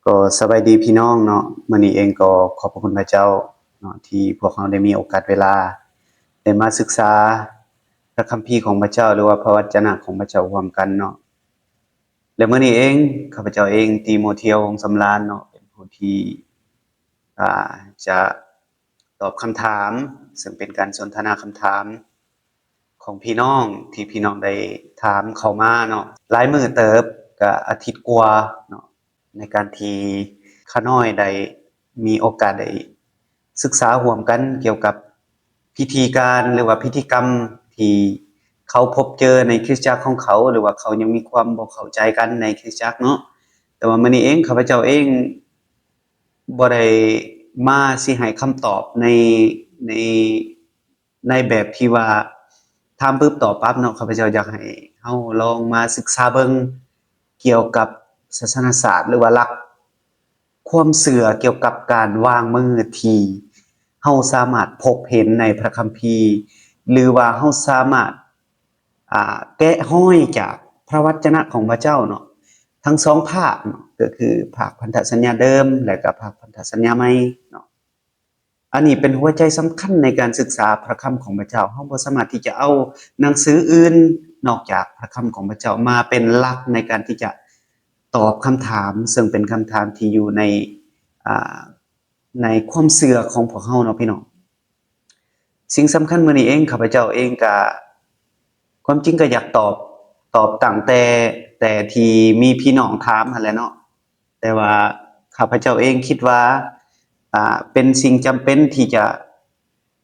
ກໍສະບາຍດີພີ່ນ້ອງເນາະ, ມື້ນີ້ເອງກໍຂອບພະຄຸນພະເຈົ້າເນາະ ທີ່ພວກເຮົາໄດ້ມີໂອກາດເວລາ ໄດ້ມາສຶກສາພະຄຳພີຂອງພະເຈົ້າ ຫຼືວ່າພະວະຈະນະຂອງພະເຈົ້າຮ່ວມກັນເນາະ. ແລະ ມື້ນີ້ເອງ ຂ້າພະເຈົ້າເອງ ຕີໂມທຽວ ວົງສຳລານເນາະ ເປັນຜູ້ທີ່ ອາ ຈະຕອບຄຳຖາມ ເຊິ່ງເປັນການສົນທະນາຄຳຖາມຂອງພີ່ນ້ອງ ທີ່ພີ່ນ້ອງໄດ້ຖາມເຂົ້າມາເນາະ ຫຼາຍມື້ເຕີບ ກະອາທິດກວ່າເນາະ ໃນການທີ່ຂ້ານ້ອຍໄດ້ມີໂອກາດໄດ້ສຶກສາຮ່ວມກັນກ່ຽວກັບພິທີການ ຫຼືວ່າພິທີກຳທີ່ເຂົາພົບເຈີໃນຄຣິສຕະຈັກຂອງເຂົາ ຫຼືວ່າເຂົາຍັງມີຄວາມບໍ່ເຂົ້າໃຈກັນໃນຄຣິສຕະຈັກເນາະ. ແຕ່ວ່າມື້ນີ້ເອງ ຂ້າພະເຈົ້າເອງບໍ່ໄດ້ມາຊິໃຫ້ຄຳຕອບໃນ ໃນ ໃນແບບທີ່ວ່າຖາມປຶບຕອບປັບເນາະ, ຂ້າພະເຈົ້າຢາກໃຫ້ເຮົາລອງມາສຶກສາເບິ່ງກ່ຽວກັບສາສະນະສາດ ຫຼືວ່າຫຼັກຄວາມເຊື່ອກ່ຽວກັບການວາງມືທີ່ເຮົາສາມາດພົບເຫັນໃນພະຄຳພີ ຫຼືວ່າເຮົາສາມາດ ອາ ແກະຮອຍຈາກພະວະຈະນະຂອງພະເຈົ້າເນາະ ທັງສອງພາກເນາະ ກໍຄືພາກພັນທະສັນຍາເດີມ ແລະ ກໍພາກພັນທະສັນຍາໃໝ່ເນາະ. ອັນນີ້ເປັນຫົວໃຈສຳຄັນໃນການສຶກສາພະຄຳຂອງພະເຈົ້າ. ເຮົາບໍ່ສາມາດທີ່ຈະເອົາໜັງສືອື່ນນອກຈາກພະຄຳຂອງພະເຈົ້າມາເປັນຫຼັກໃນການທີ່ຈະຕອບຄຳຖາມ ເຊິ່ງເປັນຄຳຖາມທີ່ຢູ່ໃນ ອາ ໃນຄວາມເຊື່ອຂອງພວກເຮົາເນາະພີ່ນ້ອງ. ສິ່ງສຳຄັນມື້ນີ້ເອງ ຂ້າພະເຈົ້າເອງກະ ຄວາມຈິງກະຢາກຕອບ ຕອບຕັ້ງແຕ່ ແຕ່ທີ່ມີພີ່ນ້ອງຖາມຫັ້ນແຫຼະເນາະ. ແຕ່ວ່າຂ້າພະເຈົ້າເອງຄິດວ່າ ອາ ເປັນສິ່ງຈຳເປັນທີ່ຈະ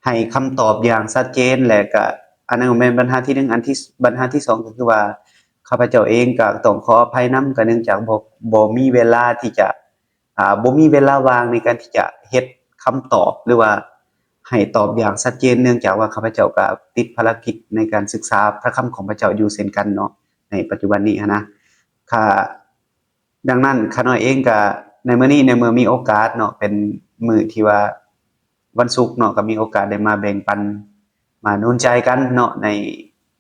ໃຫ້ຄຳຕອບຢ່າງຊັດເຈນ ແລະ ກະ ອັນນັ້ນແມ່ນບັນຫາທີໜຶ່ງ. ອັນທີ ບັນຫາທີສອງ ກໍຄືວ່າ ຂ້າພະເຈົ້າເອງກະຕ້ອງຂໍອະໄພນຳ ກະເນື່ອງຈາກບໍ່ ບໍ່ມີເວລາທີ່ຈະ ອາ ບໍ່ມີເວລາວ່າງໃນການທີ່ຈະເຮັດຄຳຕອບ ຫຼືວ່າໃຫ້ຕອບຢ່າງຊັດເຈນ ເນື່ອງຈາກວ່າຂ້າພະເຈົ້າກໍຕິດພາລະກິດໃນການສຶກສາພະຄຳຂອງພະເຈົ້າຢູ່ເຊັ່ນກັນເນາະ ໃນປັດຈຸບັນນີ້ຫັ້ນນະ. ຂ້າ ດັ່ງນັ້ນ ຂ້ານ້ອຍເອງກໍໃນມື້ນີ້ ໃນເມື່ອມີໂອກາດເນາະ ເປັນມື້ທີ່ວ່າວັນສຸກເນາະ ກໍມີໂອກາດໄດ້ມາແບ່ງປັນ ມາໜູນໃຈກັນເນາະ ໃນ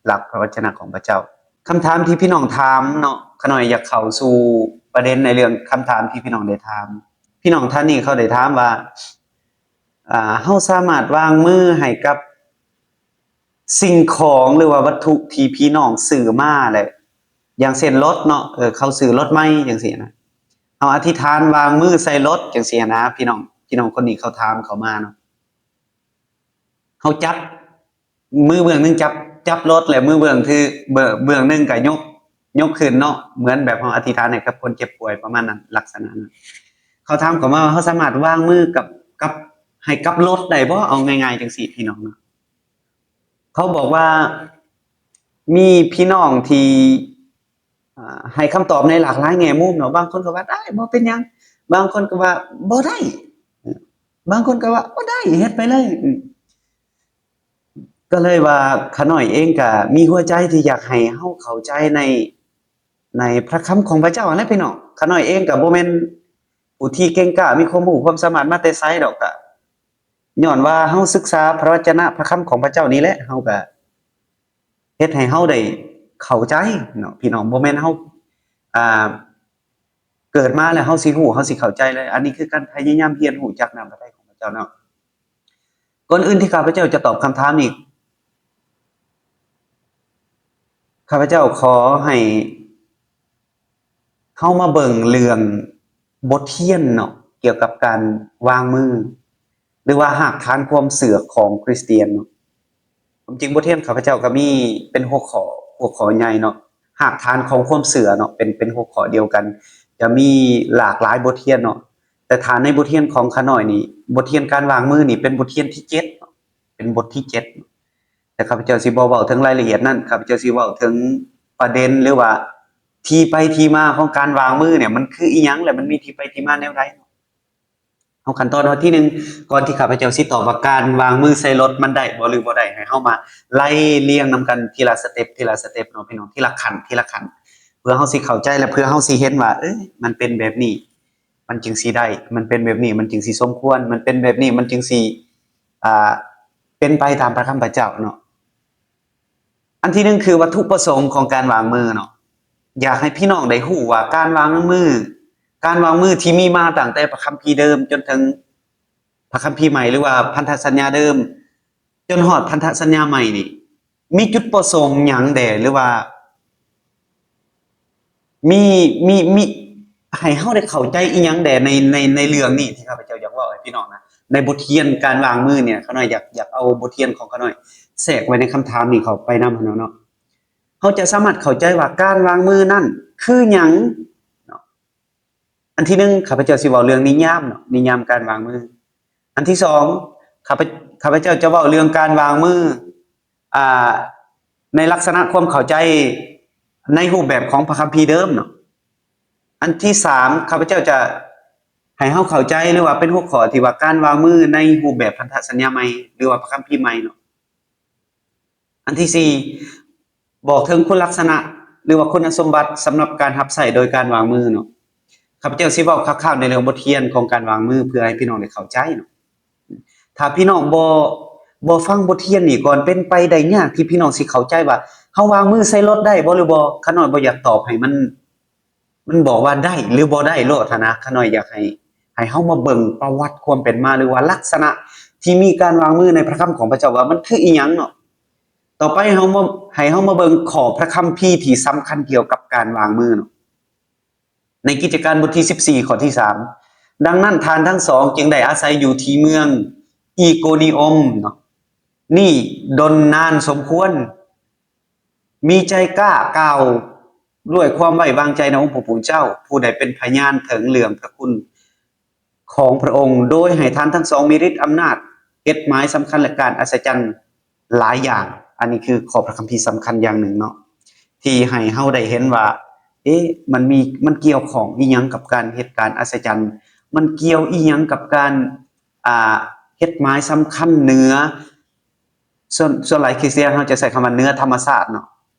ຫຼັກພະວະຈະນະຂອງພະເຈົ້າ. ຄຳຖາມທີ່ພີ່ນ້ອງຖາມເນາະ, ຂ້ານ້ອຍຢາກເຂົ້າສູ່ປະເດັນໃນເລື່ອງຄຳຖາມທີ່ພີ່ນ້ອງໄດ້ຖາມ. ພີ່ນ້ອງທ່ານນີ້ເຂົາໄດ້ຖາມວ່າ ອາ ເຮົາສາມາດວາງມືໃຫ້ກັບສິ່ງຂອງ ຫຼືວ່າວັດຖຸທີ່ພີ່ນ້ອງຊື້ມາ ແລະ ຢ່າງເຊັ່ນລົດເນາະ, ເອີ ເຂົາຊື້ລົດໃໝ່ຈັ່ງຊີ້ນະ, ເຮົາອະທິຖານວາງມືໃສ່ລົດຈັ່ງຊີ້ນະ ພີ່ນ້ອງ, ພີ່ນ້ອງຄົນນີ້ເຂົາຖາມເຂົ້າມາເນາະ. ເຮົາຈັບ ມືເບື້ອງໜຶ່ງຈັບ ຈັບລົດ ແລະ ມືເບື້ອງຖື ເບື້ອງ ເບື້ອງໜຶ່ງກໍຍົກ ຍົກຂຶ້ນເນາະ, ເໝືອນແບບເຮົາອະທິຖານໃຫ້ກັບຄົນເຈັບປ່ວຍ ປະມານນັ້ນ ລັກສະນະນັ້ນ. ເຂົາຖາມເຂົ້າມາວ່າ ເຮົາສາມາດວາງມືກັບ ກັບ ໃຫ້ກັບລົດໄດ້ບໍ່? ເອົາງ່າຍໆ ຈັ່ງຊີ້ ພີ່ນ້ອງເນາະ. ເຂົາບອກວ່າ ມີພີ່ນ້ອງທີ່ ອ່າ ໃຫ້ຄຳຕອບໃນຫຼາກຫຼາຍແງ່ມຸມເນາະ, ບາງຄົນກໍວ່າໄດ້ ບໍ່ເປັນຫຍັງ, ບາງຄົນກໍວ່າບໍ່ໄດ້, ບາງຄົນກໍວ່າບໍ່ໄດ້ ເຮັດໄປເລີຍ. ກໍເລີຍວ່າ ຂ້ານ້ອຍເອງກໍມີຫົວໃຈທີ່ຢາກໃຫ້ເຮົາເຂົ້າໃຈໃນ ໃນພະຄຳຂອງພະເຈົ້າຫັ້ນແຫຼະ ພີ່ນ້ອງ. ຂ້ານ້ອຍເອງກໍບໍ່ແມ່ນຜູ້ທີ່ເກັ່ງກ້າ ມີຄວາມຮູ້ຄວາມສາມາດມາແຕ່ໃສດອກ, ກໍຍ້ອນວ່າເຮົາສຶກສາພະວະຈະນະ ພະຄຳຂອງພະເຈົ້ານີ້ແຫຼະ, ເຮົາກໍ ເຮັດໃຫ້ເຮົາໄດ້ເຂົ້າໃຈເນາະ ພີ່ນ້ອງ, ບໍ່ແມ່ນເຮົາ ອ່າ ເກີດມາແລ້ວເຮົາຊິຮູ້ ເຮົາຊິເຂົ້າໃຈເລີຍ. ອັນນີ້ຄືການພະຍາຍາມຮຽນຮູ້ຈາກນ້ຳພະໄທຂອງພະເຈົ້າເນາະ. ກ່ອນອື່ນທີ່ຂ້າພະເຈົ້າຈະຕອບຄຳຖາມນີ້ ຂ້າພະເຈົ້າຂໍໃຫ້ ເຮົາມາເບິ່ງເລື່ອງບົດຮຽນເນາະ ກ່ຽວກັບການວາງມື ຫຼືວ່າຮາກຖານຄວາມເຊື່ອຂອງຄຣິສຕຽນເນາະ. ຄວາມຈິງບົດຮຽນຂ້າພະເຈົ້າກໍມີເປັນຫົວຂໍ້ ຫົວຂໍ້ໃຫຍ່ເນາະ, ຮາກຖານຂອງຄວາມເຊື່ອເນາະ, ເປັນ ເປັນຫົວຂໍ້ດຽວກັນ, ຈະມີຫຼາກຫຼາຍບົດຮຽນເນາະ. ແຕ່ຖ້າໃນບົດຮຽນຂອງຂ້ານ້ອຍນີ້ ບົດຮຽນການວາງມືນີ້ເປັນບົດຮຽນທີເຈັດເນາະ, ເປັນບົດທີເຈັດ. ແຕ່ຂ້າພະເຈົ້າຊິບໍ່ເວົ້າເຖິງລາຍລະອຽດນັ້ນ, ຂ້າພະເຈົ້າຊິເວົ້າເຖິງປະເດັນ ຫຼືວ່າທີ່ໄປທີ່ມາຂອງການວາງມືເນຍ ມັນຄືອີ່ຫຍັງ ແລະ ມັນມີທີ່ໄປທີ່ມາແນວໃດ. ເຮົາຂັ້ນຕອນເຮົາທີໜຶ່ງ ກ່ອນທີ່ຂ້າພະເຈົ້າຊິຕອບວ່າການວາງມືໃສ່ລົດມັນໄດ້ບໍ່ ຫຼື ບໍ່ໄດ້ ໃຫ້ເຮົາມາໄລ່ລຽງນຳກັນທີລະສະເຕັບ ທີລະສະເຕັບເນາະ ພີ່ນ້ອງ, ທີລະຂັ້ນ ທີລະຂັ້ນ ເພື່ອເຮົາຊິເຂົ້າໃຈ ແລະ ເພື່ອເຮົາຊິເຫັນວ່າ ເອີ ມັນເປັນແບບນີ້ ມັນຈຶ່ງຊິໄດ້, ມັນເປັນແບບນີ້ ມັນຈຶ່ງຊິສົມຄວນ, ມັນເປັນແບບນີ້ ມັນຈຶ່ງຊິ ອ່າ ເປັນໄປຕາມພະຄຳພະເຈົ້າເນາະ. ອັນທີໜຶ່ງຄືວັດຖຸປະສົງຂອງການວາງມືເນາະ. ຢາກໃຫ້ພີ່ນ້ອງໄດ້ຮູ້ວ່າການວາງມື ການວາງມືທີ່ມີມາຕັ້ງແຕ່ພະຄຳພີເດີມຈົນເຖິງພະຄຳພີໃໝ່ ຫຼືວ່າພັນທະສັນຍາເດີມ ຈົນຮອດພັນທະສັນຍາໃໝ່ນີ້ ມີຈຸດປະສົງຫຍັງແດ່ ຫຼືວ່າ ມີ ມີ ມີ ໃຫ້ເຮົາໄດ້ເຂົ້າໃຈອີ່ຫຍັງແດ່ໃນ ໃນ ໃນເລື່ອງນີ້ທີ່ຂ້າພະເຈົ້າຢາກເວົ້າໃຫ້ພີ່ນ້ອງນະ ໃນບົດຮຽນການວາງມືນີ້ ຂ້ານ້ອຍຢາກ ຢາກເອົາບົດຮຽນຂອງຂ້ານ້ອຍແຊກໄວ້ໃນຄຳຖາມນີ້ເຂົ້າໄປນຳຫັ້ນເນາະ. ເຮົາຈະສາມາດເຂົ້າໃຈວ່າການວາງມືນັ້ນຄືຫຍັງເນາະ. ອັນທີໜຶ່ງ ຂ້າພະເຈົ້າຊິເວົ້າເລື່ອງນິຍາມເນາະ ນິຍາມການວາງມື. ອັນທີສອງ ຂ້າພະ ຂ້າພະເຈົ້າຈະເວົ້າເລື່ອງການວາງມື ອ່າ ໃນລັກສະນະຄວາມເຂົ້າໃຈໃນຮູບແບບຂອງພະຄຳພີເດີມເນາະ. ອັນທີສາມ ຂ້າພະເຈົ້າຈະໃຫ້ເຮົາເຂົ້າໃຈ ຫຼືວ່າເປັນຫົວຂໍ້ທີ່ວ່າການວາງມືໃນຮູບແບບພັນທະສັນຍາໃໝ່ ຫຼືວ່າພະຄຳພີໃໝ່ເນາະ. ອັນທີສີ່ ບອກເຖິງຄຸນລັກສະນະ ຫຼືວ່າຄຸນສົມບັດສຳລັບການຮັບໃຊ້ໂດຍການວາງມືເນາະ. ຂ້າພະເຈົ້າຊິເວົ້າຄ່າວໆໃນເລື່ອງບົດຮຽນຂອງການວາງມື ເພື່ອໃຫ້ພີ່ນ້ອງໄດ້ເຂົ້າໃຈເນາະ. ຖ້າພີ່ນ້ອງບໍ່ ບໍ່ຟັງບົດຮຽນນີ້ກ່ອນ ເປັນໄປໄດ້ຍາກທີ່ພີ່ນ້ອງຊິເຂົ້າໃຈວ່າເຮົາວາງມືໃສ່ລົດໄດ້ບໍ່ ຫຼືບໍ່. ຂ້ານ້ອຍບໍ່ຢາກຕອບໃຫ້ມັນ ມັນບອກວ່າໄດ້ ຫຼື ບໍ່ໄດ້ໂລດຫັ້ນນະ. ຂ້ານ້ອຍຢາກໃຫ້ ໃຫ້ເຮົາມາເບິ່ງປະຫວັດຄວາມເປັນມາ ຫຼືວ່າລັກສະນະທີ່ມີການວາງມືໃນພະຄຳຂອງພະເຈົ້າວ່າມັນຄືອີ່ຫຍັງເນາະ. ຕໍ່ໄປເຮົາມາ ໃຫ້ເຮົາມາເບິ່ງຂໍ້ພະຄຳພີທີ່ສຳຄັນກ່ຽວກັບການວາງມືເນາະ. ໃນກິດຈະການບົດທີສິບສີ່ ຂໍ້ທີສາມ ດັ່ງນັ້ນທ່ານທັງສອງຈຶ່ງໄດ້ອາໄສຢູ່ທີ່ເມືອງອີໂກນິອົມເນາະ ນີ້ດົນນານສົມຄວນ ມີໃຈກ້າກ່າວດ້ວຍຄວາມໄວ້ວາງໃຈໃນອົງພະຜູ້ເປັນເຈົ້າ ຜູ້ໄດ້ເປັນພະຍານເຖິງເລື່ອງພະຄຸນຂອງພະອົງ ໂດຍໃຫ້ທ່ານທັງສອງມີລິດອຳນາດເຮັດໝາຍສຳຄັນ ແລະ ການອັດສະຈັນຫຼາຍຢ່າງ. ອັນນີ້ຄືຂໍ້ພະຄຳພີສຳຄັນຢ່າງໜຶ່ງເນາະ ທີ່ໃຫ້ເຮົາໄດ້ເຫັນວ່າ ເອະ ມັນມີ ມັນກ່ຽວຂ້ອງອີ່ຫຍັງກັບການເຮັດການອັດສະຈັນ? ມັນກ່ຽວອີ່ຫຍັງກັບການ ອ່າ ເຮັດໝາຍສຳຄັນເໜືອ ສ່ວນ ສ່ວນຫຼາຍຄຣິສຕຽນເຮົາຈະໃຊ້ຄຳວ່າເໜືອທຳມະຊາດເນາະ.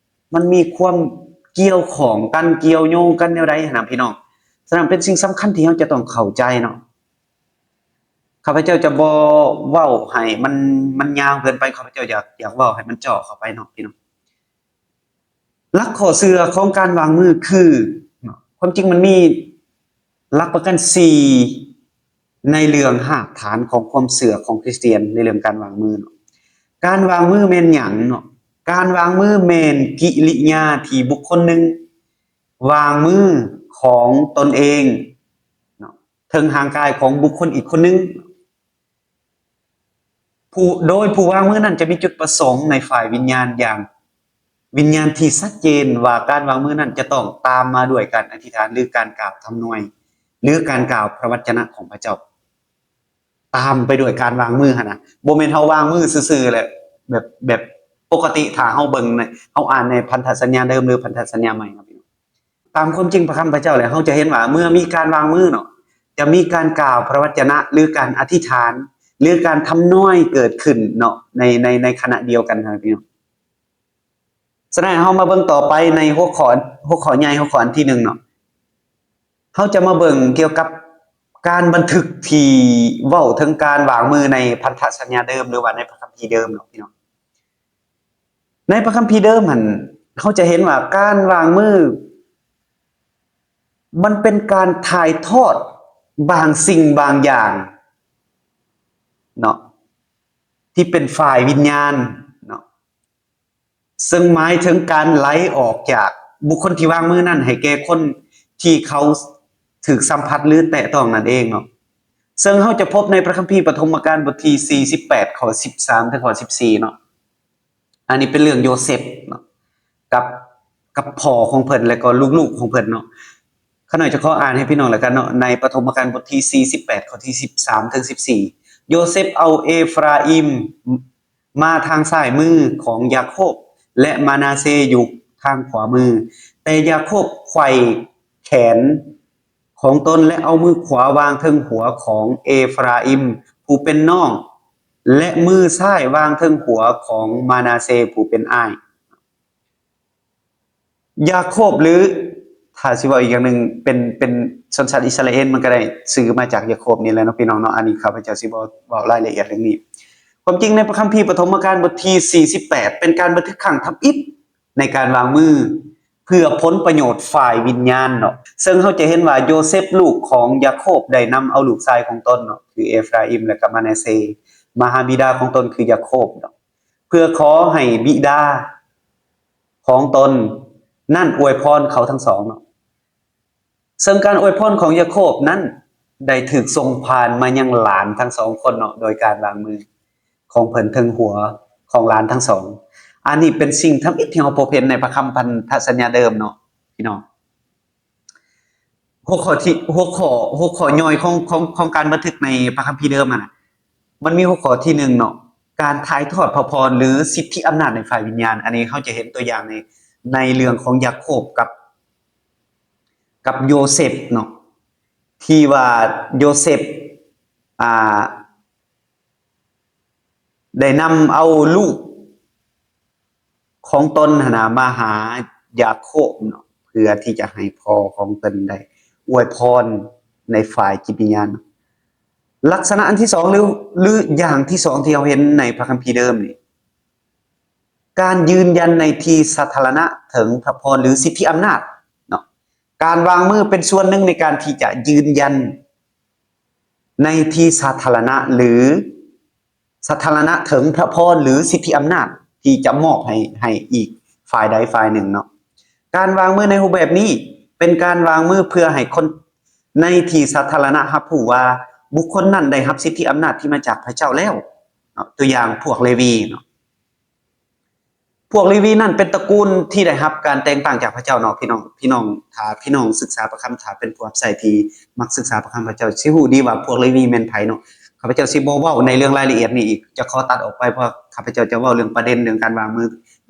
ມັນມີຄວາມກ່ຽວຂ້ອງກັນ ກ່ຽວໂຍງກັນແນວໃດຫັ້ນນະພີ່ນ້ອງ. ສະນັ້ນເປັນສິ່ງສຳຄັນທີ່ເຮົາຈະຕ້ອງເຂົ້າໃຈເນາະ. ຂ້າພະເຈົ້າຈະບໍ່ເວົ້າໃຫ້ມັນ ມັນຍາວເກີນໄປ, ຂ້າພະເຈົ້າຢາກ ຢາກເວົ້າໃຫ້ມັນເຈາະເຂົ້າໄປເນາະພີ່ນ້ອງ. ຫຼັກຂໍ້ເຊື່ອຂອງການວາງມືຄື ຄວາມຈິງມັນມີຫຼັກປະກັນສີ່ໃນເລື່ອງຮາກຖານຂອງຄວາມເຊື່ອຂອງຄຣິສຕຽນໃນເລື່ອງການວາງມືເນາະ. ການວາງມືແມ່ນຫຍັງເນາະ? ການວາງມືແມ່ນກິລິຍາທີ່ບຸກຄົນໜຶ່ງວາງມືຂອງຕົນເອງເນາະ ເຖິງຮ່າງກາຍຂອງບຸກຄົນອີກຄົນໜຶ່ງ. ຜູ້ ໂດຍຜູ້ວາງມືນັ້ນຈະມີຈຸດປະສົງໃນຝ່າຍວິນຍານຢ່າງ ວິນຍານທີ່ຊັດເຈນວ່າການວາງມືນັ້ນຈະຕ້ອງຕາມມາດ້ວຍການອະທິຖານ ຫຼື ການກ່າວທຳນວຍ ຫຼື ການກ່າວພະວັດຈະນະຂອງພະເຈົ້າ ຕາມໄປດ້ວຍການວາງມືຫັ້ນນະ. ບໍ່ແມ່ນເຮົາວາງມືຊື່ໆ ແລ້ວ ແບບ ແບບປົກກະຕິ ຖ້າເຮົາເບິ່ງໃນ ເຮົາອ່ານໃນພັນທະສັນຍາເດີມ ຫຼື ພັນທະສັນຍາໃໝ່ເນາະ. ຕາມຄວາມຈິງພະຄຳພະເຈົ້າແລ້ວ ເຮົາຈະເຫັນວ່າເມື່ອມີການວາງມືເນາະ ຈະມີການກ່າວພະວັດຈະນະ ຫຼື ການອະທິຖານ ຫຼື ການທຳນວຍເກີດຂຶ້ນເນາະ ໃນ ໃນ ໃນຂະນະດຽວກັນຫັ້ນນະພີ່ນ້ອງ. ສະນັ້ນເຮົາມາເບິ່ງຕໍ່ໄປໃນຫົວຂໍ້ ຫົວຂໍ້ໃຫຍ່ ຫົວຂໍ້ອັນທີໜຶ່ງເນາະ. ເຮົາຈະມາເບິ່ງກ່ຽວກັບການບັນທຶກທີ່ເວົ້າເຖິງການວາງມືໃນພັນທະສັນຍາເດີມ ຫຼືວ່າໃນພະຄຳພີເດີມເນາະພີ່ນ້ອງ. ໃນພະຄຳພີເດີມຫັ້ນ ເຮົາຈະເຫັນວ່າການວາງມື ມັນເປັນການຖ່າຍທອດບາງສິ່ງບາງຢ່າງເນາະ ທີ່ເປັນຝ່າຍວິນຍານເນາະ ເຊິ່ງໝາຍເຖິງການໄຫຼອອກຈາກບຸກຄົນທີ່ວາງມືນັ້ນ ໃຫ້ແກ່ຄົນທີ່ເຂົາຖືກສຳຜັດ ຫຼື ແຕະຕ້ອງນັ້ນເອງເນາະ. ເຊິ່ງເຮົາຈະພົບໃນພະຄຳພີປະຖົມມະການບົດທີສີ່ສິບແປດ ຂໍ້ສິບສາມ ເຖິງຂໍ້ສິບສີ່ເນາະ. ອັນນີ້ເປັນເລື່ອງໂຍເຊັບເນາະ ກັບ ກັບພໍ່ຂອງເພິ່ນ ແລະກໍລູກໆຂອງເພິ່ນເນາະ. ຂ້ານ້ອຍຈະຂໍອ່ານໃຫ້ພີ່ນ້ອງແລ້ວກັນເນາະ ໃນປະຖົມມະການບົດທີສີ່ສິບແປດ ຂໍ້ທີສິບສາມເຖິງສິບສີ່. ໂຍເຊັບເອົາເອຟຣາອິມມາທາງຊ້າຍມືຂອງຢາໂຄບ ແລະ ມານາເຊຢູ່ທາງຂວາມື. ແຕ່ຢາໂຄບໄຂວ້ແຂນ ຂອງຕົນ ແລະ ເອົາມືຂວາວາງເທິງຫົວຂອງເອຟຣາອິມຜູ້ເປັນນ້ອງ ແລະ ມືຊ້າຍວາງເທິງຫົວຂອງມານາເຊຜູ້ເປັນອ້າຍ. ຢາໂຄບ ຫຼື ຖ້າຊິເວົ້າອີກຢ່າງໜຶ່ງ ເປັນ ເປັນຊົນຊາດອິດສະຣາເອນ ມັນກໍໄດ້ຊື່ມາຈາກຢາໂຄບນີ້ແຫຼະເນາະ ພີ່ນ້ອງເນາະ. ອັນນີ້ຂ້າພະເຈົ້າຊິບໍ່ເວົ້າລາຍລະອຽດເລື່ອງນີ້. ຄວາມຈິງໃນພະຄຳພີປະຖົມມະການບົດທີສີ່ສິບແປດ ເປັນການບັນທຶກຄັ້ງທຳອິດໃນການວາງມື ເພື່ອຜົນປະໂຫຍດຝ່າຍວິນຍານເນາະ. ເຊິ່ງເຮົາຈະເຫັນວ່າໂຢເຊັບລູກຂອງຢາໂຄບໄດ້ນຳເອົາລູກຊາຍຂອງຕົນເນາະ ຄືເອຟຣາອິມ ແລະກະມານາເຊ ມາຫາບິດາຂອງຕົນຄືຢາໂຄບເນາະ ເພື່ອຂໍໃຫ້ບິດາຂອງຕົນນັ້ນອວຍພອນເຂົາທັງສອງເນາະ. ເຊິ່ງການອວຍພອນຂອງຢາໂຄບນັ້ນໄດ້ຖືກສົ່ງຜ່ານມາຍັງຫຼານທັງສອງຄົນເນາະ ໂດຍການວາງມືຂອງເພິ່ນເທິງຫົວຂອງຫຼານທັງສອງ. ອັນນີ້ເປັນສິ່ງທຳອິດທີ່ເຮົາພົບເຫັນໃນພະຄຳພັນທະສັນຍາເດີມເນາະ ພີ່ນ້ອງ. ຫົວຂໍ້ທີ່ ຫົວຂໍ້ ຫົວຂໍ້ຍ່ອຍຂອງ ຂອງ ຂອງການບັນທຶກໃນພະຄຳພີເດີມຫັ້ນນະ ມັນມີຫົວຂໍ້ທີໜຶ່ງເນາະ ການຖ່າຍທອດພະພອນ ຫຼື ສິດທິອຳນາດໃນຝ່າຍວິນຍານ. ອັນນີ້ເຮົາຈະເຫັນຕົວຢ່າງໃນ ໃນເລື່ອງຂອງຢາໂຄບກັບ ກັບໂຢເຊັບເນາະ ທີ່ວ່າໂຢເຊັບ ອ່າ ໄດ້ນຳເອົາລູກຂອງຕົນຫັ້ນນະ ມາຫາຢາໂຄບເນາະ ເພື່ອທີ່ຈະໃຫ້ພໍ່ຂອງເພິ່ນໄດ້ອວຍພອນໃນຝ່າຍຈິດວິນຍານ. ລັກສະນະອັນທີສອງ ຫຼື ຫຼື ຢ່າງທີສອງທີ່ເຮົາເຫັນໃນພະຄຳພີເດີມນີ້ ການຢືນຢັນໃນທີ່ສາທາລະນະເຖິງພະພອນ ຫຼື ສິດທິອຳນາດເນາະ. ການວາງມືເປັນສ່ວນໜຶ່ງໃນການທີ່ຈະຢືນຢັນໃນທີ່ສາທາລະນະ ຫຼື ສາທາລະນະເຖິງພະພອນ ຫຼື ສິດທິອຳນາດທີ່ຈະມອບໃຫ້ ໃຫ້ອີກຝ່າຍໃດຝ່າຍໜຶ່ງເນາະ. ການວາງມືໃນຮູບແບບນີ້ເປັນການວາງມືເພື່ອໃຫ້ຄົນໃນທີ່ສາທາລະນະຮັບຮູ້ວ່າບຸກຄົນນັ້ນໄດ້ຮັບສິດທິອຳນາດທີ່ມາຈາກພະເຈົ້າແລ້ວເນາະ. ຕົວຢ່າງພວກເລວີເນາະ. ພວກເລວີນັ້ນເປັນຕະກູນທີ່ໄດ້ຮັບການແຕ່ງຕັ້ງຈາກພະເຈົ້າເນາະ ພີ່ນ້ອງ. ພີ່ນ້ອງ ຖ້າພີ່ນ້ອງສຶກສາພະຄຳ ຖ້າເປັນຜູ້ຮັບໃຊ້ທີ່ມັກສຶກສາພະຄຳ ພະເຈົ້າຊິຮູ້ດີວ່າພວກເລວີແມ່ນໃຜເນາະ. ຂ້າພະເຈົ້າຊິບໍ່ເວົ້າໃນເລື່ອງລາຍລະອຽດນີ້ອີກ ຈະຂໍຕັດອອກໄປ ເພາະຂ້າພະເຈົ້າຈະເວົ້າເລື່ອງປະເດັນເລື່ອງການວາງມື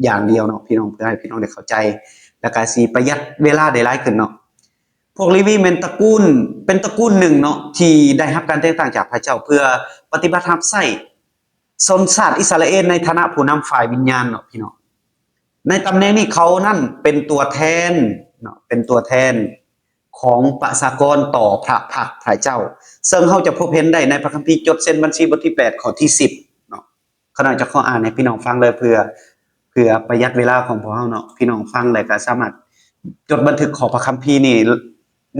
ຢ່າງດຽວເນາະ ພີ່ນ້ອງ ເພື່ອໃຫ້ພີ່ນ້ອງໄດ້ເຂົ້າໃຈ ແລ້ວກະຊິປະຢັດເວລາໄດ້ຫຼາຍຂຶ້ນເນາະ. ພວກເລວີແມ່ນຕະກູນ ເປັນຕະກູນໜຶ່ງເນາະ ທີ່ໄດ້ຮັບການແຕ່ງຕັ້ງຈາກພະເຈົ້າເພື່ອປະຕິບັດຮັບໃຊ້ ຊົນຊາດອິດສະຣາເອນໃນຖານະຜູ້ນຳຝ່າຍວິນຍານເນາະ ພີ່ນ້ອງ. ໃນຕຳແໜ່ງນີ້ເຂົານັ້ນເປັນຕົວແທນເນາະ ເປັນຕົວແທນຂອງປະຊາກອນຕໍ່ພະພັກພະເຈົ້າ ເຊິ່ງເຮົາຈະພົບເຫັນໄດ້ໃນພະຄຳພີຈົດເຊັນບັນຊີບົດທີແປດ ຂໍ້ທີສິບເນາະ. ຂ້ານ້ອຍຈະຂໍອ່ານໃຫ້ພີ່ນ້ອງຟັງເລີຍ ເພື່ອ ເພື່ອປະຢັດເວລາຂອງພວກເຮົາເນາະ. ພີ່ນ້ອງຟັງແລ້ວກໍສາມາດຈົດບັນທຶກຂໍ້ພະຄຳພີນີ້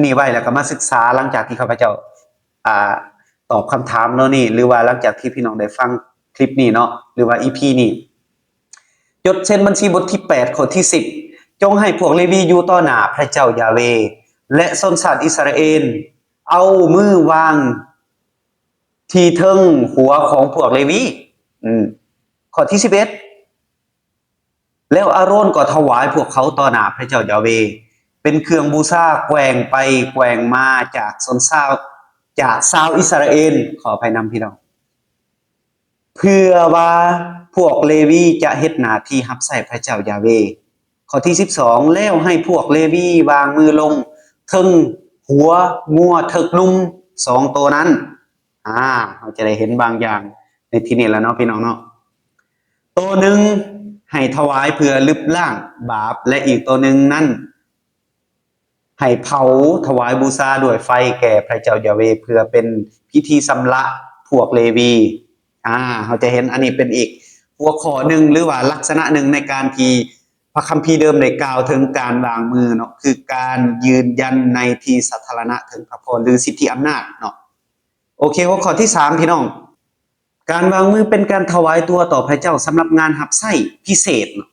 ນີ້ໄວ້ ແລ້ວກໍມາສຶກສາຫຼັງຈາກທີ່ຂ້າພະເຈົ້າ ອ່າ ຕອບຄຳຖາມເນາະນີ້ ຫຼືວ່າຫຼັງຈາກທີ່ພີ່ນ້ອງໄດ້ຟັງຄລິບນີ້ເນາະ ຫຼືວ່າອີພີນີ້. ຈົດເຊັນບັນຊີບົດທີແປດ ຂໍ້ທີສິບ ຈົ່ງໃຫ້ພວກເລວີຢູ່ຕໍ່ໜ້າພະເຈົ້າຢາເວ ແລະ ຊົນຊາດອິດສະຣາເອນ ເອົາມືວາງທີ່ເທິງຫົວຂອງພວກເລວີ. ອືມ ຂໍ້ທີສິບເອັດ ແລ້ວອາໂຣນກໍຖວາຍພວກເຂົາຕໍ່ໜ້າພະເຈົ້າຢາເວ ເປັນເຄື່ອງບູຊາແກວ່ງໄປແກວ່ງມາຈາກຊົນຊາວ ຈາກຊາວອິດສະຣາເອນ ຂໍອະໄພນຳພີ່ນ້ອງ ເພື່ອວ່າພວກເລວີຈະເຮັດໜ້າທີ່ຮັບໃຊ້ພະເຈົ້າຢາເວ. ຂໍ້ທີສິບສອງ ແລ້ວໃຫ້ພວກເລວີວາງມືລົງເທິງຫົວງົວເຖິກໜຸ່ມສອງໂຕນັ້ນ. ອ່າ ເຮົາຈະໄດ້ເຫັນບາງຢ່າງໃນທີ່ນີ້ແລ້ວເນາະ ພີ່ນ້ອງເນາະ. ໂຕໜຶ່ງໃຫ້ຖວາຍເພື່ອລຶບລ້າງບາບ ແລະ ອີກໂຕໜຶ່ງນັ້ນໃຫ້ເຜົາຖວາຍບູຊາດ້ວຍໄຟແກ່ພະເຈົ້າຢາເວ ເພື່ອເປັນພິທີຊຳລະພວກເລວີ. ອ່າ ເຮົາຈະເຫັນອັນນີ້ເປັນອີກຫົວຂໍ້ໜຶ່ງ ຫຼືວ່າລັກສະນະໜຶ່ງໃນການທີ່ພະຄຳພີເດີມໄດ້ກ່າວເຖິງການວາງມືເນາະ ຄືການຢືນຢັນໃນທີ່ສາທາລະນະເຖິງພະພອນ ຫຼື ສິດທິອຳນາດເນາະ. ໂອເຄ ຫົວຂໍ້ທີສາມ ພີ່ນ້ອງ ການວາງມືເປັນການຖວາຍຕົວຕໍ່ພະເຈົ້າສຳລັບງານຮັບໃຊ້ພິເສດເນາະ.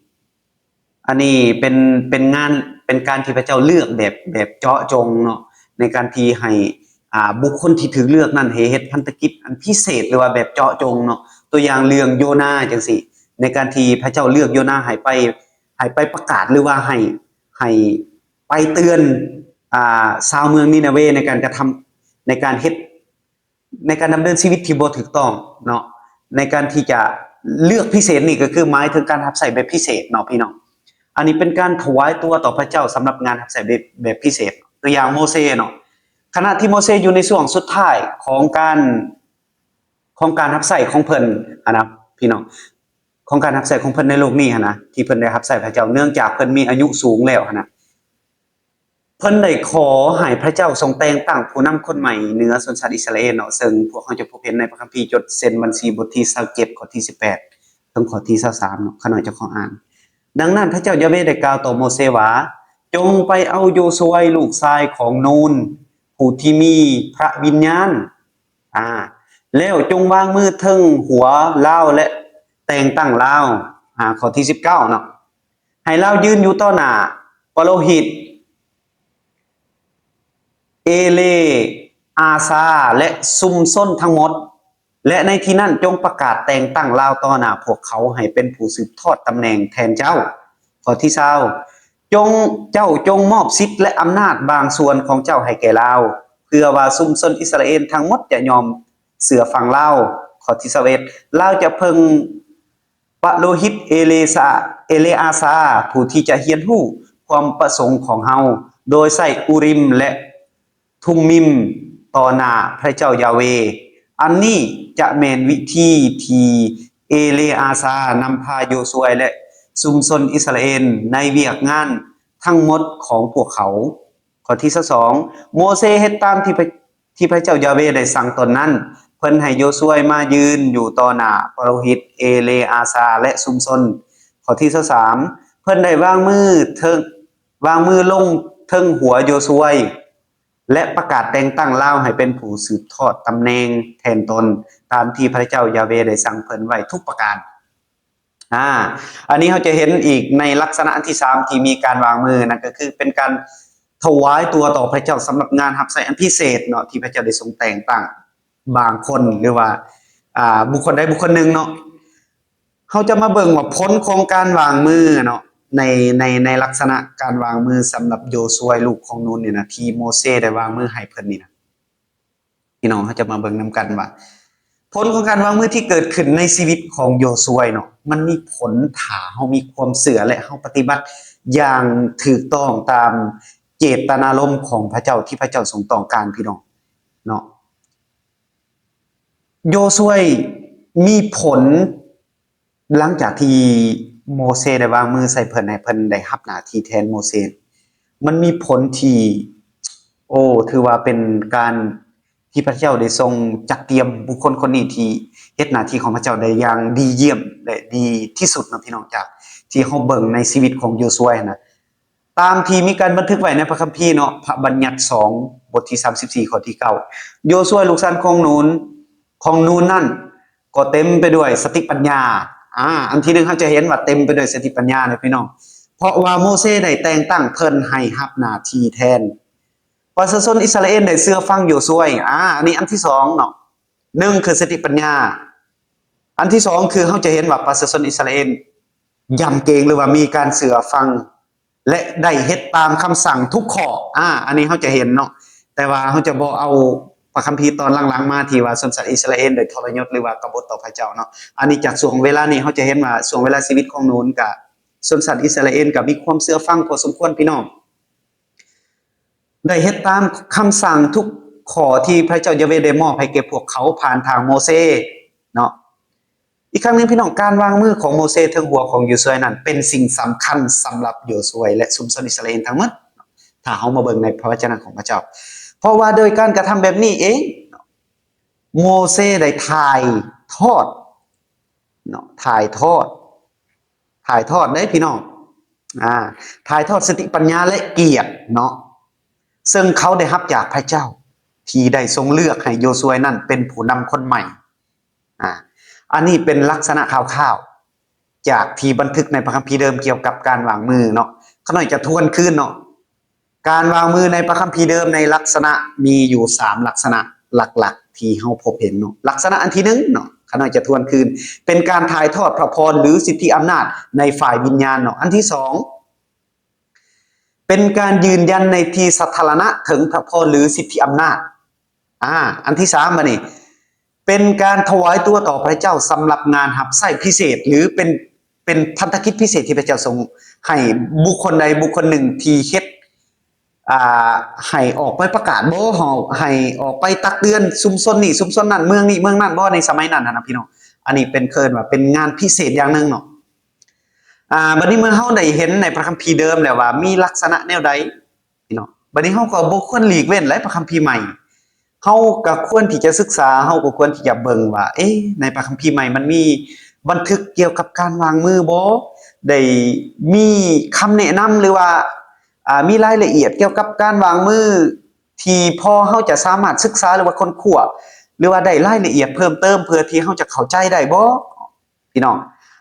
ອັນນີ້ເປັນ ເປັນງານ ເປັນການທີ່ພະເຈົ້າເລືອກແບບ ແບບເຈາະຈົງເນາະ ໃນການທີ່ໃຫ້ ອ່າ ບຸກຄົນທີ່ຖືກເລືອກນັ້ນໃຫ້ເຮັດພັນທະກິດອັນພິເສດ ຫຼືວ່າແບບເຈາະຈົງເນາະ. ຕົວຢ່າງເລື່ອງໂຍນາຈັ່ງຊີ້ ໃນການທີ່ພະເຈົ້າເລືອກໂຍນາໃຫ້ໄປ ໃຫ້ໄປປະກາດ ຫຼືວ່າໃຫ້ ໃຫ້ໄປເຕືອນ ອ່າ ຊາວເມືອງນີນາເວໃນການກະທຳ ໃນການເຮັດ ໃນການດຳເນີນຊີວິດທີ່ບໍ່ຖືກຕ້ອງເນາະ ໃນການທີ່ຈະເລືອກພິເສດນີ້ ກໍຄືໝາຍເຖິງການຮັບໃຊ້ແບບພິເສດເນາະ ພີ່ນ້ອງ. ອັນນີ້ເປັນການຖວາຍຕົວຕໍ່ພະເຈົ້າສຳລັບງານຮັບໃຊ້ແບບ ແບບພິເສດ. ຕົວຢ່າງໂມເຊເນາະ ຂະນະທີ່ໂມເຊຢູ່ໃນຊ່ວງສຸດທ້າຍຂອງການ ຂອງການຮັບໃຊ້ຂອງເພິ່ນຫັ້ນນະ ພີ່ນ້ອງ ຂອງການຮັບໃຊ້ຂອງເພິ່ນໃນໂລກນີ້ຫັ້ນນະ ທີ່ເພິ່ນໄດ້ຮັບໃຊ້ພະເຈົ້າ ເນື່ອງຈາກເພິ່ນມີອາຍຸສູງແລ້ວຫັ້ນນະ ເພິ່ນໄດ້ຂໍໃຫ້ພະເຈົ້າຊົງແຕ່ງຕັ້ງຜູ້ນຳຄົນໃໝ່ເໜືອຊົນຊາດອິດສະຣາເອນເນາະ, ເຊິ່ງພວກເຮົາຈະພົບເຫັນໃນພະຄຳພີຈົດເຊັນບັນຊີບົດທີຊາວເຈັດ ຂໍ້ທີສິບແປດ ເຖິງຂໍ້ທີຊາວສາມເນາະ. ຂ້ານ້ອຍຈະຂໍອ່ານ. ດັ່ງນັ້ນ ພະເຈົ້າຢາເວໄດ້ກ່າວຕໍ່ໂມເຊວ່າ, ຈົ່ງໄປເອົາໂຢຊວຍລູກຊາຍຂອງນູນ ຜູ້ທີ່ມີພະວິນຍານ ອາ ແລ້ວຈົ່ງວາງມືເທິງຫົວລາວ ແລະ ແຕ່ງຕັ້ງລາວ ອາ ຂໍ້ທີສິບເກົ້າເນາະ ໃຫ້ລາວຢືນຢູ່ຕໍ່ໜ້າປະໂລຫິດ ເອເລອາຊາ ແລະ ຊຸມຊົນທັງໝົດ ແລະ ໃນທີ່ນັ້ນຈົ່ງປະກາດແຕ່ງຕັ້ງລາວຕໍ່ໜ້າພວກເຂົາໃຫ້ເປັນຜູ້ສືບທອດຕຳແໜ່ງແທນເຈົ້າ. ຂໍ້ທີຊາວ ຈົ່ງ ເຈົ້າຈົ່ງມອບສິດ ແລະ ອຳນາດບາງສ່ວນຂອງເຈົ້າໃຫ້ແກ່ລາວ ເພື່ອວ່າຊຸມຊົນອິດສະຣາເອນທັງໝົດຈະຍອມເຊື່ອຟັງລາວ. ຂໍ້ທີຊາວເອັດ ລາວຈະເພິ່ງ ປະໂລຫິດເອເລຊາ ເອເລອາຊາ ຜູ້ທີ່ຈະຮຽນຮູ້ຄວາມປະສົງຂອງເຮົາ ໂດຍໃຊ້ອູຣິມ ແລະ ທຸມມິມ ຕໍ່ໜ້າພະເຈົ້າຢາເວ. ອັນນີ້ຈະແມ່ນວິທີທີ່ເອເລອາຊານຳພາໂຢຊວຍ ແລະ ຊຸມຊົນອິດສະຣາເອນໃນວຽກງານທັງໝົດຂອງພວກເຂົາ. ຂໍ້ທີຊາວສອງ ໂມເຊເຮັດຕາມທີ່ພະ ທີ່ພະເຈົ້າຢາເວໄດ້ສັ່ງຕົນນັ້ນ. ເພິ່ນໃຫ້ໂຢຊວຍມາຢືນຢູ່ຕໍ່ໜ້າປະໂລຫິດເອເລອາຊາ ແລະ ຊຸມຊົນ. ຂໍ້ທີຊາວສາມ ເພິ່ນໄດ້ວາງມືເທິງ ວາງມືລົງເທິງຫົວໂຢຊວຍ ແລະ ປະກາດແຕ່ງຕັ້ງລາວໃຫ້ເປັນຜູ້ສືບທອດຕຳແໜ່ງແທນຕົນ ຕາມທີ່ພະເຈົ້າຢາເວໄດ້ສັ່ງເພິ່ນໄວ້ທຸກປະການ. ອາ ອັນນີ້ເຮົາຈະເຫັນອີກໃນລັກສະນະອັນທີສາມທີ່ມີການວາງມື ນັ້ນກໍຄືເປັນການຖວາຍຕົວຕໍ່ພະເຈົ້າສຳລັບງານຮັບໃຊ້ອັນພິເສດເນາະ ທີ່ພະເຈົ້າໄດ້ຊົງແຕ່ງຕັ້ງບາງຄົນ ຫຼືວ່າ ອາ ບຸກຄົນໃດບຸກຄົນໜຶ່ງເນາະ. ເຮົາຈະມາເບິ່ງວ່າຜົນຂອງການວາງມືເນາະ ໃນ ໃນ ໃນລັກສະນະການວາງມືສຳລັບໂຢຊວຍລູກຂອງນູນນີ້ນະ ທີ່ໂມເຊໄດ້ວາງມືໃຫ້ເພິ່ນນີ້ນະ ພີ່ນ້ອງ ເຮົາຈະມາເບິ່ງນຳກັນວ່າ ຜົນຂອງການວາງມືທີ່ເກີດຂຶ້ນໃນຊີວິດຂອງໂຢຊວຍເນາະ ມັນມີຜົນຖ້າເຮົາມີຄວາມເຊື່ອ ແລະ ເຮົາປະຕິບັດຢ່າງຖືກຕ້ອງຕາມເຈດຕະນາລົມຂອງພະເຈົ້າທີ່ພະເຈົ້າຊົງຕ້ອງການ ພີ່ນ້ອງເນາະ. ໂຢຊວຍມີຜົນ ຫຼັງຈາກທີ່ໂມເຊໄດ້ວາງມືໃສ່ເພິ່ນ ໃຫ້ເພິ່ນໄດ້ຮັບໜ້າທີ່ແທນໂມເຊ ມັນມີຜົນທີ່ ໂອ້ ຖືວ່າເປັນການທີ່ພະເຈົ້າໄດ້ຊົງຈັດຕຽມບຸກຄົນຄົນນີ້ທີ່ເຮັດໜ້າທີ່ຂອງພະເຈົ້າໄດ້ຢ່າງດີຢ້ຽມ ແລະ ດີທີ່ສຸດເນາະ ພີ່ນ້ອງ ຈາກທີ່ເຮົາເບິ່ງໃນຊີວິດຂອງໂຢຊວຍຫັ້ນນະ. ຕາມທີ່ມີການບັນທຶກໄວ້ໃນພະຄຳພີເນາະ ພະບັນຍັດສອງ ບົດທີສາມສິບສີ່ ຂໍ້ທີເກົ້າ ໂຢຊວຍລູກຊານຂອງນູນ ຂອງນູນນັ້ນກໍເຕັມໄປດ້ວຍສະຕິປັນຍາ. ອາ ອັນທີໜຶ່ງ ເຮົາຈະເຫັນວ່າເຕັມໄປດ້ວຍສະຕິປັນຍາເດ້ ພີ່ນ້ອງ ເພາະວ່າໂມເຊໄດ້ແຕ່ງຕັ້ງເພິ່ນໃຫ້ຮັບໜ້າທີ່ແທນ. ປະຊາຊົນອິດສະຣາເອນໄດ້ເຊື່ອຟັງໂຢຊວຍ. ອາ ອັນນີ້ອັນທີສອງເນາະ ໜຶ່ງ ຄືສະຕິປັນຍາ, ອັນທີສອງ ຄືເຮົາຈະເຫັນວ່າປະຊາຊົນອິດສະຣາເອນຢຳເກງ ຫຼືວ່າມີການເຊື່ອຟັງ ແລະ ໄດ້ເຮັດຕາມຄຳສັ່ງທຸກຂໍ້. ອາ ອັນນີ້ເຮົາຈະເຫັນເນາະ ແຕ່ວ່າເຮົາຈະບໍ່ເອົາພະຄຳພີຕອນຫຼັງໆມາທີ່ວ່າຊົນຊາດອິດສະຣາເອນໄດ້ທໍລະຍົດ ຫຼືວ່າກະບົດຕໍ່ພະເຈົ້າເນາະ. ອັນນີ້ຈາກຊ່ວງເວລານີ້ເຮົາຈະເຫັນວ່າຊ່ວງເວລາຊີວິດຂອງນູນກະ ຊົນຊາດອິດສະຣາເອນກະມີຄວາມເຊື່ອຟັງພໍສົມຄວນ ພີ່ນ້ອງ. ໄດ້ເຮັດຕາມຄຳສັ່ງທຸກຂໍ້ທີ່ພະເຈົ້າຢາເວໄດ້ມອບໃຫ້ແກ່ພວກເຂົາຜ່ານທາງໂມເຊເນາະ. ອີກຄັ້ງໜຶ່ງ ພີ່ນ້ອງ, ການວາງມືຂອງໂມເຊເທິງຫົວຂອງໂຢຊວຍນັ້ນ ເປັນສິ່ງສຳຄັນສຳລັບໂຢຊວຍ ແລະ ຊຸມຊົນອິດສະຣາເອນທັງໝົດ ຖ້າເຮົາມາເບິ່ງໃນພະວະຈະນະຂອງພະເຈົ້າ. ເພາະວ່າໂດຍການກະທຳແບບນີ້ເອງ ໂມເຊໄດ້ຖ່າຍທອດເນາະ ຖ່າຍທອດ ຖ່າຍທອດເດ້ພີ່ນ້ອງ ອາ ຖ່າຍທອດສະຕິປັນຍາ ແລະ ກຽດເນາະ ເຊິ່ງເຂົາໄດ້ຮັບຈາກພະເຈົ້າ ທີ່ໄດ້ຊົງເລືອກໃຫ້ໂຢຊວຍນັ້ນເປັນຜູ້ນຳຄົນໃໝ່. ອາ ອັນນີ້ເປັນລັກສະນະຄ່າວໆ ຈາກທີ່ບັນທຶກໃນພະຄຳພີເດີມກ່ຽວກັບການວາງມືເນາະ. ຂ້ານ້ອຍຈະທວນຄືນເນາະ. ການວາງມືໃນພະຄຳພີເດີມໃນລັກສະນະມີຢູ່ສາມລັກສະນະຫຼັກໆ ທີ່ເຮົາພົບເຫັນເນາະ. ລັກສະນະອັນທີໜຶ່ງເນາະ, ຂ້ານ້ອຍຈະທວນຄືນ, ເປັນການຖ່າຍທອດພະພອນ ຫຼື ສິດທິອຳນາດໃນຝ່າຍວິນຍານເນາະ. ອັນທີສອງ ເປັນການຢືນຢັນໃນທີ່ສາທາລະນະເຖິງພະພອນ ຫຼື ສິດທິອຳນາດ. ອາ ອັນທີສາມ ບາດນີ້ ເປັນການຖວາຍຕົວຕໍ່ພະເຈົ້າສຳລັບງານຮັບໃຊ້ພິເສດ ຫຼື ເປັນ ເປັນພັນທະກິດພິເສດທີ່ພະເຈົ້າຊົງໃຫ້ບຸກຄົນໃດບຸກຄົນໜຶ່ງທີ່ເຮັດ ອ່າ ໃຫ້ອອກໄປປະກາດບໍ ເຮົາໃຫ້ອອກໄປຕັກເຕືອນຊຸມຊົນນີ້ຊຸມຊົນນັ້ນ ເມືອງນີ້ເມືອງນັ້ນບໍ ໃນສະໄໝນັ້ນນະພີ່ນ້ອງ. ອັນນີ້ເປັນ ເອີ້ນວ່າເປັນງານພິເສດຢ່າງໜຶ່ງເນາະ. ອາ ບັດນີ້ເມື່ອເຮົາໄດ້ເຫັນໃນພະຄຳພີເດີມແລ້ວວ່າມີລັກສະນະແນວໃດ ພີ່ນ້ອງ, ບັດນີ້ເຮົາກໍບໍ່ຄວນຫຼີກເວັ້ນແຫຼະ ພະຄຳພີໃໝ່ ເຮົາກໍຄວນທີ່ຈະສຶກສາ ເຮົາກໍຄວນທີ່ຈະເບິ່ງວ່າ ເອ ໃນພະຄຳພີໃໝ່ມັນມີບັນທຶກກ່ຽວກັບການວາງມືບໍ? ໄດ້ມີຄຳແນະນຳ ຫຼືວ່າ ອາ ມີລາຍລະອຽດກ່ຽວກັບການວາງມື ທີ່ພໍເຮົາຈະສາມາດສຶກສາ ຫຼືວ່າຄົ້ນຄວ້າ ຫຼືວ່າໄດ້ລາຍລະອຽດເພີ່ມເຕີມ ເພື່ອທີ່ເຮົາຈະເຂົ້າໃຈໄດ້ບໍ່ ພີ່ນ້ອງ?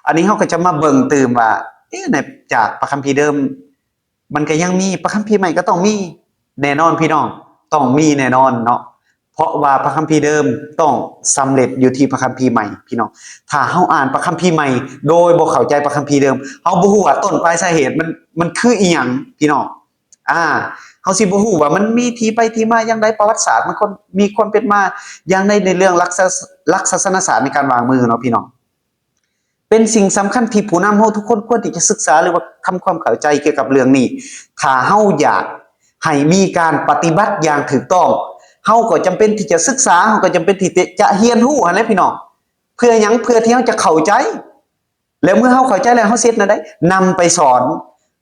ອັນນີ້ເຮົາກໍຈະມາເບິ່ງຕື່ມວ່າ ເອະ ໃນ ຈາກພະຄຳພີເດີມ ມັນກໍຍັງມີ ພະຄຳພີໃໝ່ກໍຕ້ອງມີແນ່ນອນພີ່ນ້ອງ ຕ້ອງມີແນ່ນອນເນາະ ເພາະວ່າພະຄຳພີເດີມຕ້ອງສຳເລັດຢູ່ທີ່ພະຄຳພີໃໝ່ພີ່ນ້ອງ. ຖ້າເຮົາອ່ານພະຄຳພີໃໝ່ໂດຍບໍ່ເຂົ້າໃຈພະຄຳພີເດີມ ເຮົາບໍ່ຮູ້ວ່າຕົ້ນປາຍສາເຫດມັນ ມັນຄືອີ່ຫຍັງພີ່ນ້ອງ. ອາ ເຮົາຊິບໍ່ຮູ້ວ່າມັນມີທີ່ໄປທີ່ມາຢ່າງໃດ ປະຫວັດສາດມັນຄວນ ມີຄວາມເປັນມາຢ່າງໃດ ໃນເລື່ອງຫຼັກສາ ຫຼັກສາສະນະສາດໃນການວາງມືເນາະພີ່ນ້ອງ. ເປັນສິ່ງສຳຄັນທີ່ຜູ້ນຳເຮົາທຸກຄົນຄວນທີ່ຈະສຶກສາ ຫຼືວ່າທຳຄວາມເຂົ້າໃຈກ່ຽວກັບເລື່ອງນີ້. ຖ້າເຮົາຢາກໃຫ້ມີການປະຕິບັດຢ່າງຖືກຕ້ອງ ເຮົາກໍຈຳເປັນທີ່ຈະສຶກສາ ເຮົາກໍຈຳເປັນທີ່ຈະຮຽນຮູ້ຫັ້ນແຫຼະພີ່ນ້ອງ. ເພື່ອຫຍັງ? ເພື່ອທີ່ເຮົາຈະເຂົ້າໃຈ ແລ້ວເມື່ອເຮົາເຂົ້າໃຈແລ້ວ ເຮົາຊິເຮັດແນວໃດ? ນຳໄປສອນ.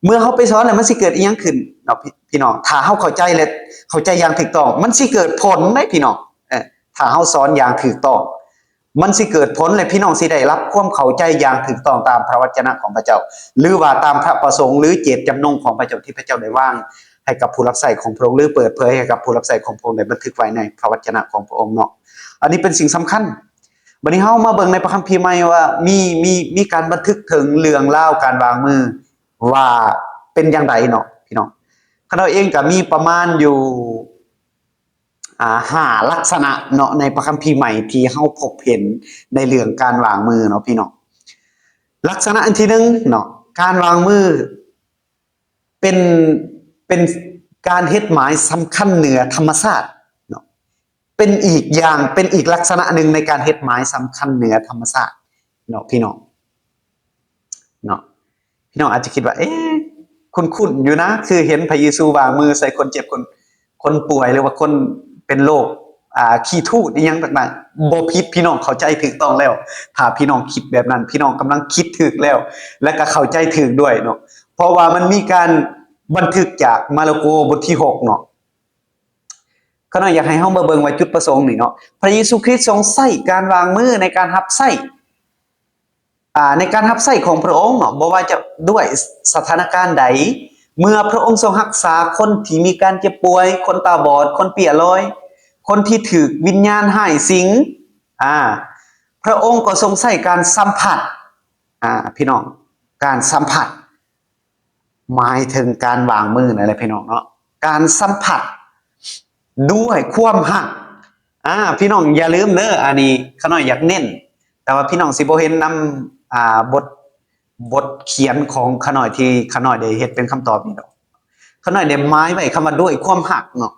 ເມື່ອເຮົາໄປສອນແລ້ວ ມັນຊິເກີດອີ່ຫຍັງຂຶ້ນເນາະ ພີ່ ພີ່ນ້ອງ? ຖ້າເຮົາເຂົ້າໃຈ ແລະ ເຂົ້າໃຈຢ່າງຖືກຕ້ອງ ມັນຊິເກີດຜົນເດ້ພີ່ນ້ອງ. ເອີ ຖ້າເຮົາສອນຢ່າງຖືກຕ້ອງ ມັນຊິເກີດຜົນ ແລະ ພີ່ນ້ອງຊິໄດ້ຮັບຄວາມເຂົ້າໃຈຢ່າງຖືກຕ້ອງຕາມພະວັດຈະນະຂອງພະເຈົ້າ ຫຼືວ່າຕາມພະປະສົງ ຫຼື ເຈດຈຳນົງຂອງພະເຈົ້າ ທີ່ພະເຈົ້າໄດ້ວາງໃຫ້ກັບຜູ້ຮັບໃຊ້ຂອງພະອົງ ຫຼື ເປີດເຜີຍໃຫ້ກັບຜູ້ຮັບໃຊ້ຂອງພະອົງ ໄດ້ບັນທຶກໄວ້ໃນພະວັດຈະນະຂອງພະອົງເນາະ. ອັນນີ້ເປັນສິ່ງສຳຄັນ. ບັດນີ້ເຮົາມາເບິ່ງໃນພະຄຳພີໃໝ່ວ່າມີ ມີ ມີການບັນທຶກເຖິງເລື່ອງລາວການວາງມືວ່າເປັນຢ່າງໃດເນາະພີ່ນ້ອງ. ຂ້ານ້ອຍເອງກໍມີປະມານຢູ່ ອາ ຫ້າລັກສະນະເນາະ ໃນພະຄຳພີໃໝ່ທີ່ເຮົາພົບເຫັນໃນເລື່ອງການວາງມືເນາະພີ່ນ້ອງ. ລັກສະນະອັນທີໜຶ່ງເນາະ ການວາງມື ເປັນ ເປັນການເຮັດໝາຍສຳຄັນເໜືອທຳມະຊາດເນາະ ເປັນອີກຢ່າງ ເປັນອີກລັກສະນະໜຶ່ງໃນການເຮັດໝາຍສຳຄັນເໜືອທຳມະຊາດເນາະ ພີ່ນ້ອງເນາະ. ພີ່ນ້ອງອາດຈະຄິດວ່າ ເອ ຄຸ້ນໆຢູ່ນະ ຄືເຫັນພະເຢຊູວາງມືໃສ່ຄົນເຈັບ ຄົນ ຄົນປ່ວຍ ຫຼືວ່າຄົນເປັນໂລກ ອາ ຂີ້ທູດອີ່ຫຍັງຕ່າງໆ. ບໍ່ຜິດ ພີ່ນ້ອງເຂົ້າໃຈຖືກຕ້ອງແລ້ວ. ຖ້າພີ່ນ້ອງຄິດແບບນັ້ນ ພີ່ນ້ອງກຳລັງຄິດຖືກແລ້ວ ແລະ ກໍເຂົ້າໃຈຖືກດ້ວຍເນາະ ເພາະວ່າມັນມີການບັນທຶກຈາກມາລະໂກບົດທີຫົກເນາະ. ຂ້ານ້ອຍຢາກໃຫ້ເຮົາມາເບິ່ງວ່າຈຸດປະສົງນີ້ເນາະ ພະເຢຊູຄຣິດຊົງໃຊ້ການວາງມືໃນການຮັບໃຊ້ ອາ ໃນການຮັບໃຊ້ຂອງພະອົງເນາະ ບໍ່ວ່າຈະດ້ວຍສະຖານະການໃດ ເມື່ອພະອົງຊົງຮັກສາຄົນທີ່ມີການເຈັບປ່ວຍ, ຄົນຕາບອດ, ຄົນເປ້ຍລອຍ, ຄົນທີ່ຖືກວິນຍານຮ້າຍສິງ, ອາ ພະອົງກໍຊົງໃຊ້ການສຳຜັດ, ອາ ພີ່ນ້ອງ, ການສຳຜັດ ໝາຍເຖິງການວາງມືນັ້ນແຫຼະພີ່ນ້ອງເນາະ, ການສຳຜັດດ້ວຍຄວາມຮັກ. ອາ ພີ່ນ້ອງຢ່າລືມເດີ, ອັນນີ້ຂ້ານ້ອຍຢາກເນັ້ນ, ແຕ່ວ່າພີ່ນ້ອງຊິບໍ່ເຫັນນຳ ອາ ບົດ ບົດຂຽນຂອງຂ້ານ້ອຍທີ່ຂ້ານ້ອຍໄດ້ເຮັດເປັນຄຳຕອບນີ້ດອກ. ຂ້ານ້ອຍໄດ້ໝາຍໄວ້ຄຳວ່າດ້ວຍຄວາມຮັກເນາະ,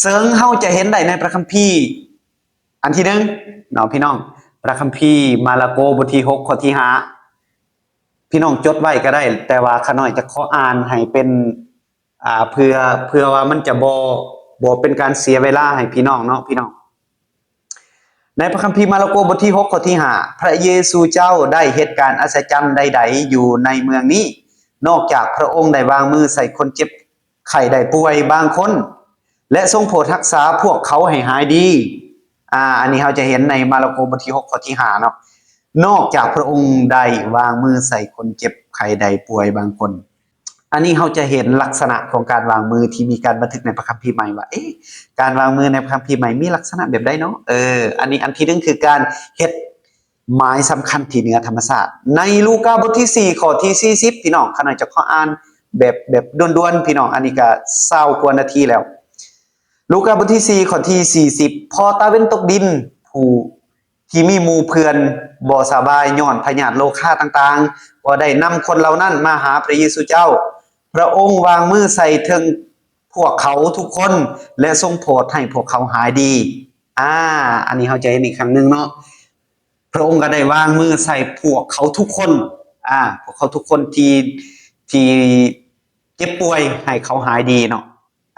ເຊິ່ງເຮົາຈະເຫັນໄດ້ໃນພະຄຳພີອັນທີໜຶ່ງເນາະ ພີ່ນ້ອງ, ພະຄຳພີມາລະໂກບົດທີຫົກ ຂໍ້ທີຫ້າ. ພີ່ນ້ອງຈົດໄວ້ກໍໄດ້, ແຕ່ວ່າຂ້ານ້ອຍຈະຂໍອ່ານໃຫ້ເປັນ ອາ ເພື່ອ ເພື່ອວ່າມັນຈະບໍ່ ບໍ່ເປັນການເສຍເວລາໃຫ້ພີ່ນ້ອງເນາະ ພີ່ນ້ອງ. ໃນພະຄຳພີມາລະໂກບົດທີຫົກ ຂໍ້ທີຫ້າ, ພະເຢຊູເຈົ້າໄດ້ເຮັດການອັດສະຈັນໃດໆຢູ່ໃນເມືອງນີ້, ນອກຈາກພະອົງໄດ້ວາງມືໃສ່ຄົນເຈັບໄຂ້ໄດ້ປ່ວຍບາງຄົນ ແລະ ຊົງໂຜດຮັກສາພວກເຂົາໃຫ້ຫາຍດີ. ອາ ອັນນີ້ເຮົາຈະເຫັນໃນມາລະໂກບົດທີຫົກ ຂໍ້ທີຫ້າເນາະ, ນອກຈາກພະອົງໄດ້ວາງມືໃສ່ຄົນເຈັບໄຂ້ໄດ້ປ່ວຍບາງຄົນ. ອັນນີ້ເຮົາຈະເຫັນລັກສະນະຂອງການວາງມືທີ່ມີການບັນທຶກໃນພະຄຳພີໃໝ່ວ່າ ເອະ ການວາງມືໃນພະຄຳພີໃໝ່ມີລັກສະນະແບບໃດເນາະ? ເອີ ອັນນີ້ອັນທີໜຶ່ງຄືການເຮັດໝາຍສຳຄັນທີ່ເໜືອທຳມະຊາດ. ໃນລູກາບົດທີສີ່ ຂໍ້ທີສີ່ສິບ ພີ່ນ້ອງ, ຂ້ານ້ອຍຈະຂໍອ່ານແບບ ແບບດ່ວນໆ ພີ່ນ້ອງ, ອັນນີ້ກະຊາວກວ່ານາທີແລ້ວ. ລູກາບົດທີສີ່ ຂໍ້ທີສີ່ສິບ, ພໍຕາເວັນຕົກດິນ, ຜູ້ທີ່ມີໝູ່ເພື່ອນບໍ່ສະບາຍຍ້ອນພະຍາດໂລຄາຕ່າງໆ ກໍໄດ້ນຳຄົນເຫຼົ່ານັ້ນມາຫາພະເຢຊູເຈົ້າ. ພະອົງວາງມືໃສ່ເທິງພວກເຂົາທຸກຄົນ ແລະ ຊົງໂຜດໃຫ້ພວກເຂົາຫາຍດີ. ອາ ອັນນີ້ເຮົາຈະເຫັນອີກຄັ້ງໜຶ່ງເນາະ, ພະອົງກໍໄດ້ວາງມືໃສ່ພວກເຂົາທຸກຄົນ, ອາ ພວກເຂົາທຸກຄົນທີ່ ທີ່ເຈັບປ່ວຍ ໃຫ້ເຂົາຫາຍດີເນາະ.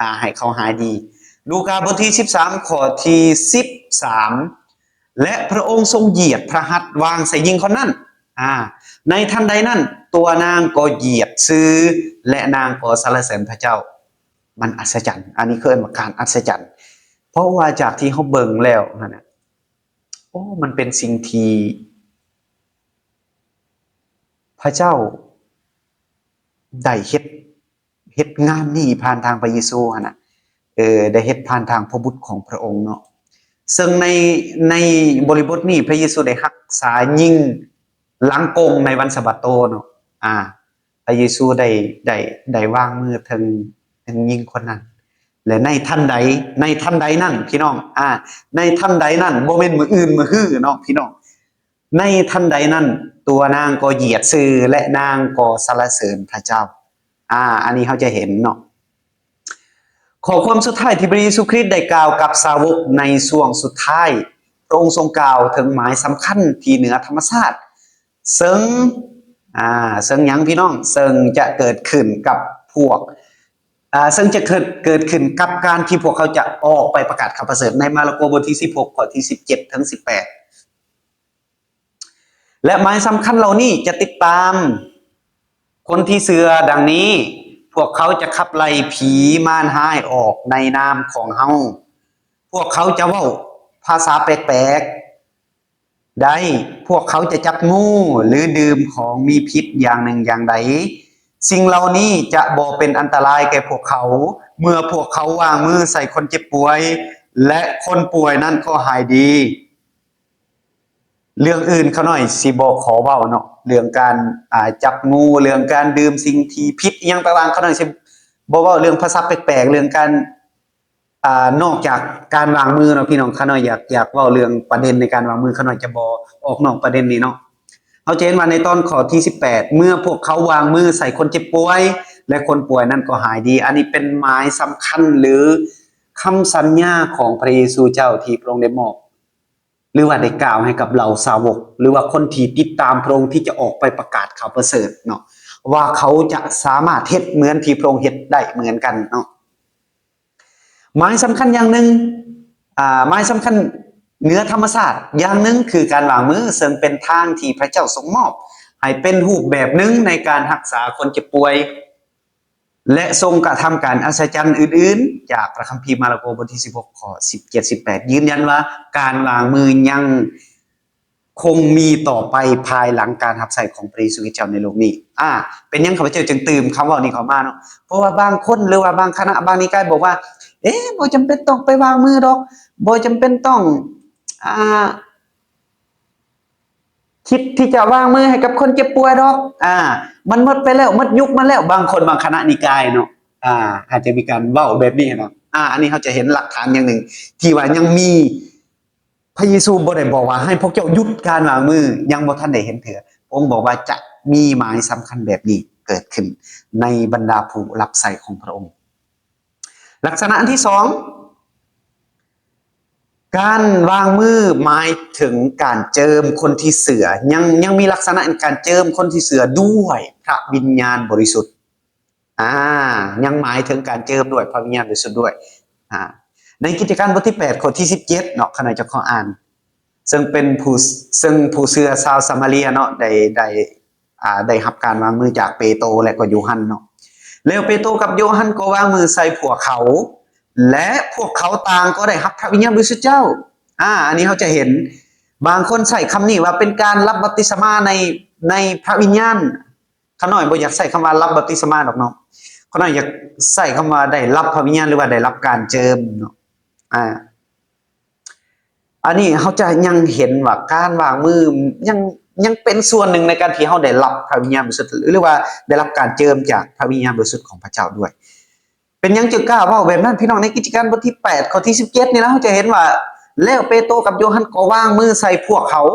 ອາ ໃຫ້ເຂົາຫາຍດີ. ລູກາບົດທີສິບສາມ ຂໍ້ທີສິບສາມ, ແລະ ພະອົງຊົງຢຽດພະຫັດວາງໃສ່ຍິງຄົນນັ້ນ. ອາ ໃນທັນໃດນັ້ນ ຕົວນາງກໍຢຽດຊື່ ແລະ ນາງກໍສັນລະເສີນພະເຈົ້າ. ມັນອັດສະຈັນ, ອັນນີ້ເອີ້ນວ່າການອັດສະຈັນ. ເພາະວ່າຈາກທີ່ເຮົາເບິ່ງແລ້ວຫັ້ນນະ, ໂອ້ ມັນເປັນສິ່ງທີ່ພະເຈົ້າໄດ້ເຮັດ ເຮັດງານນີ້ຜ່ານທາງພະເຢຊູຫັ້ນນະ ເອີ ໄດ້ເຮັດຜ່ານທາງພະບຸດຂອງພະອົງເນາະ. ເຊິ່ງໃນ ໃນບໍລິບົດນີ້ ພະເຢຊູໄດ້ຮັກສາຍິງຫຼັງກົງໃນວັນສະບາໂຕເນາະ. ອາ ພະເຢຊູໄດ້ ໄດ້ ໄດ້ວາງມືເຖິງ ເຖິງຍິງຄົນນັ້ນ ແລະ ໃນທັນໃດ ໃນທັນໃດນັ້ນ ພີ່ນ້ອງ ອາ ໃນທັນໃດນັ້ນ ບໍ່ແມ່ນມື້ອື່ນມື້ຮືເນາະ ພີ່ນ້ອງ. ໃນທັນໃດນັ້ນ ຕົວນາງກໍຢຽດຊື່ ແລະ ນາງກໍສັນລະເສີນພະເຈົ້າ. ອາ ອັນນີ້ເຮົາຈະເຫັນເນາະ ຂໍ້ຄວາມສຸດທ້າຍທີ່ພະເຢຊູຄຣິດໄດ້ກ່າວກັບສາວົກໃນຊ່ວງສຸດທ້າຍ, ພະອົງຊົງກ່າວເຖິງໝາຍສຳຄັນທີ່ເໜືອທຳມະຊາດ, ເຊິ່ງ ອາ ເຊິ່ງຫຍັງພີ່ນ້ອງ? ເຊິ່ງຈະເກີດຂຶ້ນກັບພວກ ອາ ເຊິ່ງຈະເກີດ ເກີດຂຶ້ນກັບການທີ່ພວກເຂົາຈະອອກໄປປະກາດຂ່າວປະເສີດ ໃນມາລະໂກບົດທີສິບຫົກ ຂໍ້ທີສິບເຈັດເຖິງສິບແປດ. ແລະ ໝາຍສຳຄັນເຫຼົ່ານີ້ຈະຕິດຕາມຄົນທີ່ເຊື່ອດັ່ງນີ້, ພວກເຂົາຈະຂັບໄລ່ຜີມານຮ້າຍອອກໃນນາມຂອງເຮົາ, ພວກເຂົາຈະເວົ້າພາສາແປກໆໄດ້, ພວກເຂົາຈະຈັບງູ ຫຼື ດື່ມຂອງມີພິດຢ່າງໜຶ່ງຢ່າງໃດ, ສິ່ງເຫຼົ່ານີ້ຈະບໍ່ເປັນອັນຕະລາຍແກ່ພວກເຂົາ, ເມື່ອພວກເຂົາວາງມືໃສ່ຄົນເຈັບປ່ວຍ ແລະ ຄົນປ່ວຍນັ້ນກໍຫາຍດີ. ເລື່ອງອື່ນຂ້ານ້ອຍຊິບໍ່ຂໍເວົ້າເນາະ, ເລື່ອງການ ອາ ຈັບງູ, ເລື່ອງການດື່ມສິ່ງທີ່ຜິດອີ່ຫຍັງຕ່າງໆ ຂ້ານ້ອຍຊິບໍ່ເວົ້າ, ເລື່ອງພາສາແປກໆ, ເລື່ອງການ ອາ ນອກຈາກການວາງມືເນາະ ພີ່ນ້ອງ, ຂ້ານ້ອຍຢາກ ຢາກເວົ້າເລື່ອງປະເດັນໃນການວາງມື, ຂ້ານ້ອຍຈະບໍ່ອອກນອກປະເດັນນີ້ເນາະ. ເຮົາຈະເຫັນວ່າໃນຕອນຂໍ້ທີສິບແປດ ເມື່ອພວກເຂົາວາງມືໃສ່ຄົນເຈັບປ່ວຍ ແລະ ຄົນປ່ວຍນັ້ນກໍຫາຍດີ. ອັນນີ້ເປັນໝາຍສຳຄັນ ຫຼື ຄຳສັນຍາຂອງພະເຢຊູເຈົ້າທີ່ພະອົງໄດ້ມອບ ຫຼືວ່າໄດ້ກ່າວໃຫ້ກັບເຫຼົ່າສາວົກ ຫຼືວ່າຄົນທີ່ຕິດຕາມພະອົງທີ່ຈະອອກໄປປະກາດຂ່າວປະເສີດເນາະ ວ່າເຂົາຈະສາມາດເຮັດເໝືອນທີ່ພະອົງເຮັດໄດ້ເໝືອນກັນເນາະ. ໝາຍສຳຄັນຢ່າງໜຶ່ງ ອາ ໝາຍສຳຄັນເໜືອທຳມະຊາດຢ່າງໜຶ່ງ ຄືການວາງມື ເຊິ່ງເປັນທາງທີ່ພະເຈົ້າຊົງມອບໃຫ້ເປັນຮູບແບບໜຶ່ງໃນການຮັກສາຄົນເຈັບປ່ວຍ ແລະ ຊົງກະທຳການອັດສະຈັນອື່ນໆ ຈາກພະຄຳພີມາລະໂກບົດທີສິບຫົກ ຂໍ້ສິບເຈັດ ສິບແປດ ຢືນຢັນວ່າການວາງມືຍັງຄົງມີຕໍ່ໄປພາຍຫຼັງການຮັບໃຊ້ຂອງພະເຢຊູຄຣິດເຈົ້າໃນໂລກນີ້. ອາ ເປັນຫຍັງຂ້າພະເຈົ້າຈຶ່ງຕື່ມຄຳເວົ້ານີ້ເຂົ້າມາເນາະ? ເພາະວ່າບາງຄົນ ຫຼືວ່າບາງຄະນະ ບາງນິກາຍບອກວ່າ ເອ ບໍ່ຈຳເປັນຕ້ອງໄປວາງມືດອກ, ບໍ່ຈຳເປັນຕ້ອງ ອາ ຄິດທີ່ຈະວາງມືໃຫ້ກັບຄົນເຈັບປ່ວຍດອກ, ອາ ມັນໝົດໄປແລ້ວ, ໝົດຍຸກມັນແລ້ວ. ບາງຄົນບາງຄະນະນິກາຍເນາະ ອາ ອາດຈະມີການເວົ້າແບບນີ້ເນາະ. ອາ ອັນນີ້ເຮົາຈະເຫັນຫຼັກຖານຢ່າງໜຶ່ງ ທີ່ວ່າຍັງມີ ພະເຢຊູບໍ່ໄດ້ບອກວ່າໃຫ້ພວກເຈົ້າຢຸດການວາງມື, ຍັງບໍ່ທັນໄດ້ເຫັນເທື່ອ. ພະອົງບອກວ່າຈະມີໝາຍສຳຄັນແບບນີ້ເກີດຂຶ້ນໃນບັນດາຜູ້ຮັບໃຊ້ຂອງພະອົງ. ລັກສະນະອັນທີສອງ ການວາງມືໝາຍເຖິງການເຈີມຄົນທີ່ເຊື່ອ, ຍັງ ຍັງມີລັກສະນະການເຈີມຄົນທີ່ເຊື່ອດ້ວຍພະວິນຍານບໍລິສຸດ. ອາ ຍັງໝາຍເຖິງການເຈີມດ້ວຍພະວິນຍານບໍລິສຸດດ້ວຍ. ອາ ໃນກິດຈະການບົດທີແປດ ຂໍ້ທີສິບເຈັດເນາະ, ຂ້ານ້ອຍຈະຂໍອ່ານ, ເຊິ່ງເປັນຜູ້ ເຊິ່ງຜູ້ເຊື່ອຊາວສາມາເຣຍເນາະ ໄດ້ ໄດ້ ອາ ໄດ້ຮັບການວາງມືຈາກເປໂຕ ແລະ ກໍໂຢຮັນເນາະ. ແລ້ວເປໂຕກັບໂຢຮັນກໍວາງມືໃສ່ພວກເຂົາ ແລະ ພວກເຂົາຕ່າງກໍໄດ້ຮັບພະວິນຍານບໍລິສຸດເຈົ້າ. ອາ ອັນນີ້ເຮົາຈະເຫັນບາງຄົນໃຊ້ຄຳນີ້ວ່າເປັນການຮັບບັບຕິສະມາໃນ ໃນພະວິນຍານ. ຂ້ານ້ອຍບໍ່ຢາກໃຊ້ຄຳວ່າຮັບບັບຕິສະມາດອກເນາະ, ຂ້ານ້ອຍຢາກໃຊ້ຄຳວ່າໄດ້ຮັບພະວິນຍານ ຫຼືວ່າໄດ້ຮັບການເຈີມເນາະ. ອາ ອັນນີ້ເຮົາຈະຍັງເຫັນວ່າການວາງມືຍັງ ຍັງເປັນສ່ວນໜຶ່ງໃນການທີ່ເຮົາໄດ້ຮັບພະວິນຍານບໍລິສຸດ ຫຼືວ່າໄດ້ຮັບການເຈີມຈາກພະວິນຍານບໍລິສຸດຂອງພະເຈົ້າດ້ວຍ. ເປັນຫຍັງຈຶ່ງກ້າເວົ້າແບບນັ້ນ ພີ່ນ້ອງ? ໃນກິດຈະການບົດທີແປດ ຂໍ້ທີສິບເຈັດນີ້ນະ ເຮົາຈະເຫັນວ່າ ແລ້ວເປໂຕກັບໂຢຮັນກໍວາງມືໃສ່ພວກເຂົາ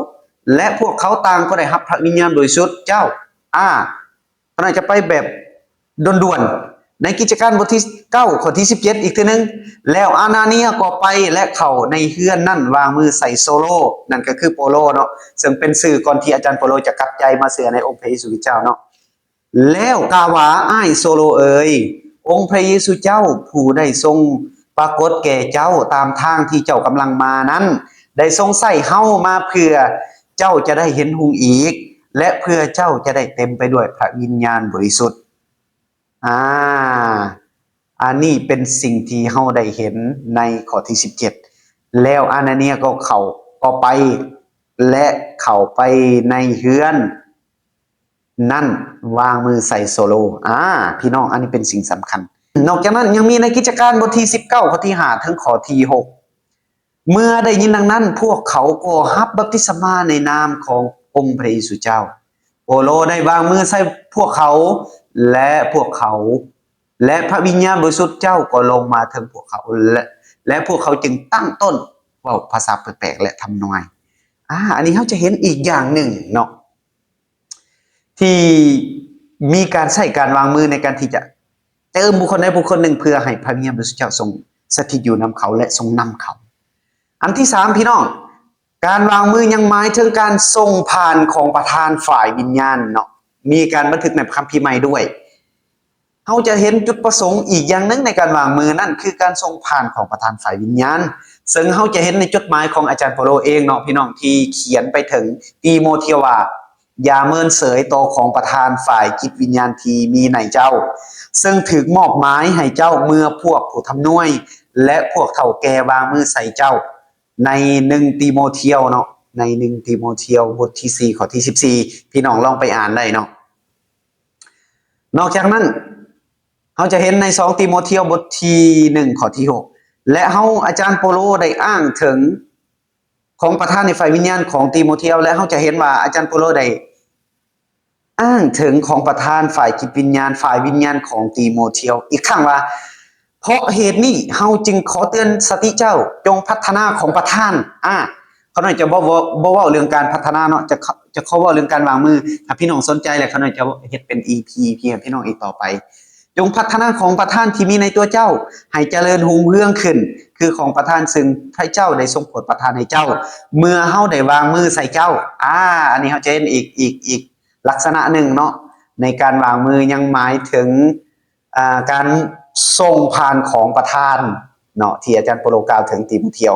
ແລະ ພວກເຂົາຕ່າງກໍໄດ້ຮັບພະວິນຍານບໍລິສຸດເຈົ້າ. ອາ ຂ້ານ້ອຍຈະໄປແບບດ່ວນໆ ໃນກິດຈະການບົດທີເກົ້າ ຂໍ້ທີສິບເຈັດ ອີກເທື່ອໜຶ່ງ, ແລ້ວອານາເນຍກໍໄປ ແລະ ເຂົ້າໃນເຮືອນນັ້ນ ວາງມືໃສ່ໂຊໂລ, ນັ້ນກໍຄືໂປໂລເນາະ, ເຊິ່ງເປັນຊື່ກ່ອນທີ່ອາຈານໂປໂລຈະກັບໃຈມາເຊື່ອໃນອົງພະເຢຊູຄຣິດເຈົ້າເນາະ. ແລ້ວກ່າວວ່າ, ອ້າຍໂຊໂລເອີຍ, ອົງພະເຢຊູເຈົ້າຜູ້ໄດ້ຊົງປາກົດແກ່ເຈົ້າຕາມທາງທີ່ເຈົ້າກຳລັງມານັ້ນ ໄດ້ຊົງໃຊ້ເຮົາມາເພື່ອເຈົ້າຈະໄດ້ເຫັນຮຸ່ງອີກ ແລະ ເພື່ອເຈົ້າຈະໄດ້ເຕັມໄປດ້ວຍພະວິນຍານບໍລິສຸດ. ອາ ອັນນີ້ເປັນສິ່ງທີ່ເຮົາໄດ້ເຫັນໃນຂໍ້ທີສິບເຈັດ. ແລ້ວອານາເນຍກໍເຂົ້າ ກໍໄປ ແລະ ເຂົ້າໄປໃນເຮືອນ ນັ້ນວາງມືໃສ່ໂຊໂລ. ອາ ພີ່ນ້ອງ, ອັນນີ້ເປັນສິ່ງສຳຄັນ. ນອກຈາກນັ້ນຍັງມີໃນກິດຈະການບົດທີສິບເກົ້າ ຂໍ້ທີຫ້າ ເຖິງຂໍ້ທີຫົກ. ເມື່ອໄດ້ຍິນດັ່ງນັ້ນ, ພວກເຂົາກໍຮັບບັບຕິສະມາໃນນາມຂອງອົງພະເຢຊູເຈົ້າ. ເປາໂລໄດ້ວາງມືໃສ່ພວກເຂົາ ແລະ ພວກເຂົາ ແລະ ພະວິນຍານບໍລິສຸດເຈົ້າກໍລົງມາເທິງພວກເຂົາ ແລະ ແລະ ພວກເຂົາຈຶ່ງຕັ້ງຕົ້ນເວົ້າພາສາແປກໆ ແລະ ທຳນວຍ. ອາ ອັນນີ້ເຮົາຈະເຫັນອີກຢ່າງໜຶ່ງເນາະ ທີ່ມີການໃຊ້ການວາງມືໃນການທີ່ຈະເຈີມບຸກຄົນໃດບຸກຄົນໜຶ່ງ ເພື່ອໃຫ້ພະວິນຍານບໍລິສຸດເຈົ້າຊົງສະຖິດຢູ່ນຳເຂົາ ແລະ ຊົງນຳເຂົາ. ອັນທີສາມ ພີ່ນ້ອງ, ການວາງມືຍັງໝາຍເຖິງການສົ່ງຜ່ານຂອງປະທານຝ່າຍວິນຍານເນາະ, ມີການບັນທຶກໃນພະຄຳພີໃໝ່ດ້ວຍ. ເຮົາຈະເຫັນຈຸດປະສົງອີກຢ່າງໜຶ່ງໃນການວາງມື, ນັ້ນຄືການສົ່ງຜ່ານຂອງປະທານຝ່າຍວິນຍານ, ເຊິ່ງເຮົາຈະເຫັນໃນຈົດໝາຍຂອງອາຈານເປາໂລເອງເນາະ ພີ່ນ້ອງ, ທີ່ຂຽນໄປເຖິງຕີໂມທຽວວ່າ, ຢ່າເມີນເສີຍຕໍ່ຂອງປະທານຝ່າຍຈິດວິນຍານທີ່ມີໃນເຈົ້າ, ເຊິ່ງຖືກມອບໝາຍໃຫ້ເຈົ້າເມື່ອພວກຜູ້ທຳນວຍ ແລະ ພວກເຖົ້າແກ່ວາງມືໃສ່ເຈົ້າ. ໃນໜຶ່ງຕີໂມທຽວເນາະ, ໃນໜຶ່ງຕີໂມທຽວ ບົດທີສີ່ ຂໍ້ທີສິບສີ່, ພີ່ນ້ອງລອງໄປອ່ານໄດ້ເນາະ. ນອກຈາກນັ້ນ, ເຮົາຈະເຫັນໃນສອງຕີໂມທຽວ ບົດທີໜຶ່ງ ຂໍ້ທີຫົກ, ແລະ ເຮົາ, ອາຈານໂປໂລໄດ້ອ້າງເຖິງຂອງປະທານໃນຝ່າຍວິນຍານຂອງຕີໂມທຽວ, ແລະ ເຮົາຈະເຫັນວ່າອາຈານໂປໂລໄດ້ ອ້າງເຖິງຂອງປະທານຝ່າຍຈິດວິນຍານ, ຝ່າຍວິນຍານຂອງຕີໂມທຽວອີກຄັ້ງວ່າ, ເພາະເຫດນີ້ເຮົາຈຶ່ງຂໍເຕືອນສະຕິເຈົ້າ, ຈົ່ງພັດທະນາຂອງປະທານ. ອາ ຂ້ານ້ອຍຈະບໍ່ ບໍ່ ບໍ່ເວົ້າເລື່ອງການພັດທະນາເນາະ, ຈະ ຈະຂໍເວົ້າເລື່ອງການວາງມື. ຖ້າພີ່ນ້ອງສົນໃຈແລ້ວ, ຂ້ານ້ອຍຈະເຮັດເປັນອີພີ ອີພີໃຫ້ພີ່ນ້ອງອີກຕໍ່ໄປ. ຈົ່ງພັດທະນາຂອງປະທານທີ່ມີໃນຕົວເຈົ້າ ໃຫ້ຈະເລີນຮຸ່ງເຮືອງຂຶ້ນ ຄືຂອງປະທານ ຊຶ່ງພະເຈົ້າໄດ້ຊົງໂປດປະທານໃຫ້ເຈົ້າ ເມື່ອເຮົາໄດ້ວາງມືໃສ່ເຈົ້າ. ອາ ອັນນີ້ເຮົາຈະເຫັນອີກ ອີກ ອີກ ລັກສະນະໜຶ່ງເນາະ ໃນການວາງມືຍັງໝາຍເຖິງ ອາ ການສົ່ງຜ່ານຂອງປະທານເນາະ ທີ່ອາຈານເປາໂລກ່າວເຖິງຕີໂມທຽວ.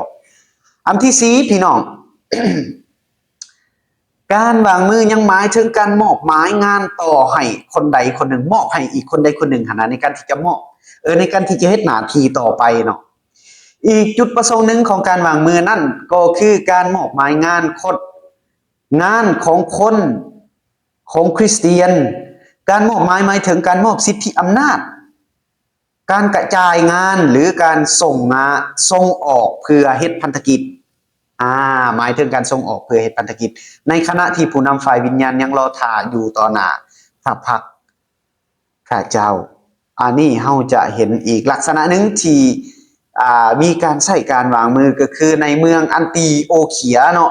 ອັນທີສີ່ ພີ່ນ້ອງ, ການວາງມືຍັງໝາຍເຖິງການມອບໝາຍງານຕໍ່ໃຫ້ຄົນໃດຄົນໜຶ່ງ, ມອບໃຫ້ອີກຄົນໃດຄົນໜຶ່ງຫັ້ນນະ, ໃນການທີ່ຈະມອບ, ເອີ, ໃນການທີ່ຈະເຮັດໜ້າທີ່ຕໍ່ໄປເນາະ. ອີກຈຸດປະສົງໜຶ່ງຂອງການວາງມືນັ້ນ ກໍຄືການມອບໝາຍງານຄົນ, ງານຂອງຄົນ ຂອງຄຣິສຕຽນ. ການມອບໝາຍໝາຍເຖິງການມອບສິດທິອຳນາດ, ການກະຈາຍງານ ຫຼື ການສົ່ງງາ, ສົ່ງອອກເພື່ອເຮັດພັນທະກິດ. ອາ, ໝາຍເຖິງການສົ່ງອອກເພື່ອເຮັດພັນທະກິດ ໃນຂະນະທີ່ຜູ້ນຳຝ່າຍວິນຍານຍັງລໍຖ້າຢູ່ຕໍ່ໜ້າພະພັກ ພະເຈົ້າ. ອັນນີ້ເຮົາຈະເຫັນອີກລັກສະນະໜຶ່ງທີ່ ອາ ມີການໃຊ້ການວາງມື ກໍຄືໃນເມືອງອັນຕີໂອເຄຍເນາະ,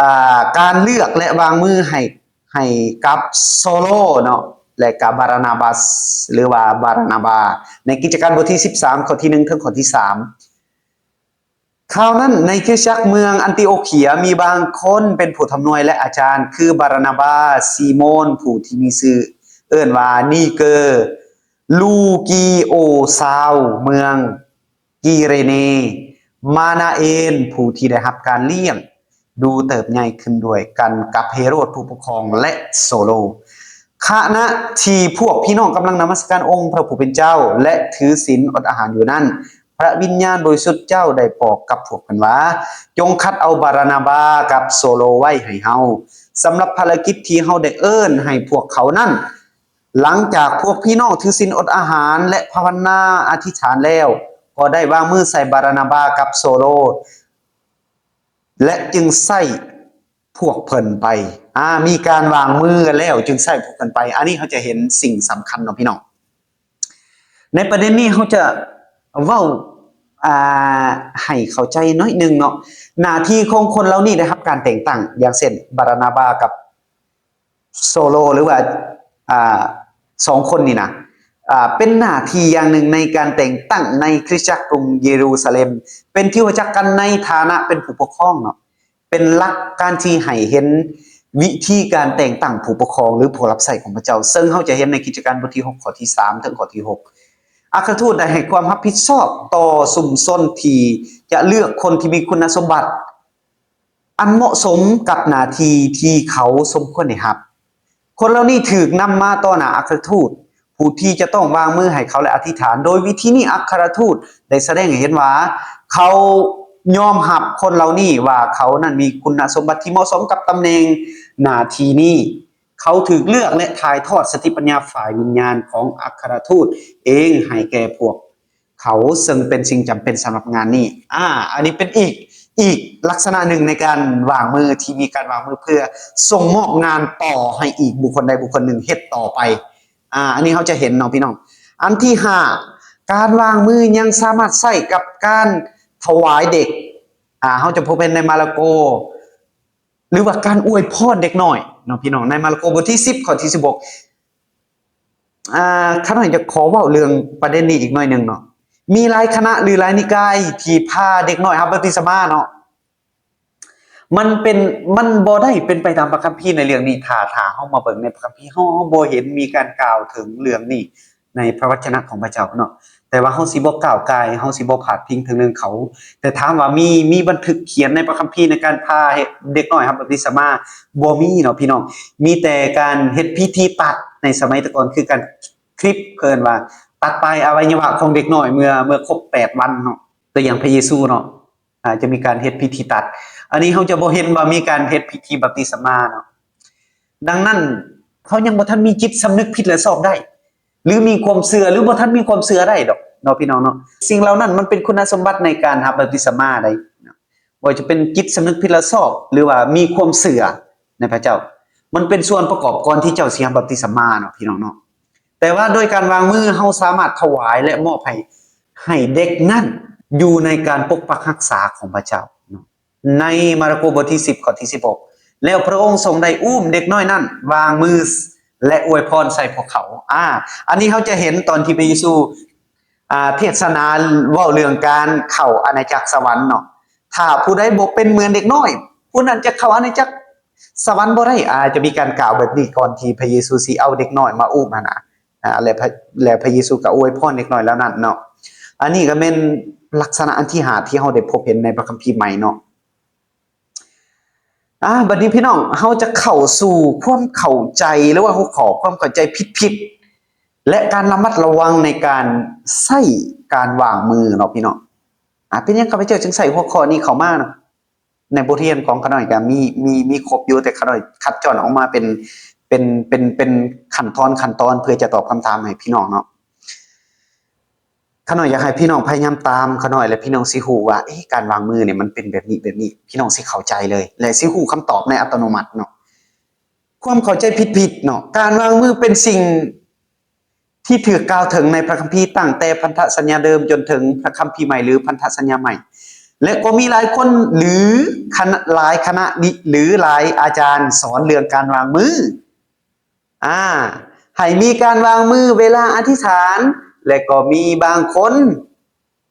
ອາ ການເລືອກ ແລະ ວາງມືໃຫ້ ໃຫ້ກັບໂຊໂລເນາະ ແລະ ກັບບາຣານາບັສ ຫຼືວ່າບາຣານາບາ ໃນກິດຈະການບົດທີສິບສາມ ຂໍ້ທີໜຶ່ງ ເຖິງຂໍ້ທີສາມ. ຄາວນັ້ນໃນຄຣິສຕະຈັກເມືອງອັນຕີໂອເຄຍ ມີບາງຄົນເປັນຜູ້ທຳນວຍ ແລະ ອາຈານ ຄື ບາຣານາບາ, ຊີໂມນ ຜູ້ທີ່ມີຊື່ເອີ້ນວ່ານີເກີ, ລູກີໂອຊາວເມືອງກີເຣເນ, ມານາເອນ ຜູ້ທີ່ໄດ້ຮັບການລ້ຽງດູເຕີບໃຫຍ່ຂຶ້ນດ້ວຍກັນກັບເຮໂຣດຜູ້ປົກຄອງ ແລະ ໂຊໂລ. ຂະນະທີ່ພວກພີ່ນ້ອງກຳລັງນະມັດສະການອົງພະຜູ້ເປັນເຈົ້າ ແລະ ຖືສິນອົດອາຫານຢູ່ນັ້ນ, ພະວິນຍານບໍລິສຸດເຈົ້າໄດ້ບອກກັບພວກເພິ່ນວ່າ, ຈົ່ງຄັດເອົາບາຣານາບາກັບໂຊໂລໄວ້ໃຫ້ເຮົາ, ສຳລັບພາລະກິດທີ່ເຮົາໄດ້ເອີ້ນໃຫ້ພວກເຂົານັ້ນ. ຫຼັງຈາກພວກພີ່ນ້ອງຖືສິນອົດອາຫານ ແລະ ພາວະນາອະທິຖານແລ້ວ, ກໍໄດ້ວາງມືໃສ່ບາຣານາບາກັບໂຊໂລ ແລະ ຈຶ່ງໃຊ້ພວກເພິ່ນໄປ. ອາ, ມີການວາງມືກັນແລ້ວຈຶ່ງໃຊ້ພວກເພິ່ນໄປ. ອັນນີ້ເຮົາຈະເຫັນສິ່ງສຳຄັນເນາະ ພີ່ນ້ອງ. ໃນປະເດັນນີ້ເຮົາຈະເວົ້າ, ອາ, ໃຫ້ເຂົ້າໃຈໜ້ອຍໜຶ່ງເນາະ. ໜ້າທີ່ຂອງຄົນເຫຼົ່ານີ້ໄດ້ຮັບການແຕ່ງຕັ້ງ, ຢ່າງເຊັ່ນ ບາຣານາບາກັບ ໂຊໂລ ຫຼືວ່າ ອາ ສອງຄົນນີ້ນະ ອາ ເປັນໜ້າທີ່ຢ່າງໜຶ່ງໃນການແຕ່ງຕັ້ງໃນຄຣິສຕະຈັກກຸງເຢຣູຊາເລັມ, ເປັນທີ່ຮູ້ຈັກກັນໃນຖານະເປັນຜູ້ປົກຄອງເນາະ, ເປັນຫຼັກການທີ່ໃຫ້ເຫັນວິທີການແຕ່ງຕັ້ງຜູ້ປົກຄອງ ຫຼື ຜູ້ຮັບໃຊ້ຂອງພະເຈົ້າ, ເຊິ່ງເຮົາຈະເຫັນໃນກິດຈະການບົດທີຫົກ ຂໍ້ທີສາມ ເຖິງຂໍ້ທີຫົກ. ອັກຄະທູດໄດ້ໃຫ້ຄວາມຮັບຜິດຊອບຕໍ່ຊຸມຊົນທີ່ຈະເລືອກຄົນທີ່ມີຄຸນນະສົມບັດ ອັນເໝາະສົມກັບໜ້າທີ່ທີ່ເຂົາສົມຄວນໄດ້ຮັບ. ຄົນເຫຼົ່ານີ້ຖືກນຳມາຕໍ່ໜ້າອັກຄະທູດ, ຜູ້ທີ່ຈະຕ້ອງວາງມືໃຫ້ເຂົາ ແລະ ອະທິຖານ. ໂດຍວິທີນີ້ ອັກຄະທູດໄດ້ສະແດງໃຫ້ເຫັນວ່າ ເຂົາຍອມຮັບຄົນເຫຼົ່ານີ້ວ່າເຂົານັ້ນມີຄຸນນະສົມບັດທີ່ເໝາະສົມກັບຕຳແໜ່ງໜ້າທີ່ນີ້. ເຂົາຖືກເລືອກ ແລະ ຖ່າຍທອດສະຕິປັນຍາຝ່າຍວິນຍານຂອງອັກຄະລັດທູດເອງໃຫ້ແກ່ພວກເຂົາ, ເຊິ່ງເປັນສິ່ງຈຳເປັນສຳລັບງານນີ້. ອາ, ອັນນີ້ເປັນອີກ, ອີກລັກສະນະໜຶ່ງໃນການວາງມື, ທີ່ມີການວາງມືເພື່ອສົ່ງມອບງານຕໍ່ໃຫ້ອີກບຸກຄົນໃດບຸກຄົນໜຶ່ງເຮັດຕໍ່ໄປ. ອາ, ອັນນີ້ເຮົາຈະເຫັນເນາະພີ່ນ້ອງ. ອັນທີຫ້າ, ການວາງມືຍັງສາມາດໃຊ້ກັບການຖວາຍເດັກ. ອາ, ເຮົາຈະພົບເຫັນໃນມາລະໂກ ຫຼືວ່າການອວຍພອນເດັກນ້ອຍເນາະພີ່ນ້ອງ, ໃນມາລະໂກບົດທີສິບ ຂໍ້ທີສິບຫົກ. ອາ, ຂ້ານ້ອຍຈະຂໍເວົ້າເລື່ອງປະເດັນນີ້ອີກໜ້ອຍໜຶ່ງເນາະ. ມີຫຼາຍຄະນະ ຫຼື ຫຼາຍນິກາຍທີ່ພາເດັກນ້ອຍຮັບບັບຕິສະມາເນາະ. ມັນເປັນ, ມັນບໍ່ໄດ້ເປັນໄປຕາມພະຄຳພີໃນເລື່ອງນີ້. ຖ້າ, ຖ້າເຮົາມາເບິ່ງໃນພະຄຳພີ, ເຮົາ, ເຮົາບໍ່ເຫັນມີການກ່າວເຖິງເລື່ອງນີ້ໃນພະວັດຈະນະຂອງພະເຈົ້າເນາະ. ແຕ່ວ່າເຮົາຊິບໍ່ກ້າວກ່າຍ, ເຮົາຊິບໍ່ພາດພິງເຖິງເລື່ອງເຂົາ. ແຕ່ຖາມວ່າມີ, ມີບັນທຶກຂຽນໃນພະຄຳພີໃນການພາເດັກນ້ອຍຮັບບັບຕິສະມາ? ບໍ່ມີເນາະພີ່ນ້ອງ. ມີແຕ່ການເຮັດພິທີຕັດໃນສະໄໝແຕ່ກ່ອນ, ຄືການຄລິບ, ເອີ້ນວ່າຕັດປາຍອະໄວຍະວະຂອງເດັກນ້ອຍເມື່ອ, ເມື່ອຄົບແປດວັນເນາະ. ຕົວຢ່າງພະເຢຊູເນາະ, ອາດຈະມີການເຮັດພິທີຕັດ. ອັນນີ້ເຮົາຈະບໍ່ເຫັນວ່າມີການເຮັດພິທີບັບຕິສະມາເນາະ. ດັ່ງນັ້ນ ເຮົາຍັງບໍ່ທັນມີຈິດສຳນຶກຜິດແລະຊອບໄດ້ ຫຼື ມີຄວາມເຊື່ອ ຫຼື ບໍ່ທັນມີຄວາມເຊື່ອໄດ້ດອກເນາະ ພີ່ນ້ອງເນາະ. ສິ່ງເຫຼົ່ານັ້ນມັນເປັນຄຸນນະສົມບັດໃນການຮັບບັບຕິສະມາໄດ໋ເນາະ. ບໍ່ວ່າຈະເປັນຈິດສຳນຶກຜິດລະຊອບ ຫຼືວ່າມີຄວາມເຊື່ອໃນພະເຈົ້າ, ມັນເປັນສ່ວນປະກອບກ່ອນທີ່ເຈົ້າຊິຮັບບັບຕິສະມາເນາະ ພີ່ນ້ອງເນາະ. ແຕ່ວ່າໂດຍການວາງມື ເຮົາສາມາດຖວາຍ ແລະ ມອບໃຫ້, ໃຫ້ເດັກນັ້ນຢູ່ໃນການປົກປັກຮັກສາຂອງພະເຈົ້າເນາະ. ໃນມາລະໂກບົດທີສິບ ຂໍ້ທີສິບຫົກ, ແລ້ວພະອົງຊົງໄດ້ອຸ້ມເດັກນ້ອຍນັ້ນ, ວາງມື ແລະ ອວຍພອນໃສ່ພວກເຂົາ. ອາ, ອັນນີ້ເຮົາຈະເຫັນຕອນທີ່ພະເຢຊູ ອາ, ເທດສະໜາເວົ້າເລື່ອງການເຂົ້າອານາຈັກສະຫວັນເນາະ. ຖ້າຜູ້ໃດບໍ່ເປັນເໝືອນເດັກນ້ອຍ, ຜູ້ນັ້ນຈະເຂົ້າອານາຈັກສະຫວັນບໍ່ໄດ້. ອາ, ຈະມີການກ່າວແບບນີ້ກ່ອນທີ່ພະເຢຊູຊິເອົາເດັກນ້ອຍມາອຸ້ມຫັ້ນນະ. ອາ, ແລະ ພະ, ແລະ ພະເຢຊູກໍອວຍພອນເດັກນ້ອຍເຫຼົ່ານັ້ນເນາະ. ອັນນີ້ກໍແມ່ນລັກສະນະອັນທີຫ້າທີ່ເຮົາໄດ້ພົບເຫັນໃນພະຄຳພີໃໝ່ເນາະ. ອາ, ບັດນີ້ພີ່ນ້ອງ, ເຮົາຈະເຂົ້າສູ່ຄວາມເຂົ້າໃຈ ຫຼືວ່າຫົວຂໍ້ຄວາມເຂົ້າໃຈຜິດໆ ແລະ ການລະມັດລະວັງໃນການໃຊ້ການວາງມືເນາະ ພີ່ນ້ອງ. ອາ, ເປັນຫຍັງຂ້າພະເຈົ້າຈຶ່ງໃສ່ຫົວຂໍ້ນີ້ເຂົ້າມາເນາະ? ໃນບົດຮຽນຂອງຂ້ານ້ອຍກໍມີ, ມີ, ມີຄົບຢູ່, ແຕ່ຂ້ານ້ອຍຄັດຈ້ອນອອກມາເປັນ, ເປັນ, ເປັນ, ເປັນຂັ້ນຕອນ, ຂັ້ນຕອນ ເພື່ອຈະຕອບຄຳຖາມໃຫ້ພີ່ນ້ອງເນາະ. ຂ້ານ້ອຍຢາກໃຫ້ພີ່ນ້ອງພະຍາຍາມຕາມຂ້ານ້ອຍ ແລະ ພີ່ນ້ອງຊິຮູ້ວ່າ, ເອ, ການວາງມືນີ້ມັນເປັນແບບນີ້, ແບບນີ້, ພີ່ນ້ອງຊິເຂົ້າໃຈເລີຍ ແລະ ຊິຮູ້ຄຳຕອບໃນອັດຕະໂນມັດເນາະ. ຄວາມເຂົ້າໃຈຜິດໆເນາະ, ການວາງມືເປັນສິ່ງ ທີ່ຖືກກ່າວເຖິງໃນພະຄຳພີຕັ້ງແຕ່ພັນທະສັນຍາເດີມຈົນເຖິງພະຄຳພີໃໝ່ ຫຼື ພັນທະສັນຍາໃໝ່ ແລະ ກໍມີຫຼາຍຄົນ ຫຼື ຄະນະ, ຫຼາຍຄະນະ ຫຼື ຫຼາຍອາຈານສອນເລື່ອງການວາງມື ອາ, ໃຫ້ມີການວາງມືເວລາອະທິຖານ ແລະ ກໍມີບາງຄົນ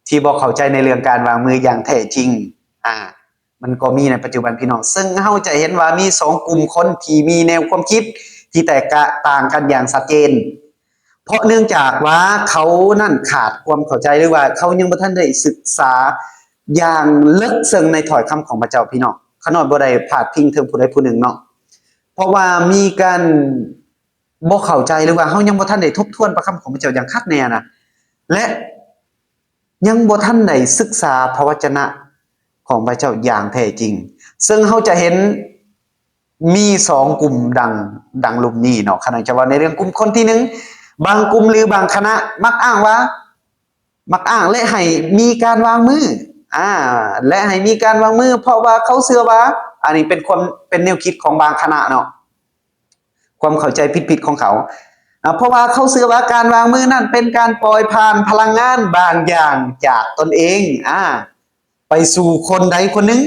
ທີ່ບໍ່ເຂົ້າໃຈໃນເລື່ອງການວາງມືຢ່າງແທ້ຈິງ. ອາ, ມັນກໍມີໃນປັດຈຸບັນ ພີ່ນ້ອງ, ເຊິ່ງເຮົາຈະເຫັນວ່າມີສອງກຸ່ມຄົນທີ່ມີແນວຄວາມຄິດທີ່ແຕກຕ່າງກັນຢ່າງຊັດເຈນ, ເພາະເນື່ອງຈາກວ່າເຂົານັ້ນຂາດຄວາມເຂົ້າໃຈ ຫຼືວ່າເຂົາຍັງບໍ່ທັນໄດ້ສຶກສາຢ່າງເລິກເຊິ່ງໃນຖ້ອຍຄຳຂອງພະເຈົ້າ ພີ່ນ້ອງ. ຂ້ານ້ອຍບໍ່ໄດ້ພາດພິງເຖິງຜູ້ໃດຜູ້ໜຶ່ງເນາະ, ເພາະວ່າມີການບໍ່ເຂົ້າໃຈ ຫຼືວ່າເຮົາຍັງບໍ່ທັນໄດ້ທົບທວນພະຄຳຂອງພະເຈົ້າຢ່າງຄັກແນ່ນະ ແລະ ຍັງບໍ່ທັນໄດ້ສຶກສາພະວະຈະນະຂອງພະເຈົ້າຢ່າງແທ້ຈິງ. ເຊິ່ງເຮົາຈະເຫັນມີສອງກຸ່ມດັ່ງ, ດັ່ງລຸ່ມນີ້ເນາະ. ຂ້ານ້ອຍຈະເວົ້າໃນເລື່ອງກຸ່ມຄົນທີໜຶ່ງ, ບາງກຸ່ມ ຫຼື ບາງຄະນະມັກອ້າງວ່າ, ມັກອ້າງ ແລະ ໃຫ້ມີການວາງມື, ອາ, ແລະ ໃຫ້ມີການວາງມື ເພາະວ່າເຂົາເຊື່ອວ່າ, ອັນນີ້ເປັນຄວາມ, ເປັນແນວຄິດຂອງບາງຄະນະເນາະ. ຄວາມເຂົ້າໃຈຜິດໆຂອງເຂົາ, ອາ, ເພາະວ່າເຂົາເຊື່ອວ່າການວາງມືນັ້ນເປັນການປ່ອຍຜ່ານພະລັງງານບາງຢ່າງຈາກຕົນເອງ, ອາ, ໄປສູ່ຄົນໃດຄົນໜຶ່ງ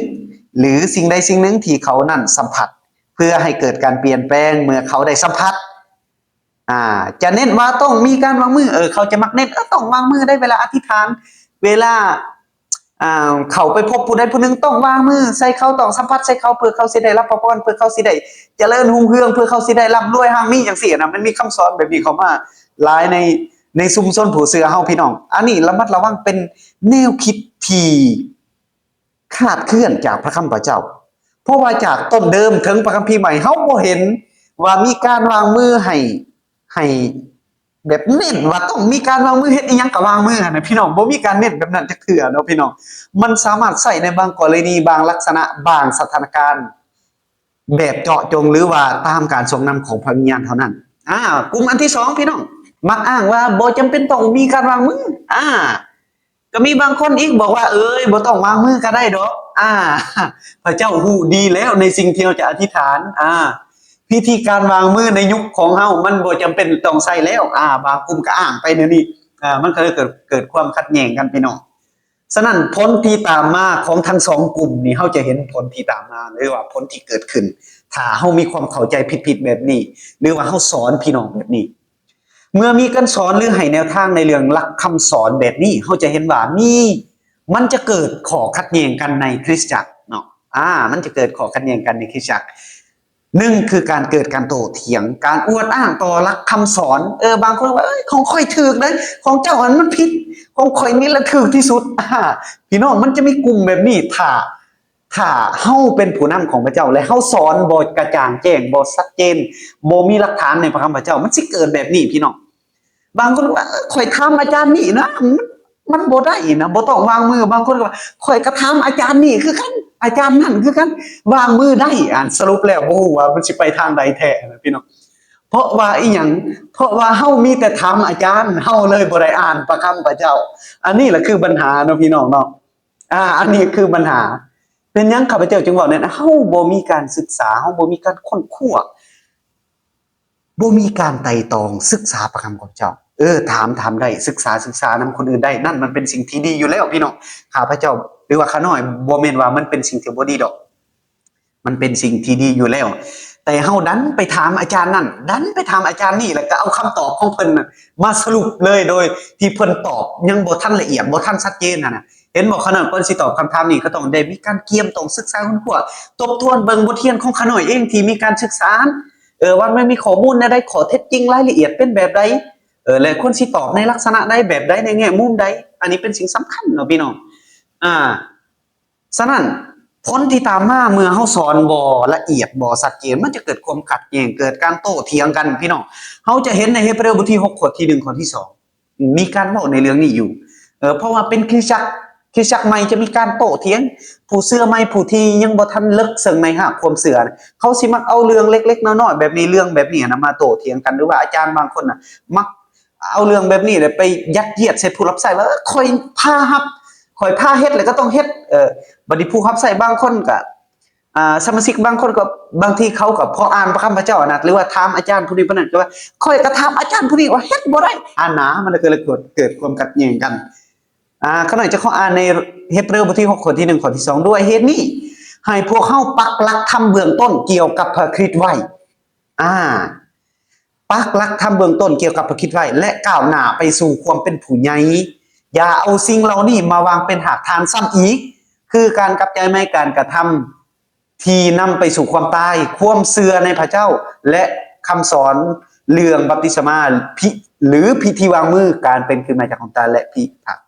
ຫຼື ສິ່ງໃດສິ່ງໜຶ່ງທີ່ເຂົານັ້ນສຳຜັດ, ເພື່ອໃຫ້ເກີດການປ່ຽນແປງເມື່ອເຂົາໄດ້ສຳຜັດ. ອາ, ຈະເນັ້ນວ່າຕ້ອງມີການວາງມື, ເອີ, ເຂົາຈະມັກເນັ້ນ, ເອີ, ຕ້ອງວາງມືໃດເວລາອະທິຖານ, ເວລາ ອ່າ ເຂົ້າໄປພົບຜູ້ໃດຜູ້ໜຶ່ງ ຕ້ອງວາງມືໃສ່ເຂົາ, ຕ້ອງສຳຜັດໃສ່ເຂົາ ເພື່ອເຂົາຊິໄດ້ຮັບພະພອນ, ເພື່ອເຂົາຊິໄດ້ຈະເລີນຮຸ່ງເຮືອງ, ເພື່ອເຂົາຊິໄດ້ລ່ຳລວຍຮັ່ງມີ ຈັ່ງຊີ້ນະ. ມັນມີຄຳສອນແບບນີ້ເຂົ້າມາຫຼາຍໃນ, ໃນຊຸມຊົນຜູ້ເຊື່ອເຮົາ ພີ່ນ້ອງ. ອັນນີ້ລະມັດລະວັງ, ເປັນແນວຄິດທີ່ຄາດເຄື່ອນຈາກພະຄຳພະເຈົ້າ. ເພາະວ່າຈາກຕົ້ນເດີມເຖິງພະຄຳພີໃໝ່ ເຮົາບໍ່ເຫັນວ່າມີການວາງມືໃຫ້, ໃຫ້ ແບບເນັ້ນວ່າຕ້ອງມີການວາງມື, ເຮັດອີ່ຫຍັງກໍວາງມືຫັ້ນນະ ພີ່ນ້ອງ, ບໍ່ມີການເນັ້ນແບບນັ້ນຈັກເທື່ອເນາະ ພີ່ນ້ອງ. ມັນສາມາດໃຊ້ໃນບາງກໍລະນີ, ບາງລັກສະນະ, ບາງສະຖານະການ. ແບບເຈາະຈົງ ຫຼືວ່າຕາມການຊົງນຳຂອງພະວິນຍານເທົ່ານັ້ນ. ອາ ກຸ່ມອັນທີສອງ ພີ່ນ້ອງ ມັກອ້າງວ່າບໍ່ຈຳເປັນຕ້ອງມີການວາງມື. ອາ ກໍມີບາງຄົນອີກບອກວ່າ ເອີຍ ບໍ່ຕ້ອງວາງມືກໍໄດ້ດອກ. ອາ ພະເຈົ້າຮູ້ດີແລ້ວໃນສິ່ງທີ່ເຮົາຈະອະທິຖານ. ອາ ພິທີການວາງມືໃນຍຸກຂອງເຮົາມັນບໍ່ຈຳເປັນຕ້ອງໃຊ້ແລ້ວ. ອາ ບາງກຸ່ມກໍອ້າງໄປແນວນີ້. ອາ ມັນກໍເລີຍເກີດ ເກີດຄວາມຂັດແຍ່ງກັນ ພີ່ນ້ອງ. ສະນັ້ນ ຜົນທີ່ຕາມມາຂອງທັງສອງກຸ່ມນີ້ ເຮົາຈະເຫັນຜົນທີ່ຕາມມາ ຫຼືວ່າຜົນທີ່ເກີດຂຶ້ນ ຖ້າເຮົາມີຄວາມເຂົ້າໃຈຜິດໆແບບນີ້ ຫຼືວ່າເຮົາສອນພີ່ນ້ອງແບບນີ້. ເມື່ອມີການສອນ ຫຼືໃຫ້ແນວທາງໃນເລື່ອງຫຼັກຄຳສອນແບບນີ້ ເຮົາຈະເຫັນວ່າມີ ມັນຈະເກີດຂໍ້ຂັດແຍ່ງກັນໃນຄຣິສຕະຈັກເນາະ. ອາ ມັນຈະເກີດຂໍ້ຂັດແຍ່ງກັນໃນຄຣິສຕະຈັກ. ໜຶ່ງ ຄືການເກີດການໂຕ້ຖຽງ, ການອວດອ້າງຕໍ່ຫຼັກຄຳສອນ. ເອີ ບາງຄົນວ່າ ເອີຍ ຂອງຂ້ອຍຖືກເດ້, ຂອງເຈົ້າຫັ້ນມັນຜິດ, ຂອງຂ້ອຍນີ້ລະຖືກທີ່ສຸດ. ອາ ພີ່ນ້ອງ, ມັນຈະມີກຸ່ມແບບນີ້ ຖ້າ ຖ້າເຮົາເປັນຜູ້ນຳຂອງພະເຈົ້າ ແລະ ເຮົາສອນບໍ່ກະຈ່າງແຈ້ງ, ບໍ່ຊັດເຈນ, ບໍ່ມີຫຼັກຖານໃນພະຄຳພະເຈົ້າ, ມັນຊິເກີດແບບນີ້ ພີ່ນ້ອງ. ບາງຄົນວ່າ ເອີ ຂ້ອຍຖາມອາຈານນີ້ນະ ມັນ ມັນບໍ່ໄດ້ນະ ບໍ່ຕ້ອງວາງມື. ບາງຄົນກໍວ່າ ຂ້ອຍກໍຖາມອາຈານນີ້ຄືກັນ, ອາຈານນັ້ນຄືກັນ, ວາງມືໄດ້. ອັນສະຫຼຸບແລ້ວບໍ່ຮູ້ວ່າມັນຊິໄປທາງໃດແທ້ນະ ພີ່ນ້ອງ. ເພາະວ່າອີ່ຫຍັງ? ເພາະວ່າເຮົາມີແຕ່ຖາມອາຈານ, ເຮົາເລີຍບໍ່ໄດ້ອ່ານພະຄຳພະເຈົ້າ. ອັນນີ້ລະຄືບັນຫາເນາະ ພີ່ນ້ອງເນາະ. ອາ ອັນນີ້ຄືບັນຫາ. ເປັນຫຍັງຂ້າພະເຈົ້າຈຶ່ງເວົ້າແນວນັ້ນ? ເຮົາບໍ່ມີການສຶກສາ, ເຮົາບໍ່ມີການຄົ້ນຄວ້າ. ບໍ່ມີການໄຕ່ຕອງສຶກສາພະຄຳຂອງເຈົ້າ. ເອີ ຖາມ, ຖາມໄດ້, ສຶກສາ, ສຶກສານຳຄົນອື່ນໄດ້, ນັ້ນມັນເປັນສິ່ງທີ່ດີຢູ່ແລ້ວ ພີ່ນ້ອງ. ຂ້າພະເຈົ້າ ຫຼືວ່າຂ້ານ້ອຍ ບໍ່ແມ່ນວ່າມັນເປັນສິ່ງທີ່ບໍ່ດີດອກ, ມັນເປັນສິ່ງທີ່ດີຢູ່ແລ້ວ. ແຕ່ເຮົາດັນໄປຖາມອາຈານນັ້ນ, ດັນໄປຖາມອາຈານນີ້, ແລ້ວກໍເອົາຄຳຕອບຂອງເພິ່ນນັ້ນມາສະຫຼຸບເລີຍ ໂດຍທີ່ເພິ່ນຕອບຍັງບໍ່ທັນລະອຽດ, ບໍ່ທັນຊັດເຈນຫັ້ນນະ. ເຫັນບໍ່? ຂ້ານ້ອຍກ່ອນຊິຕອບຄຳຖາມນີ້ ກໍຕ້ອງໄດ້ມີການກຽມ, ຕ້ອງສຶກສາຄົ້ນຄວ້າ, ທົບທວນເບິ່ງບົດຮຽນຂອງຂ້ານ້ອຍເອງທີ່ມີການສຶກສາ, ເອີ ວ່າມັນມີຂໍ້ມູນແນວໃດ, ຂໍ້ເທັດຈິງລາຍລະອຽດເປັນແບບໃດ, ເອີ ແລະ ຄວນຊິຕອບໃນລັກສະນະໃດ, ແບບໃດ, ໃນແງ່ມຸມໃດ. ອັນນີ້ເປັນສິ່ງສຳຄັນເນາະ ພີ່ນ້ອງ. ອາ ສະນັ້ນ ຜົນທີ່ຕາມມາເມື່ອເຮົາສອນບໍ່ລະອຽດ, ບໍ່ຊັດເຈນ, ມັນຈະເກີດຄວາມຂັດແຍ່ງ, ເກີດການໂຕ້ຖຽງກັນ ພີ່ນ້ອງ. ເຮົາຈະເຫັນໃນເຮັບເຣີບົດທີຫົກ ຂໍ້ທີໜຶ່ງ ຂໍ້ທີສອງ ມີການເວົ້າໃນເລື່ອງນີ້ຢູ່. ເອີ ເພາະວ່າເປັນຄຣິສຕະຈັກ, ຄຣິສຕະຈັກໃໝ່ຈະມີການໂຕ້ຖຽງ. ຜູ້ເຊື່ອໃໝ່, ຜູ້ທີ່ຍັງບໍ່ທັນເລິກເຊິ່ງໃນຮາກຄວາມເຊື່ອ, ເຂົາຊິມັກເອົາເລື່ອງເລັກໆນ້ອຍໆແບບນີ້, ເລື່ອງແບບນີ້ນະ ມາໂຕ້ຖຽງກັນ. ຫຼືວ່າອາຈານບາງຄົນນະ ມັກເອົາເລື່ອງແບບນີ້ແຫຼະໄປຍັດຢຽດໃສ່ຜູ້ຮັບໃຊ້ວ່າ ເອີ ຂ້ອຍພາຮັບ, ຂ້ອຍພາເຮັດ ແລ້ວກໍຕ້ອງເຮັດ. ເອີ ບັດນີ້ຜູ້ຮັບໃຊ້ບາງຄົນກໍ ອ່າ ສະມາຊິກບາງຄົນກໍ ບາງທີເຂົາກໍພໍອ່ານພະຄຳພະເຈົ້ານະ ຫຼືວ່າຖາມອາຈານຜູ້ນີ້ຜູ້ນັ້ນ ກໍວ່າ ຂ້ອຍກໍຖາມອາຈານຜູ້ນີ້ວ່າເຮັດບໍ່ໄດ້. ອັນນະ ມັນກໍເລີຍເກີດ ເກີດຄວາມຂັດແຍ່ງກັນ. ອາ ຂ້ານ້ອຍຈະຂໍອ່ານໃນເຮັບເຣີບົດທີຫົກ ຂໍ້ທີໜຶ່ງ ຂໍ້ທີສອງ ດ້ວຍເຫດນີ້ ໃຫ້ພວກເຮົາປັກຫຼັກທຳເບື້ອງຕົ້ນກ່ຽວກັບພະຄຣິດໄວ້. ອາ ປັກຫຼັກທຳເບື້ອງຕົ້ນກ່ຽວກັບພະຄຣິດໄວ້ ແລະ ກ້າວໜ້າໄປສູ່ຄວາມເປັນຜູ້ໃຫຍ່. ຢ່າເອົາສິ່ງເຫຼົ່ານີ້ມາວາງເປັນຮາກຖານຊ້ຳອີກ, ຄືການກັບໃຈໃໝ່, ການກະທຳທີ່ນຳໄປສູ່ຄວາມຕາຍ, ຄວາມເຊື່ອໃນພະເຈົ້າ ແລະ ຄຳສອນເລື່ອງບັບຕິສະມາ ພິ ຫຼື ພິທີວາງມື, ການເປັນຂຶ້ນມາຈາກຄວາມຕາຍ ແລະ ພິພາກ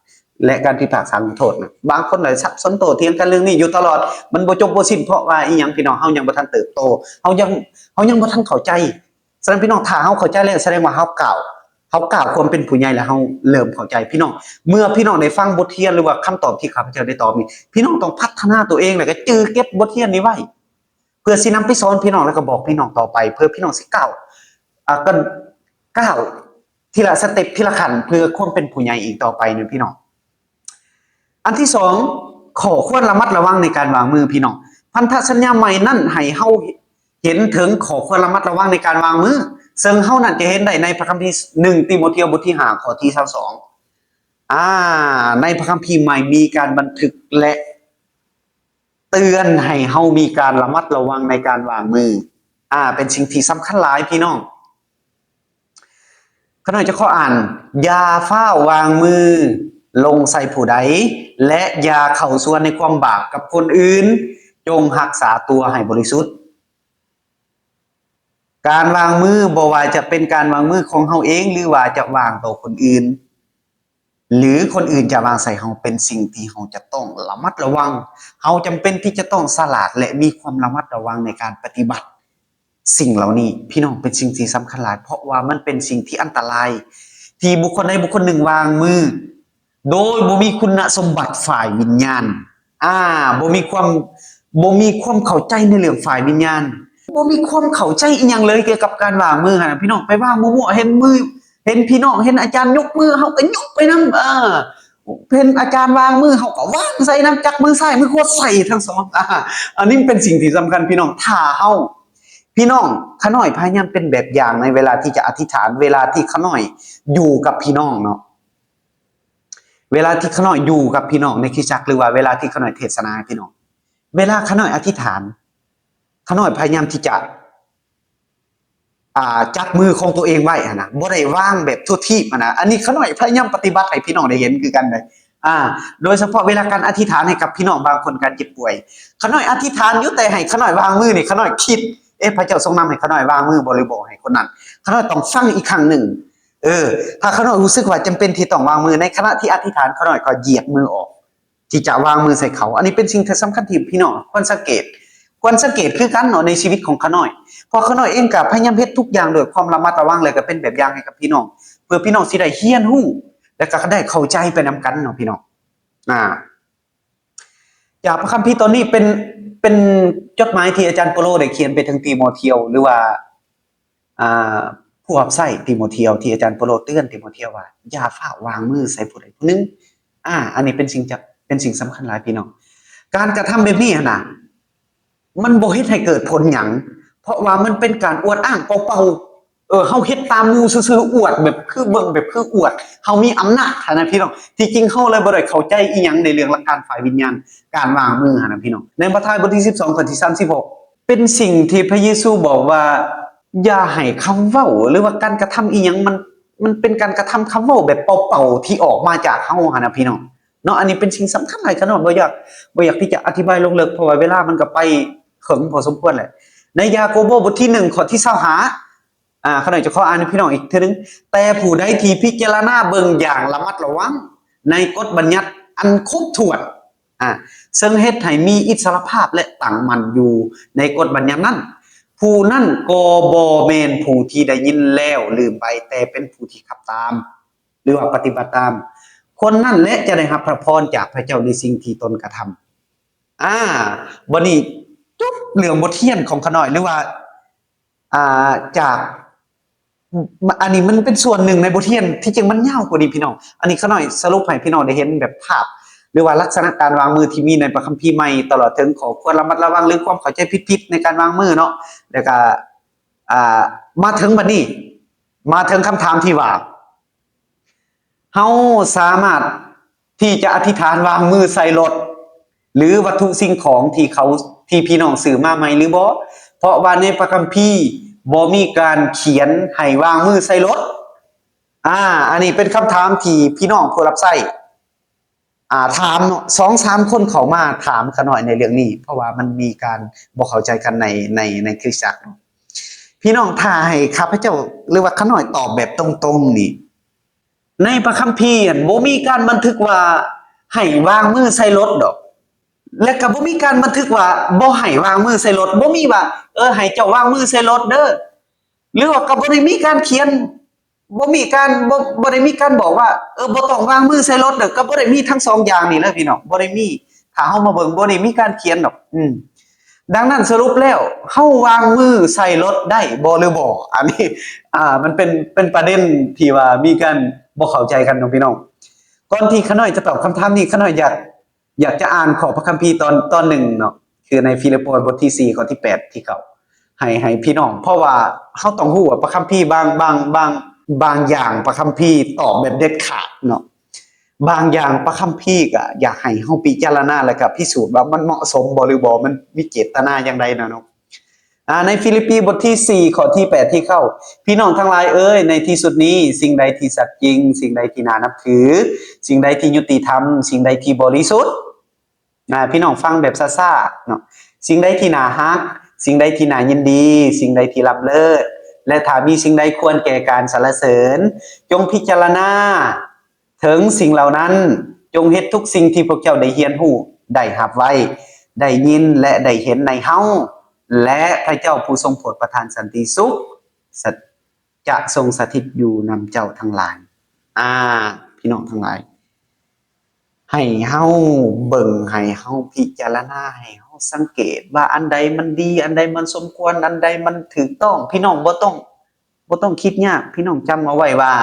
ແລະ ການພິພາກສາລົງໂທດນະ. ບາງຄົນຫຼາຍສັບສົນໂຕ້ຖຽງກັນເລື່ອງນີ້ຢູ່ຕະຫຼອດ, ມັນບໍ່ຈົບບໍ່ສິ້ນ. ເພາະວ່າອີ່ຫຍັງ ພີ່ນ້ອງ? ເຮົາຍັງບໍ່ທັນເຕີບໂຕ, ເຮົາຍັງ ເຮົາຍັງບໍ່ທັນເຂົ້າໃຈ. ສະນັ້ນ ພີ່ນ້ອງ, ຖ້າເຮົາເຂົ້າໃຈແລ້ວ ສະແດງວ່າເຮົາກ້າວ, ເຮົາກ້າວຄວາມເປັນຜູ້ໃຫຍ່ແລ້ວ, ເຮົາເລີ່ມເຂົ້າໃຈ. ພີ່ນ້ອງ, ເມື່ອພີ່ນ້ອງໄດ້ຟັງບົດຮຽນ ຫຼືວ່າຄຳຕອບທີ່ຂ້າພະເຈົ້າໄດ້ຕອບນີ້, ພີ່ນ້ອງຕ້ອງພັດທະນາຕົວເອງ ແລ້ວກໍຈື່ເກັບບົດຮຽນນີ້ໄວ້ ເພື່ອຊິນຳໄປສອນພີ່ນ້ອງ ແລ້ວກໍບອກພີ່ນ້ອງຕໍ່ໄປ ເພື່ອພີ່ນ້ອງຊິກ້າວ ອ່າ ກ້າວທີລະສະເຕັບ ທີລະຂັ້ນ ເພື່ອຄວາມເປັນຜູ້ໃຫຍ່ອີກຕໍ່ໄປນະພີ່ນ້ອງ. ອັນທີສອງ ຂໍ້ຄວນລະມັດລະວັງໃນການວາງມືພີ່ນ້ອງ. ພັນທະສັນຍາໃໝ່ນັ້ນໃຫ້ເຮົາເຫັນເຖິງຂໍ້ຄວນລະມັດລະວັງໃນການວາງມື, ເຊິ່ງເຮົານັ້ນຈະເຫັນໄດ້ໃນພະຄຳພີ ໜຶ່ງ ຕີໂມທຽວ ບົດທີຫ້າ ຂໍ້ທີຊາວສອງ. ອາ ໃນພະຄຳພີໃໝ່ມີການບັນທຶກ ແລະ ເຕືອນໃຫ້ເຮົາມີການລະມັດລະວັງໃນການວາງມື. ອາ ເປັນສິ່ງທີ່ສຳຄັນຫຼາຍພີ່ນ້ອງ. ຂ້ານ້ອຍຈະຂໍອ່ານ, ຢ່າຟ້າວວາງມືລົງໃສ່ຜູ້ໃດ ແລະ ຢ່າເຂົ້າສ່ວນໃນຄວາມບາບກັບຄົນອື່ນ, ຈົ່ງຮັກສາຕົວໃຫ້ບໍລິສຸດ. ການວາງມື ບໍ່ວ່າຈະເປັນການວາງມືຂອງເຮົາເອງ ຫຼືວ່າຈະວາງຕໍ່ຄົນອື່ນ ຫຼືຄົນອື່ນຈະວາງໃສ່ເຮົາ ເປັນສິ່ງທີ່ເຮົາຈະຕ້ອງລະມັດລະວັງ. ເຮົາຈຳເປັນທີ່ຈະຕ້ອງສະຫຼາດ ແລະ ມີຄວາມລະມັດລະວັງໃນການປະຕິບັດສິ່ງເຫຼົ່ານີ້. ພີ່ນ້ອງ, ເປັນສິ່ງທີ່ສຳຄັນຫຼາຍ, ເພາະວ່າມັນເປັນສິ່ງທີ່ອັນຕະລາຍ ທີ່ບຸກຄົນໃດບຸກຄົນໜຶ່ງວາງມື ໂດຍບໍ່ມີຄຸນນະສົມບັດຝ່າຍວິນຍານ, ອາ, ບໍ່ມີຄວາມ, ບໍ່ມີຄວາມເຂົ້າໃຈໃນເລື່ອງຝ່າຍວິນຍານ, ບໍ່ມີຄວາມເຂົ້າໃຈອີ່ຫຍັງເລີຍກ່ຽວກັບການວາງມືຫັ້ນນະ ພີ່ນ້ອງ. ໄປວາງມົວໆ ເຫັນມື ເຫັນພີ່ນ້ອງ ເຫັນອາຈານຍົກມື ເຮົາກໍຍົກໄປນຳ ເອີ ເຫັນອາຈານວາງມື ເຮົາກໍວາງໃສ່ນຳ ຈັບມືຊ້າຍມືຂວາໃສ່ທັງສອງ. ອາ ອັນນີ້ເປັນສິ່ງທີ່ສຳຄັນ ພີ່ນ້ອງ. ຖ້າເຮົາ ພີ່ນ້ອງ ຂ້ານ້ອຍພະຍາຍາມເປັນແບບຢ່າງໃນເວລາທີ່ຈະອະທິຖານ ເວລາທີ່ຂ້ານ້ອຍຢູ່ກັບພີ່ນ້ອງເນາະ ເວລາທີ່ຂ້ານ້ອຍຢູ່ກັບພີ່ນ້ອງໃນຄຣິສຕະຈັກ ຫຼືວ່າເວລາທີ່ຂ້ານ້ອຍເທດສະໜາໃຫ້ພີ່ນ້ອງ ເວລາຂ້ານ້ອຍອະທິຖານ ຂ້ານ້ອຍພະຍາຍາມທີ່ຈະ ອ່າ ຈັບມືຂອງຕົວເອງໄວ້ຫັ້ນນະ ບໍ່ໄດ້ວາງແບບທົ່ວທີບຫັ້ນນະ. ອັນນີ້ຂ້ານ້ອຍພະຍາຍາມປະຕິບັດໃຫ້ພີ່ນ້ອງໄດ້ເຫັນຄືກັນເດ້ ອາ ໂດຍສະເພາະເວລາການອະທິຖານໃຫ້ກັບພີ່ນ້ອງບາງຄົນ ການເຈັບປ່ວຍ ຂ້ານ້ອຍອະທິຖານຢູ່ ແຕ່ໃຫ້ຂ້ານ້ອຍວາງມືນີ້ ຂ້ານ້ອຍຄິດ ເອະ ພະເຈົ້າຊົງນຳໃຫ້ຂ້ານ້ອຍວາງມືບໍ່ ຫຼືບໍ່ໃຫ້ຄົນນັ້ນ. ຂ້ານ້ອຍຕ້ອງຟັງອີກຄັ້ງໜຶ່ງ ເອີ ຖ້າຂ້ານ້ອຍຮູ້ສຶກວ່າຈຳເປັນທີ່ຕ້ອງວາງມື ໃນຂະນະທີ່ອະທິຖານ ຂ້ານ້ອຍກໍຢຽບມືອອກ ທີ່ຈະວາງມືໃສ່ເຂົາ. ອັນນີ້ເປັນສິ່ງທີ່ສຳຄັນທີ່ພີ່ນ້ອງຄວນສັງເກດ ຄວນສັງເກດຄືກັນເນາະ ໃນຊີວິດຂອງຂ້ານ້ອຍ. ເພາະຂ້ານ້ອຍເອງກໍພະຍາຍາມເຮັດທຸກຢ່າງດ້ວຍຄວາມລະມັດລະວັງ ແລະກໍເປັນແບບຢ່າງໃຫ້ກັບພີ່ນ້ອງ ເພື່ອພີ່ນ້ອງຊິໄດ້ຮຽນຮູ້ ແລະກໍໄດ້ເຂົ້າໃຈໄປນຳກັນເນາະ ພີ່ນ້ອງ. ອາ ຈາກພະຄຳພີຕອນນີ້ເປັນ ເປັນຈົດໝາຍທີ່ອາຈານເປົາໂລໄດ້ຂຽນໄປເຖິງຕີໂມທຽວ ຫຼືວ່າ ອ່າ ຜູ້ຮັບໃຊ້ຕີໂມທຽວ ທີ່ອາຈານເປົາໂລເຕືອນຕີໂມທຽວວ່າ ຢ່າຟ້າວວາງມືໃສ່ຜູ້ໃດຜູ້ໜຶ່ງ. ອາ ອັນນີ້ເປັນສິ່ງຈະ ເປັນສິ່ງສຳຄັນຫຼາຍ ພີ່ນ້ອງ. ການກະທຳແບບນີ້ຫັ້ນນະ ມັນບໍ່ເຮັດໃຫ້ເກີດຜົນຫຍັງ ເພາະວ່າມັນເປັນການອວດອ້າງເປົ່າໆ. ເອີ ເຮົາເຮັດຕາມໝູ່ຊື່ໆ ອວດແບບຄືເບິ່ງ ແບບຄືອວດເຮົາມີອຳນາດຫັ້ນນະ ພີ່ນ້ອງ. ທີ່ຈິງເຮົາເລີຍບໍ່ໄດ້ເຂົ້າໃຈອີ່ຫຍັງໃນເລື່ອງຫຼັກການຝ່າຍວິນຍານ ການວາງມືຫັ້ນນະ ພີ່ນ້ອງ. ໃນມາທາຍບົດທີສິບສອງ ຂໍ້ທີສາມສິບຫົກ ເປັນສິ່ງທີ່ພະເຢຊູບອກວ່າ ຢ່າໃຫ້ຄຳເວົ້າ ຫຼືວ່າການກະທຳອີ່ຫຍັງ ມັນ ມັນເປັນການກະທຳຄຳເວົ້າແບບເປົ່າໆ ທີ່ອອກມາຈາກເຮົາຫັ້ນນະ ພີ່ນ້ອງເນາະ. ອັນນີ້ເປັນສິ່ງສຳຄັນຫຼາຍ ຂ້ານ້ອຍບໍ່ຢາກ ບໍ່ຢາກທີ່ຈະອະທິບາຍລົງເລິກ ເພາະວ່າເວລາມັນກໍໄປເຖິງພໍສົມຄວນແຫຼະ. ໃນຢາໂກໂບບົດທີໜຶ່ງ ຂໍ້ທີຊາວຫ້າ ອາ ຂ້ານ້ອຍຈະຂໍອ່ານໃຫ້ພີ່ນ້ອງອີກເທື່ອໜຶ່ງ. ແຕ່ຜູ້ໃດທີ່ພິຈາລະນາເບິ່ງຢ່າງລະມັດລະວັງໃນກົດບັນຍັດອັນຄົບຖ້ວນ ອາ ເຊິ່ງເຮັດໃຫ້ມີອິດສະລະພາບ ແລະ ຕັ້ງໝັ້ນຢູ່ໃນກົດບັນຍັດນັ້ນ, ຜູ້ນັ້ນກໍບໍ່ແມ່ນຜູ້ທີ່ໄດ້ຍິນແລ້ວລືມໄປ, ແຕ່ເປັນຜູ້ທີ່ຂັບຕາມ ຫຼືວ່າປະຕິບັດຕາມ. ຄົນນັ້ນແຫຼະຈະໄດ້ຮັບພະພອນຈາກພະເຈົ້າໃນສິ່ງທີ່ຕົນກະທຳ. ອາ ບັດນີ້ຈົບເລື່ອງບົດຮຽນຂອງຂ້ານ້ອຍ ຫຼືວ່າ ອ່າ ຈາກ ອັນນີ້ມັນເປັນສ່ວນໜຶ່ງໃນບົດຮຽນ, ທີ່ຈິງມັນຍາວກວ່ານີ້ພີ່ນ້ອງ. ອັນນີ້ຂ້ານ້ອຍສະຫຼຸບໃຫ້ພີ່ນ້ອງໄດ້ເຫັນແບບພາບ ຫຼືວ່າລັກສະນະການວາງມືທີ່ມີໃນພະຄຳພີໃໝ່, ຕະຫຼອດເຖິງຂໍ້ຄວນລະມັດລະວັງ ຫຼື ຄວາມເຂົ້າໃຈຜິດໆໃນການວາງມືເນາະ. ແລ້ວກະ ອ່າ ມາເຖິງບັດນີ້ ມາເຖິງຄຳຖາມທີ່ວ່າ ເຮົາສາມາດທີ່ຈະອະທິຖານວາງມືໃສ່ລົດ ຫຼື ວັດຖຸສິ່ງຂອງທີ່ເຂົາ ທີ່ພີ່ນ້ອງຊື້ມາໃໝ່ຫຼືບໍ່? ເພາະວ່າໃນພະຄຳພີບໍ່ມີການຂຽນໃຫ້ວາງມືໃສ່ລົດ. ອາ ອັນນີ້ເປັນຄຳຖາມທີ່ພີ່ນ້ອງຜູ້ຮັບໃຊ້ ອາ ຖາມເນາະ, ສອງສາມຄົນເຂົ້າມາຖາມຂ້ານ້ອຍໃນເລື່ອງນີ້, ເພາະວ່າມັນມີການບໍ່ເຂົ້າໃຈກັນໃນ ໃນ ໃນຄຣິສຕະຈັກເນາະ. ພີ່ນ້ອງ ຖ້າໃຫ້ຂ້າພະເຈົ້າ ຫຼືວ່າຂ້ານ້ອຍຕອບແບບຕົງໆນີ້ ໃນພະຄຳພີຫັ້ນບໍ່ມີການບັນທຶກວ່າໃຫ້ວາງມືໃສ່ລົດດອກ ແລະ ກໍບໍ່ມີການບັນທຶກວ່າບໍ່ໃຫ້ວາງມືໃສ່ລົດ, ບໍ່ມີວ່າ ເອີ ໃຫ້ເຈົ້າວາງມືໃສ່ລົດເດີ ຫຼືວ່າກໍບໍ່ໄດ້ມີການຂຽນ ບໍ່ມີການ ບໍ່ ບໍ່ໄດ້ມີການບອກວ່າ ເອີ ບໍ່ຕ້ອງວາງມືໃສ່ລົດເດີ, ກໍບໍ່ໄດ້ມີທັງສອງຢ່າງນີ້ເລີຍພີ່ນ້ອງ, ບໍ່ໄດ້ມີ. ຖ້າເຮົາມາເບິ່ງ ບໍ່ໄດ້ມີການຂຽນດອກ. ອືມ ດັ່ງນັ້ນ ສະຫຼຸບແລ້ວ ເຮົາວາງມືໃສ່ລົດໄດ້ບໍ່ ຫຼືບໍ່? ອັນນີ້ ອ່າ ມັນເປັນ ເປັນປະເດັນທີ່ວ່າມີການບໍ່ເຂົ້າໃຈກັນເນາະພີ່ນ້ອງ. ກ່ອນທີ່ຂ້ານ້ອຍຈະຕອບຄຳຖາມນີ້ ຂ້ານ້ອຍຢາກ ຢາກຈະອ່ານຂໍ້ພະຄຳພີຕອນ ຕອນໜຶ່ງເນາະ, ຄືໃນຟີລິບໂປບົດທີສີ່ ຂໍ້ທີແປດ ທີເກົ້າ ໃຫ້ ໃຫ້ພີ່ນ້ອງ, ເພາະວ່າເຮົາຕ້ອງຮູ້ວ່າພະຄຳພີບາງ ບາງ ບາງ ບາງຢ່າງພະຄຳພີຕອບແບບເດັດຂາດເນາະ, ບາງຢ່າງພະຄຳພີກໍຢາກໃຫ້ເຮົາພິຈາລະນາ ແລ້ວກໍພິສູດວ່າມັນເໝາະສົມບໍ່ ຫຼືບໍ່, ມັນມີເຈດຕະນາຢ່າງໃດນະເນາະ. ອ່າ ໃນຟີລິບປີບົດທີສີ່ ຂໍ້ທີແປດ ທີເກົ້າ ພີ່ນ້ອງທັງຫຼາຍເອີຍ, ໃນທີ່ສຸດນີ້ ສິ່ງໃດທີ່ສັດຈິງ, ສິ່ງໃດທີ່ໜ້ານັບຖື, ສິ່ງໃດທີ່ຍຸຕິທຳ, ສິ່ງໃດທີ່ບໍລິສຸດ, ນະ ພີ່ນ້ອງຟັງແບບຊ້າໆເນາະ, ສິ່ງໃດທີ່ໜ້າຮັກ, ສິ່ງໃດທີ່ໜ້າຍິນດີ, ສິ່ງໃດທີ່ລ້ຳເລີດ ແລະ ຖ້າມີສິ່ງໃດຄວນແກ່ການສັນລະເສີນ, ຈົ່ງພິຈາລະນາ ເຖິງສິ່ງເຫຼົ່ານັ້ນ, ຈົ່ງເຮັດທຸກສິ່ງທີ່ພວກເຈົ້າໄດ້ຮຽນຮູ້, ໄດ້ຮັບໄວ້, ໄດ້ຍິນ ແລະ ໄດ້ເຫັນໃນເຮົາ, ແລະ ພະເຈົ້າຜູ້ຊົງໂຜດປະທານສັນຕິສຸກ ສະ ຈະຊົງສະຖິດຢູ່ນຳເຈົ້າທັງຫຼາຍ. ອາ ພີ່ນ້ອງທັງຫຼາຍ, ໃຫ້ເຮົາເບິ່ງ, ໃຫ້ເຮົາພິຈາລະນາ, ໃຫ້ເຮົາສັງເກດວ່າອັນໃດມັນດີ, ອັນໃດມັນສົມຄວນ, ອັນໃດມັນຖືກຕ້ອງ. ພີ່ນ້ອງບໍ່ຕ້ອງ, ບໍ່ຕ້ອງຄິດຍາກ, ພີ່ນ້ອງຈຳເອົາໄວ້ວ່າ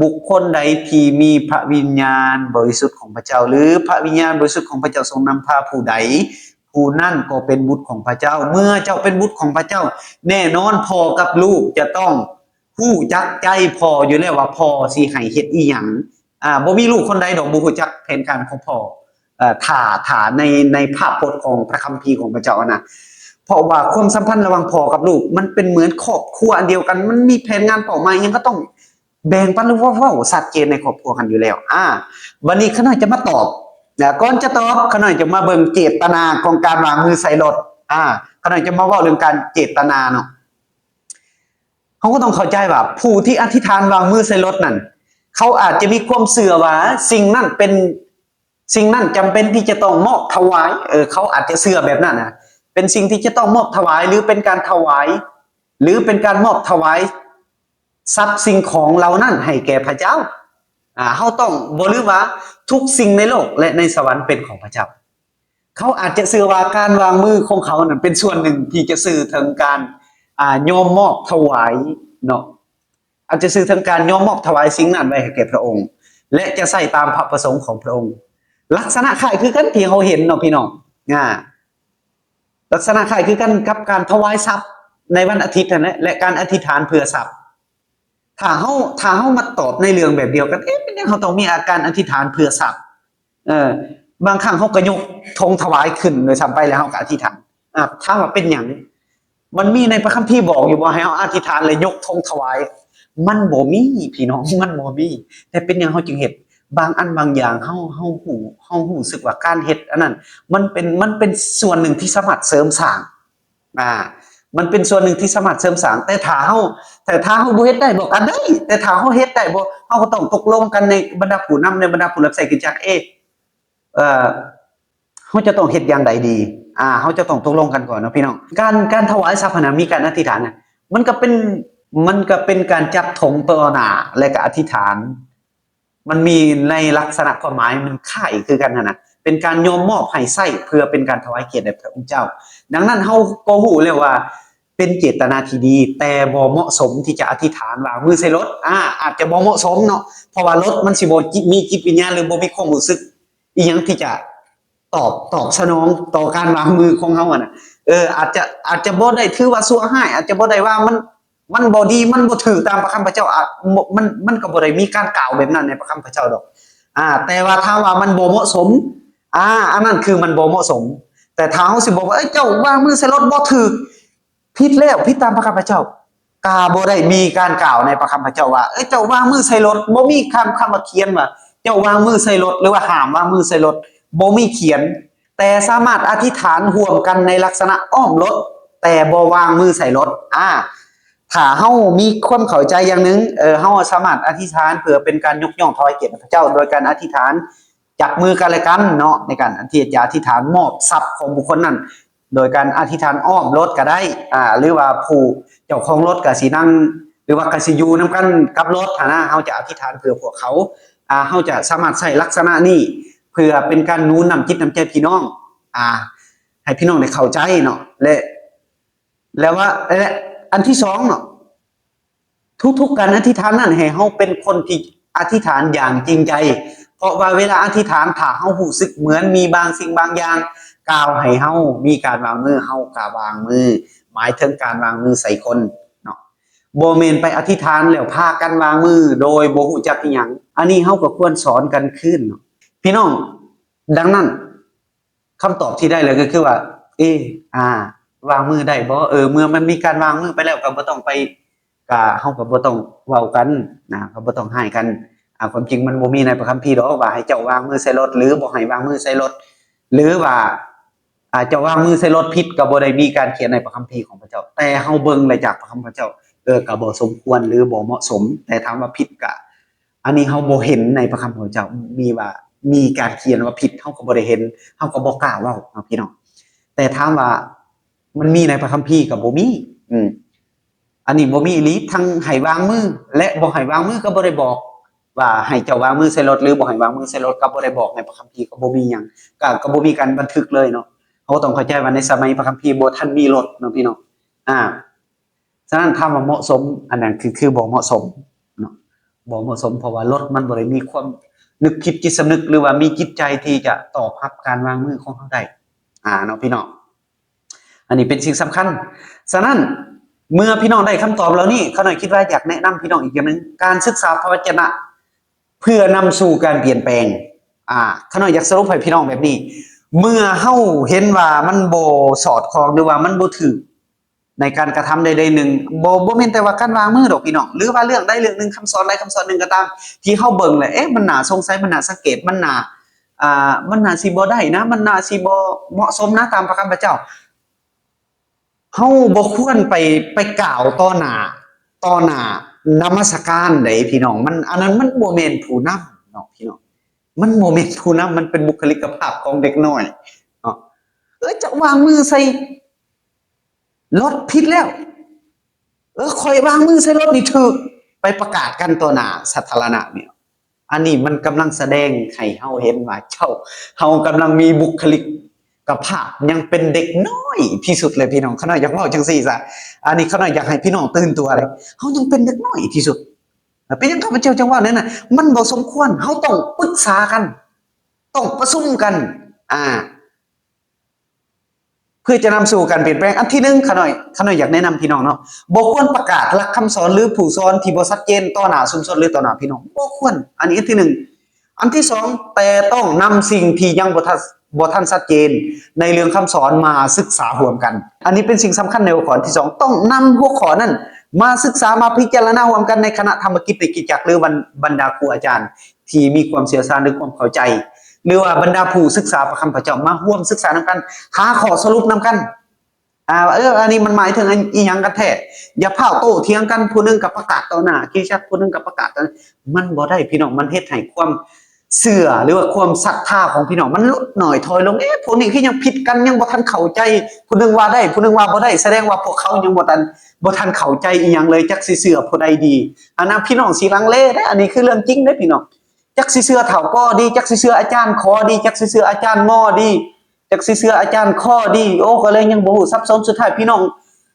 ບຸກຄົນໃດທີ່ມີພະວິນຍານບໍລິສຸດຂອງພະເຈົ້າ ຫຼື ພະວິນຍານບໍລິສຸດຂອງພະເຈົ້າຊົງນຳພາຜູ້ໃດ, ຜູ້ນັ້ນກໍເປັນບຸດຂອງພະເຈົ້າ. ເມື່ອເຈົ້າເປັນບຸດຂອງພະເຈົ້າ, ແນ່ນອນພໍ່ກັບລູກຈະຕ້ອງຮູ້ຈັກໃຈພໍ່ຢູ່ແລ້ວວ່າພໍ່ຊິໃຫ້ເຮັດອີ່ຫຍັງ. ອາ ບໍ່ມີລູກຄົນໃດດອກບໍ່ຮູ້ຈັກແຜນການຂອງພໍ່ ເອີ ຖ້າ ຖ້າໃນ ໃນພາບພົດຂອງພະຄຳພີຂອງພະເຈົ້ານະ. ເພາະວ່າຄວາມສຳພັນລະຫວ່າງພໍ່ກັບລູກ ມັນເປັນເໝືອນຄອບຄົວອັນດຽວກັນ, ມັນມີແຜນງານເປົ້າໝາຍຫຍັງ ກໍຕ້ອງແບ່ງປັນ ຫຼື ເວົ້າ ເວົ້າຊັດເຈນໃນຄອບຄົວກັນຢູ່ແລ້ວ. ອາ ບັດນີ້ຂ້ານ້ອຍຈະມາຕອບ, ແລະ ກ່ອນຈະຕອບ ຂ້ານ້ອຍຈະມາເບິ່ງເຈດຕະນາຂອງການວາງມືໃສ່ລົດ. ອາ ຂ້ານ້ອຍຈະມາເວົ້າເລື່ອງການເຈດຕະນາເນາະ. ເຮົາກໍຕ້ອງເຂົ້າໃຈວ່າ ຜູ້ທີ່ອະທິຖານວາງມືໃສ່ລົດນັ້ນ ເຂົາອາດຈະມີຄວາມເຊື່ອວ່າສິ່ງນັ້ນເປັນ ສິ່ງນັ້ນຈຳເປັນທີ່ຈະຕ້ອງມອບຖວາຍ. ເອີ ເຂົາອາດຈະເຊື່ອແບບນັ້ນນະ, ເປັນສິ່ງທີ່ຈະຕ້ອງມອບຖວາຍ ຫຼື ເປັນການຖວາຍ ຫຼື ເປັນການມອບຖວາຍຊັບສິ່ງຂອງເຫຼົ່ານັ້ນໃຫ້ແກ່ພະເຈົ້າ. ອາ ເຮົາຕ້ອງບໍ່ລືມວ່າທຸກສິ່ງໃນໂລກ ແລະ ໃນສະຫວັນເປັນຂອງພະເຈົ້າ. ເຂົາອາດຈະເຊື່ອວ່າການວາງມືຂອງເຂົານັ້ນເປັນສ່ວນໜຶ່ງທີ່ຈະສື່ເຖິງການ ອາ ຍອມມອບຖວາຍເນາະ, ອາດຈະສື່ເຖິງການຍອມມອບຖວາຍສິ່ງນັ້ນໄວ້ໃຫ້ແກ່ພະອົງ ແລະ ຈະໃຊ້ຕາມພະປະສົງຂອງພະອົງ. ລັກສະນະຄ້າຍຄືກັນທີ່ເຮົາເຫັນເນາະພີ່ນ້ອງ, ອາ ລັກສະນະຄ້າຍຄືກັນກັບການຖວາຍຊັບໃນວັນອາທິດຫັ້ນແຫຼະ ແລະ ການອະທິຖານເພື່ອຊັບ. ຖ້າເຮົາ ຖ້າເຮົາມາຕອບໃນເລື່ອງແບບດຽວກັນ, ເອະ ເປັນຫຍັງເຮົາຕ້ອງມີອາການອະທິຖານເພື່ອຊັບ? ເອີ ບາງຄັ້ງເຮົາກໍຍົກຖົງຖວາຍຂຶ້ນໂດຍຊ້ຳໄປ ແລ້ວເຮົາກໍອະທິຖານ. ອາ ຖາມວ່າເປັນຫຍັງ? ມັນມີໃນພະຄຳພີບອກຢູ່ບໍ່ ໃຫ້ເຮົາອະທິຖານແລ້ວຍົກຖົງຖວາຍ? ມັນບໍ່ມີ ພີ່ນ້ອງ, ມັນບໍ່ມີ. ແຕ່ເປັນຫຍັງເຮົາຈຶ່ງເຮັດ? ບາງອັນບາງຢ່າງເຮົາ ເຮົາຮູ້ ເຮົາຮູ້ສຶກວ່າການເຮັດອັນນັ້ນ ມັນເປັນ ມັນເປັນສ່ວນໜຶ່ງທີ່ສາມາດເສີມສ້າງ ອາ ມັນເປັນສ່ວນໜຶ່ງທີ່ສາມາດເສີມສ້າງ. ແຕ່ຖ້າເຮົາ ແຕ່ຖ້າເຮົາບໍ່ເຮັດໄດ້ບໍ່ກໍໄດ້, ແຕ່ຖ້າເຮົາເຮັດໄດ້ບໍ່ ເຮົາກໍຕ້ອງຕົກລົງກັນໃນບັນດາຜູ້ນຳ ໃນບັນດາຜູ້ຮັບໃຊ້ຄຣິສຕະຈັກ. ເອ ເອີ ເຮົາຈະຕ້ອງເຮັດຢ່າງໃດດີ? ອາ ເຮົາຈະຕ້ອງຕົກລົງກັນກ່ອນເນາະພີ່ນ້ອງ. ການ ການຖວາຍຊັບຫັ້ນນະ ມີການອະທິຖານນະ ມັນກໍເປັນ ມັນກໍເປັນການຈັບຖົງຕໍ່ໜ້າ ແລະ ກໍອະທິຖານ. ມັນມີໃນລັກສະນະຄວາມໝາຍ ມັນຄ້າຍຄືກັນຫັ້ນນະ, ເປັນການຍອມມອບໃຫ້ໃຊ້ເພື່ອເປັນການຖວາຍກຽດແດ່ພະອົງເຈົ້າ. ດັ່ງນັ້ນເຮົາກໍຮູ້ແລ້ວວ່າເປັນເຈດຕະນາທີ່ດີ, ແຕ່ບໍ່ເໝາະສົມທີ່ຈະອະທິຖານວາງມືໃສ່ລົດ. ອາ ອາດຈະບໍ່ເໝາະສົມເນາະ, ເພາະວ່າລົດມັນຊິບໍ່ຈິ ມີຈິດວິນຍານ ຫຼື ບໍ່ມີຄວາມຮູ້ສຶກອີ່ຫຍັງທີ່ຈະຕອບ ຕອບສະໜອງຕໍ່ການວາງມືຂອງເຮົາຫັ້ນນະ. ເອີ ອາດຈະ ອາດຈະບໍ່ໄດ້ຖືວ່າຊົ່ວຮ້າຍ, ອາດຈະບໍ່ໄດ້ວ່າມັນ ມັນບໍ່ດີ ມັນບໍ່ຖືກຕາມພະຄຳພະເຈົ້າ ອາ ບໍ່ ມັນ ມັນກໍບໍ່ໄດ້ມີການກ່າວແບບນັ້ນໃນພະຄຳພະເຈົ້າດອກ. ອາ ແຕ່ວ່າຖາມວ່າມັນບໍ່ເໝາະສົມ ອາ ອັນນັ້ນຄືມັນບໍ່ເໝາະສົມ. ແຕ່ຖ້າເຮົາຊິບອກວ່າ ເອີ ເຈົ້າວາງມືໃສ່ລົດບໍ່ຖືກ ຜິດແລ້ວ ຜິດຕາມພະຄຳພະເຈົ້າ ກະບໍ່ໄດ້ມີການກ່າວໃນພະຄຳພະເຈົ້າວ່າ ເອີ ເຈົ້າວາງມືໃສ່ລົດ ບໍ່ມີຄຳ ຄຳວ່າຂຽນວ່າ ເຈົ້າວາງມືໃສ່ລົດ ຫຼືວ່າຫ້າມວາງມືໃສ່ລົດ ບໍ່ມີຂຽນ. ແຕ່ສາມາດອະທິຖານຮ່ວມກັນໃນລັກສະນະອ້ອມລົດ ແຕ່ບໍ່ວາງມືໃສ່ລົດ. ອາ ຖ້າເຮົາມີຄວາມເຂົ້າໃຈຢ່າງໜຶ່ງ ເອີ ເຮົາສາມາດອະທິຖານເພື່ອເປັນການຍົກຍ້ອງຖວາຍກຽດໃຫ້ພະເຈົ້າ ໂດຍການອະທິຖານຈັບມືກັນແລະກັນເນາະ ໃນການທີ່ຈະອະທິຖານມອບຊັບຂອງບຸກຄົນນັ້ນ ໂດຍການອະທິຖານອ້ອມລົດກໍໄດ້ ອາ ຫຼືວ່າຜູ້ເຈົ້າຂອງລົດກໍຊິນັ່ງ ຫຼືວ່າກໍຊິຢູ່ນຳກັນກັບລົດຫັ້ນນະ ເຮົາຈະອະທິຖານເພື່ອພວກເຂົາ. ອາ ເຮົາຈະສາມາດໃຊ້ລັກສະນະນີ້ເພື່ອເປັນການໜູນນ້ຳຈິດນ້ຳໃຈພີ່ນ້ອງ ອາ ໃຫ້ພີ່ນ້ອງໄດ້ເຂົ້າໃຈເນາະ ແລະ ແລະວ່າ ແລະອັນທີສອງເນາະ ທຸກໆການອະທິຖານນັ້ນ ໃຫ້ເຮົາເປັນຄົນທີ່ອະທິຖານຢ່າງຈິງໃຈ ເພາະວ່າເວລາອະທິຖານ ຖ້າເຮົາຮູ້ສຶກເໝືອນມີບາງສິ່ງບາງຢ່າງກ່າວໃຫ້ເຮົາມີການວາງມື ເຮົາກໍວາງມື ໝາຍເຖິງການວາງມືໃສ່ຄົນເນາະ ບໍ່ແມ່ນໄປອະທິຖານແລ້ວພາກັນວາງມືໂດຍບໍ່ຮູ້ຈັກອີ່ຫຍັງ. ອັນນີ້ເຮົາກໍຄວນສອນກັນຄືນເນາະ ພີ່ນ້ອງ. ດັ່ງນັ້ນ ຄຳຕອບທີ່ໄດ້ເລີຍກໍຄືວ່າ ເອ ອາ ວາງມືໄດ້ບໍ່? ເອີ ເມື່ອມັນມີການວາງມືໄປແລ້ວ ກໍບໍ່ຕ້ອງໄປ ກະ ເຮົາກໍບໍ່ຕ້ອງເວົ້າກັນນະ ກໍບໍ່ຕ້ອງຮ້າຍກັນ. ອາ ຄວາມຈິງມັນບໍ່ມີໃນພະຄຳພີດອກວ່າໃຫ້ເຈົ້າວາງມືໃສ່ລົດ ຫຼື ບໍ່ໃຫ້ວາງມືໃສ່ລົດ ຫຼືວ່າ ອາ ເຈົ້າວາງມືໃສ່ລົດຜິດ ກໍບໍ່ໄດ້ມີການຂຽນໃນພະຄຳພີຂອງພະເຈົ້າ. ແຕ່ເຮົາເບິ່ງໄດ້ຈາກພະຄຳພະເຈົ້າ ເອີ ກໍບໍ່ສົມຄວນ ຫຼື ບໍ່ເໝາະສົມ. ແຕ່ຖາມວ່າຜິດ ກະ ອັນນີ້ເຮົາບໍ່ເຫັນໃນພະຄຳຂອງເຈົ້າ ມີວ່າ ມີການຂຽນວ່າຜິດ ເຮົາກໍບໍ່ໄດ້ເຫັນ ເຮົາກໍບໍ່ກ້າເວົ້າເນາະ ພີ່ນ້ອງ. ແຕ່ຖາມວ່າມັນມີໃນພະຄຳພີ ກໍບໍ່ມີ ອືມ ອັນນີ້ບໍ່ມີອີ່ຫຼີ ທັງໃຫ້ວາງມື ແລະ ບໍ່ໃຫ້ວາງມືກໍບໍ່ໄດ້ບອກ ວ່າໃຫ້ເຈົ້າວາງມືໃສ່ລົດ ຫຼື ບໍ່ໃຫ້ວາງມືໃສ່ລົດ ກໍບໍ່ໄດ້ບອກໃນພະຄຳພີ ກໍບໍ່ມີຫຍັງ ກໍ ກໍບໍ່ມີການບັນທຶກເລີຍເນາະ. ເຮົາຕ້ອງເຂົ້າໃຈວ່າໃນສະໄໝພະຄຳພີບໍ່ທັນມີລົດເນາະ ພີ່ນ້ອງ. ອາ ສະນັ້ນ ຖາມວ່າເໝາະສົມ ອັນນັ້ນຄື ຄືບໍ່ເໝາະສົມເນາະ, ບໍ່ເໝາະສົມ ເພາະວ່າລົດມັນບໍ່ໄດ້ມີຄວາມນຶກຄິດຈິດສຳນຶກ ຫຼືວ່າມີຈິດໃຈທີ່ຈະຕອບຮັບການວາງມືຂອງເຮົາໄດ້ ອາ ເນາະ ພີ່ນ້ອງ. ອັນນີ້ເປັນສິ່ງສຳຄັນ. ສະນັ້ນ ເມື່ອພີ່ນ້ອງໄດ້ຄຳຕອບເຫຼົ່ານີ້ ຂ້ານ້ອຍຄິດວ່າຢາກແນະນຳພີ່ນ້ອງອີກຢ່າງໜຶ່ງ, ການສຶກສາພະວັດຈະນະເພື່ອນຳສູ່ການປ່ຽນແປງ. ອາ ຂ້ານ້ອຍຢາກສະຫຼຸບໃຫ້ພີ່ນ້ອງແບບນີ້, ເມື່ອເຮົາເຫັນວ່າມັນບໍ່ສອດຄ່ອງ ຫຼືວ່າມັນບໍ່ຖືກ ໃນການກະທຳໃດໆໜຶ່ງ ບໍ່ ບໍ່ແມ່ນແຕ່ວ່າການວາງມືດອກພີ່ນ້ອງ ຫຼືວ່າເລື່ອງໃດເລື່ອງໜຶ່ງ ຄຳສອນໃດຄຳສອນໜຶ່ງກໍຕາມ ທີ່ເຮົາເບິ່ງແລ້ວ ເອະ ມັນໜ້າສົງໄສ ມັນໜ້າສັງເກດ ມັນໜ້າ ອ່າ ມັນໜ້າຊິບໍ່ໄດ້ນະ ມັນໜ້າຊິບໍ່ເໝາະສົມນະ ຕາມພະຄຳພະເຈົ້າ. ເຮົາບໍ່ຄວນໄປ ໄປກ່າວຕໍ່ໜ້າ ຕໍ່ໜ້ານະມັດສະການເດ້ພີ່ນ້ອງ, ມັນ ອັນນັ້ນມັນບໍ່ແມ່ນຜູ້ນຳເນາະ ພີ່ນ້ອງ. ມັນບໍ່ແມ່ນຜູ້ນຳ, ມັນເປັນບຸກຄະລິກກະພາບຂອງເດັກນ້ອຍເນາະ. ເອີ ຈັກວາງມືໃສ່ລົດຜິດແລ້ວ, ເອີ ຂ້ອຍວາງມືໃສ່ລົດນີ້ຖືກ, ໄປປະກາດກັນຕໍ່ໜ້າສາທາລະນະນີ້. ອັນນີ້ມັນກຳລັງສະແດງໃຫ້ເຮົາເຫັນວ່າເຈົ້າ ເຮົາກຳລັງມີບຸກຄະລິກກະພາບ ຍັງເປັນເດັກນ້ອຍທີ່ສຸດເລີຍ ພີ່ນ້ອງ. ຂ້ານ້ອຍຢາກເວົ້າຈັ່ງຊີ້ຊະ, ອັນນີ້ຂ້ານ້ອຍຢາກໃຫ້ພີ່ນ້ອງຕື່ນຕົວເດ້, ເຮົາຍັງເປັນເດັກນ້ອຍທີ່ສຸດ. ເປັນຫຍັງຂ້າພະເຈົ້າຈຶ່ງເວົ້າແນວນັ້ນ? ມັນບໍ່ສົມຄວນ. ເຮົາຕ້ອງປຶກສາກັນ, ຕ້ອງປະຊຸມກັນ ອາ ເພື່ອຈະນຳສູ່ການປ່ຽນແປງ. ອັນທີໜຶ່ງ ຂ້ານ້ອຍ ຂ້ານ້ອຍຢາກແນະນຳພີ່ນ້ອງເນາະ, ບໍ່ຄວນປະກາດຫຼັກຄຳສອນ ຫຼື ຜູ້ສອນທີ່ບໍ່ຊັດເຈນຕໍ່ໜ້າຊຸມຊົນ ຫຼື ຕໍ່ໜ້າພີ່ນ້ອງ, ບໍ່ຄວນ. ອັນນີ້ອັນທີໜຶ່ງ. ອັນທີສອງ ແຕ່ຕ້ອງນຳສິ່ງທີ່ຍັງບໍ່ທັນ ບໍ່ທັນຊັດເຈນໃນເລື່ອງຄຳສອນມາສຶກສາຮ່ວມກັນ. ອັນນີ້ເປັນສິ່ງສຳຄັນໃນຫົວຂໍ້ທີສອງ, ຕ້ອງນຳຫົວຂໍ້ນັ້ນມາສຶກສາ ມາພິຈາລະນາຮ່ວມກັນໃນຄະນະທຳມະກິດໃນຄຣິສຕະຈັກ ຫຼື ບັນ ບັນດາຄູອາຈານທີ່ມີຄວາມຊ່ຽວຊານ ຫຼື ຄວາມເຂົ້າໃຈ ຫຼືວ່າບັນດາຜູ້ສຶກສາພະຄຳພະເຈົ້າ ມາຮ່ວມສຶກສານຳກັນ, ຫາຂໍ້ສະຫຼຸບນຳກັນ ອ່າ ເອີ ອັນນີ້ມັນໝາຍເຖິງອີຫຍັງກັນແທ້? ຢ່າພ້າວໂຕ້ຖຽງກັນ, ຜູ້ໜຶ່ງກໍປະກາດຕໍ່ໜ້າຄຣິສຕະຈັກ, ຜູ້ໜຶ່ງກໍປະກາດຕໍ່ ມັນບໍ່ໄດ້ພີ່ນ້ອງ, ມັນເຮັດໃຫ້ຄວາມເຊື່ອ ຫຼືວ່າຄວາມສັດທາຂອງພີ່ນ້ອງມັນຫຼຸດໜ້ອຍຖອຍລົງ. ເອະ ພວກນີ້ຄືຍັງຜິດກັນ, ຍັງບໍ່ທັນເຂົ້າໃຈ, ຜູ້ໜຶ່ງວ່າໄດ້ ຜູ້ໜຶ່ງວ່າບໍ່ໄດ້, ສະແດງວ່າພວກເຂົາຍັງບໍ່ທັນ ບໍ່ທັນເຂົ້າໃຈອີຫຍັງເລີຍ, ຈັກຊິເຊື່ອຜູ້ໃດດີ. ອັນນັ້ນພີ່ນ້ອງຊິລັງເລເດ້, ອັນນີ້ຄືເລື່ອງຈິງເດ້ພີ່ນ້ອງ. ຈັກຊິເຊື່ອທ້າວກໍດີ, ຈັກຊິເຊື່ອອາຈານຂໍດີ, ຈັກຊິເຊື່ອອາຈານມໍດີ, ຈັກຊິເຊື່ອອາຈານຂໍດີ. ໂອ້ ກໍເລີຍຍັງບໍ່ຮູ້ ສັບສົນ, ສຸດທ້າຍພີ່ນ້ອງ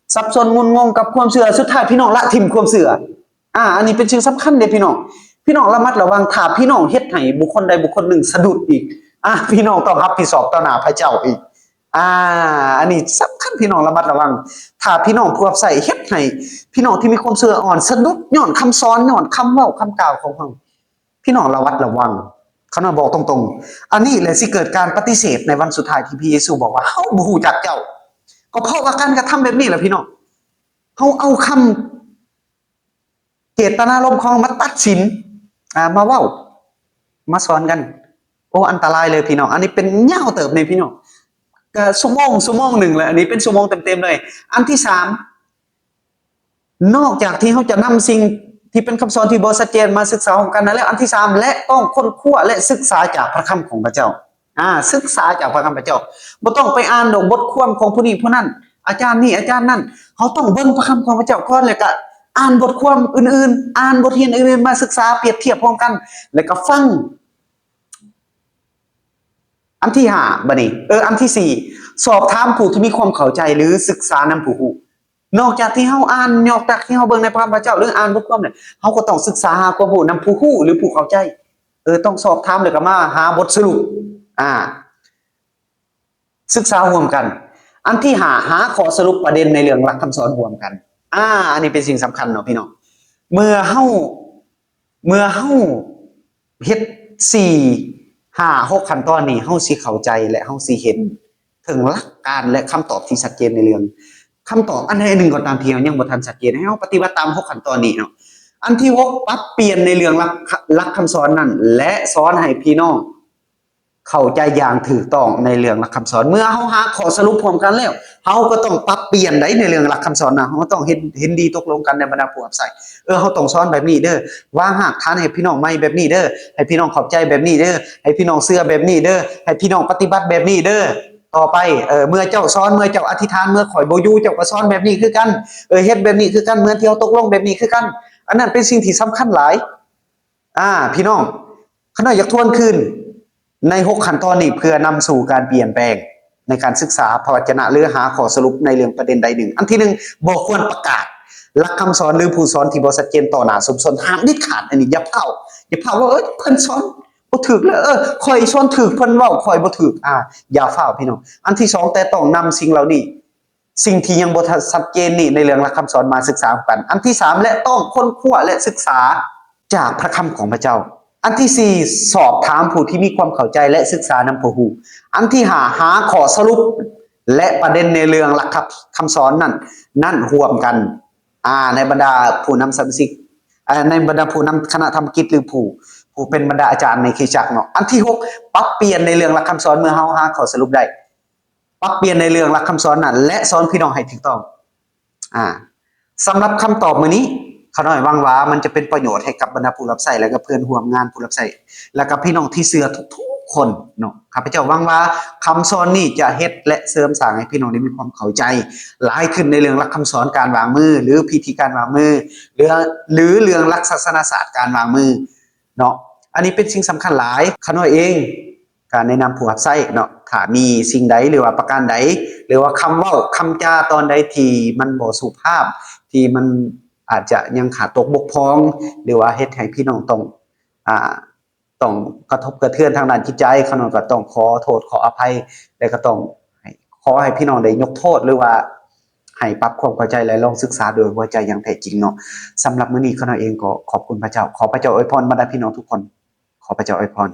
ສັບສົນງຸນງົງກັບຄວາມເຊື່ອ, ສຸດທ້າຍພີ່ນ້ອງລະຖິ້ມຄວາມເຊື່ອ. ອາ ອັນນີ້ເປັນສິ່ງສຳຄັນເດ້ພີ່ນ້ອງ. ພີ່ນ້ອງລະມັດລະວັງ, ຖ້າພີ່ນ້ອງເຮັດໃຫ້ບຸກຄົນໃດບຸກຄົນໜຶ່ງສະດຸດອີກ, ອາ ພີ່ນ້ອງຕ້ອງຮັບຜິດຊອບຕໍ່ໜ້າພະເຈົ້າອີກ. ອາ ອັນນີ້ສຳຄັນ, ພີ່ນ້ອງລະມັດລະວັງ. ຖ້າພີ່ນ້ອງຜູ້ຮັບໃຊ້ເຮັດໃຫ້ພີ່ນ້ອງທີ່ມີຄວາມເຊື່ອອ່ອນສະດຸດຍ້ອນຄຳສອນ, ຍ້ອນຄຳເວົ້າຄຳກ່າວຂອງເຮົາ, ພີ່ນ້ອງລະມັດລະວັງ. ຂ້ານ້ອຍບອກຕົງໆ, ອັນນີ້ແຫຼະຊິເກີດການປະຕິເສດໃນວັນສຸດທ້າຍທີ່ພະເຢຊູບອກວ່າ ເຮົາບໍ່ຮູ້ຈັກເຈົ້າ. ກໍເພາະວ່າການກະທຳແບບນີ້ແຫຼະພີ່ນ້ອງ, ເຮົາເອົາຄຳເຈດຕະນາລົມຂອງເຮົາມາຕັດສິນ, ອາ ມາເວົ້າ ມາສອນກັນ. ໂອ້ ອັນຕະລາຍເລີຍພີ່ນ້ອງ, ອັນນີ້ເປັນຍາວເຕີບເລີຍພີ່ນ້ອງ, ກະຊົ່ວໂມງ ຊົ່ວໂມງໜຶ່ງແຫຼະ, ອັນນີ້ເປັນຊົ່ວໂມງເຕັມໆເລີຍ. ອັນທີສາມ ນອກຈາກທີ່ເຮົາຈະນຳສິ່ງທີ່ເປັນຄຳສອນທີ່ບໍ່ຊັດເຈນມາສຶກສາຮ່ວມກັນນັ້ນແລ້ວ, ອັນທີສາມ ແລະ ຕ້ອງຄົ້ນຄວ້າ ແລະ ສຶກສາຈາກພະຄຳຂອງພະເຈົ້າ. ອາ ສຶກສາຈາກພະຄຳພະເຈົ້າ. ບໍ່ຕ້ອງໄປອ່ານດອກບົດຄວາມຂອງຜູ້ນີ້ຜູ້ນັ້ນ, ອາຈານນີ້ອາຈານນັ້ນ. ເຮົາຕ້ອງເບິ່ງພະຄຳຂອງພະເຈົ້າກ່ອນ, ແລ້ວກະອ່ານບົດຄວາມອື່ນໆ, ອ່ານບົດຮຽນອື່ນໆມາສຶກສາ, ປຽບທຽບຮ່ວມກັນ, ແລ້ວກະຟັງ. ອັນທີຫ້າ ບາດນີ້, ເອີ ອັນທີສີ່ ສອບຖາມຜູ້ທີ່ມີຄວາມເຂົ້າໃຈ ຫຼື ສຶກສານຳຜູ້ຮູ້. ນອກຈາກທີ່ເຮົາອ່ານ, ນອກຈາກທີ່ເຮົາເບິ່ງໃນພະຄຳພະເຈົ້າ ຫຼື ອ່ານບົດຄວາມແລ້ວ, ເຮົາກໍຕ້ອງສຶກສາຫາຄວາມຮູ້ນຳຜູ້ຮູ້ ຫຼື ຜູ້ເຂົ້າໃຈ. ເອີ ຕ້ອງສອບຖາມ ແລ້ວກໍມາຫາບົດສະຫຼຸບ. ອາ ສຶກສາຮ່ວມກັນ. ອັນທີຫ້າ ຫາຂໍ້ສະຫຼຸບປະເດັນໃນເລື່ອງຫຼັກຄຳສອນຮ່ວມກັນ. ອາ ອັນນີ້ເປັນສິ່ງສຳຄັນເນາະ ພີ່ນ້ອງ. ເມື່ອເຮົາ ເມື່ອເຮົາເຮັດສີ່ ຫ້າ ຫົກ ຂັ້ນຕອນນີ້, ເຮົາຊິເຂົ້າໃຈ ແລະ ເຮົາຊິເຫັນເຖິງຫຼັກການ ແລະ ຄຳຕອບທີ່ຊັດເຈນໃນເລື່ອງ, ຄຳຕອບອັນໃດອັນໜຶ່ງກໍຕາມທີ່ເຮົາຍັງບໍ່ທັນຊັດເຈນ, ໃຫ້ເຮົາປະຕິບັດຕາມຫົກຂັ້ນຕອນນີ້ເນາະ. ອັນທີຫົກ ປັບປ່ຽນໃນເລື່ອງຫຼັກ ຫຼັກຄຳສອນນັ້ນ ແລະ ສອນໃຫ້ພີ່ນ້ອງ ເຂົ້າໃຈຢ່າງຖືກຕ້ອງໃນເລື່ອງຫຼັກຄຳສອນ. ເມື່ອເຮົາຫາຂໍ້ສະຫຼຸບຮ່ວມກັນແລ້ວ, ເຮົາກໍຕ້ອງປັບປ່ຽນໃດ໋ໃນເລື່ອງຫຼັກຄຳສອນນະ. ເຮົາຕ້ອງເຫັນ ເຫັນດີຕົກລົງກັນໃນບັນດາຜູ້ຮັບໃຊ້. ເອີ ເຮົາຕ້ອງສອນແບບນີ້ເດີ້, ວາງຮາກຖານໃຫ້ພີ່ນ້ອງໃໝ່ແບບນີ້ເດີ້, ໃຫ້ພີ່ນ້ອງເຂົ້າໃຈແບບນີ້ເດີ້, ໃຫ້ພີ່ນ້ອງເຊື່ອແບບນີ້ເດີ້, ໃຫ້ພີ່ນ້ອງປະຕິບັດແບບນີ້ເດີ້. ຕໍ່ໄປ ເອີ ເມື່ອເຈົ້າສອນ, ເມື່ອເຈົ້າອະທິຖານ, ເມື່ອຂ້ອຍບໍ່ຢູ່, ເຈົ້າກໍສອນແບບນີ້ຄືກັນ, ເອີ ເຮັດແບບນີ້ຄືກັນ, ເໝືອນທີ່ເຮົາຕົກລົງແບບນີ້ຄືກັນ. ອັນນັ້ນເປັນສິ່ງທີ່ສຳຄັນຫຼາຍ. ອາ ພີ່ນ້ອງ ຂ້ານ້ອຍຢາກທວນຄືນໃນຫົກຂັ້ນຕອນນີ້ ເພື່ອນຳສູ່ການປ່ຽນແປງໃນການສຶກສາພະວະຈະນະ ຫຼື ຫາຂໍ້ສະຫຼຸບໃນເລື່ອງປະເດັນໃດໜຶ່ງ. ອັນທີໜຶ່ງ ບໍ່ຄວນປະກາດຫຼັກຄຳສອນ ຫຼື ຜູ້ສອນທີ່ບໍ່ຊັດເຈນຕໍ່ໜ້າຊຸມຊົນ. ຫ້າມເດັດຂາດ ອັນນີ້ຢ່າພ້າວ ຢ່າພ້າວວ່າ ເອີ ເພິ່ນສອນບໍ່ຖືກເລີຍ ເອີ ຂ້ອຍສອນຖືກ ເພິ່ນເວົ້າຂ້ອຍບໍ່ຖືກ. ອາ ຢ່າຟ້າວ ພີ່ນ້ອງ. ອັນທີສອງ ແຕ່ຕ້ອງນຳສິ່ງເຫຼົ່ານີ້ ສິ່ງທີ່ຍັງບໍ່ທັນຊັດເຈນນີ້ ໃນເລື່ອງຫຼັກຄຳສອນມາສຶກສານຳກັນ. ອັນທີສາມ ແລະ ຕ້ອງຄົ້ນຄວ້າ ແລະ ສຶກສາຈາກພະຄຳຂອງພະເຈົ້າ. ອັນທີສີ່ ສອບຖາມຜູ້ທີ່ມີຄວາມເຂົ້າໃຈ ແລະ ສຶກສານຳຜູ້ຮູ້. ອັນທີຫ້າ ຫາຂໍ້ສະຫຼຸບ ແລະ ປະເດັນໃນເລື່ອງຫຼັກຄຳສອນນັ້ນ ນັ້ນຮ່ວມກັນ ອາ ໃນບັນດາຜູ້ນຳສະມາຊິກ ອາ ໃນບັນດາຜູ້ນຳຄະນະທຳກິດ ຫຼື ຜູ້ ຜູ້ເປັນບັນດາອາຈານໃນຄຣິສຕະຈັກເນາະ. ອັນທີຫົກ ປັບປ່ຽນໃນເລື່ອງຫຼັກຄຳສອນ ເມື່ອເຮົາຫາຂໍ້ສະຫຼຸບໄດ້ ປັບປ່ຽນໃນເລື່ອງຫຼັກຄຳສອນນັ້ນ ແລະ ສອນພີ່ນ້ອງໃຫ້ຖືກຕ້ອງ. ອາ ສຳລັບຄຳຕອບມື້ນີ້ ຂ້ານ້ອຍຫວັງວ່າມັນຈະເປັນປະໂຫຍດໃຫ້ກັບບັນດາຜູ້ຮັບໃຊ້ ແລະ ກໍເພື່ອນຮ່ວມງານຜູ້ຮັບໃຊ້ ແລະ ກໍພີ່ນ້ອງທີ່ເຊື່ອທຸກໆຄົນເນາະ. ຂ້າພະເຈົ້າຫວັງວ່າຄຳສອນນີ້ຈະເຮັດ ແລະ ເສີມສ້າງໃຫ້ພີ່ນ້ອງໄດ້ມີຄວາມເຂົ້າໃຈຫຼາຍຂຶ້ນໃນເລື່ອງຫຼັກຄຳສອນການວາງມື ຫຼື ພິທີການວາງມື ຫຼື ຫຼື ເລື່ອງຫຼັກສາສະນະສາດການວາງມືເນາະ. ອັນນີ້ເປັນສິ່ງສຳຄັນຫຼາຍ. ຂ້ານ້ອຍເອງ ການແນະນຳຜູ້ຮັບໃຊ້ເນາະ ຖ້າມີສິ່ງໃດ ຫຼືວ່າປະການໃດ ຫຼືວ່າຄຳເວົ້າຄຳຈາຕອນໃດທີ່ມັນບໍ່ສຸພາບ ທີ່ມັນອາດຈະຍັງຂາດຕົກບົກຜ່ອງ ຫຼືວ່າເຮັດໃຫ້ພີ່ນ້ອງຕ້ອງ ອາ ຕ້ອງກະທົບກະເທືອນທາງດ້ານຈິດໃຈ, ຂ້ານ້ອຍກໍຕ້ອງຂໍໂທດຂໍອະໄພ ແລະ ກໍຕ້ອງໃຫ້ ຂໍໃຫ້ພີ່ນ້ອງໄດ້ຍົກໂທດ ຫຼືວ່າໃຫ້ປັບຄວາມເຂົ້າໃຈ ແລະ ລອງສຶກສາໂດຍຫົວໃຈຢ່າງແທ້ຈິງເນາະ. ສຳລັບມື້ນີ້ ຂ້ານ້ອຍເອງກໍຂອບຄຸນພະເຈົ້າ. ຂໍພະເຈົ້າອວຍພອນບັນດາພີ່ນ້ອງທຸກຄົນ. ຂໍພະເຈົ້າອວຍພອນ.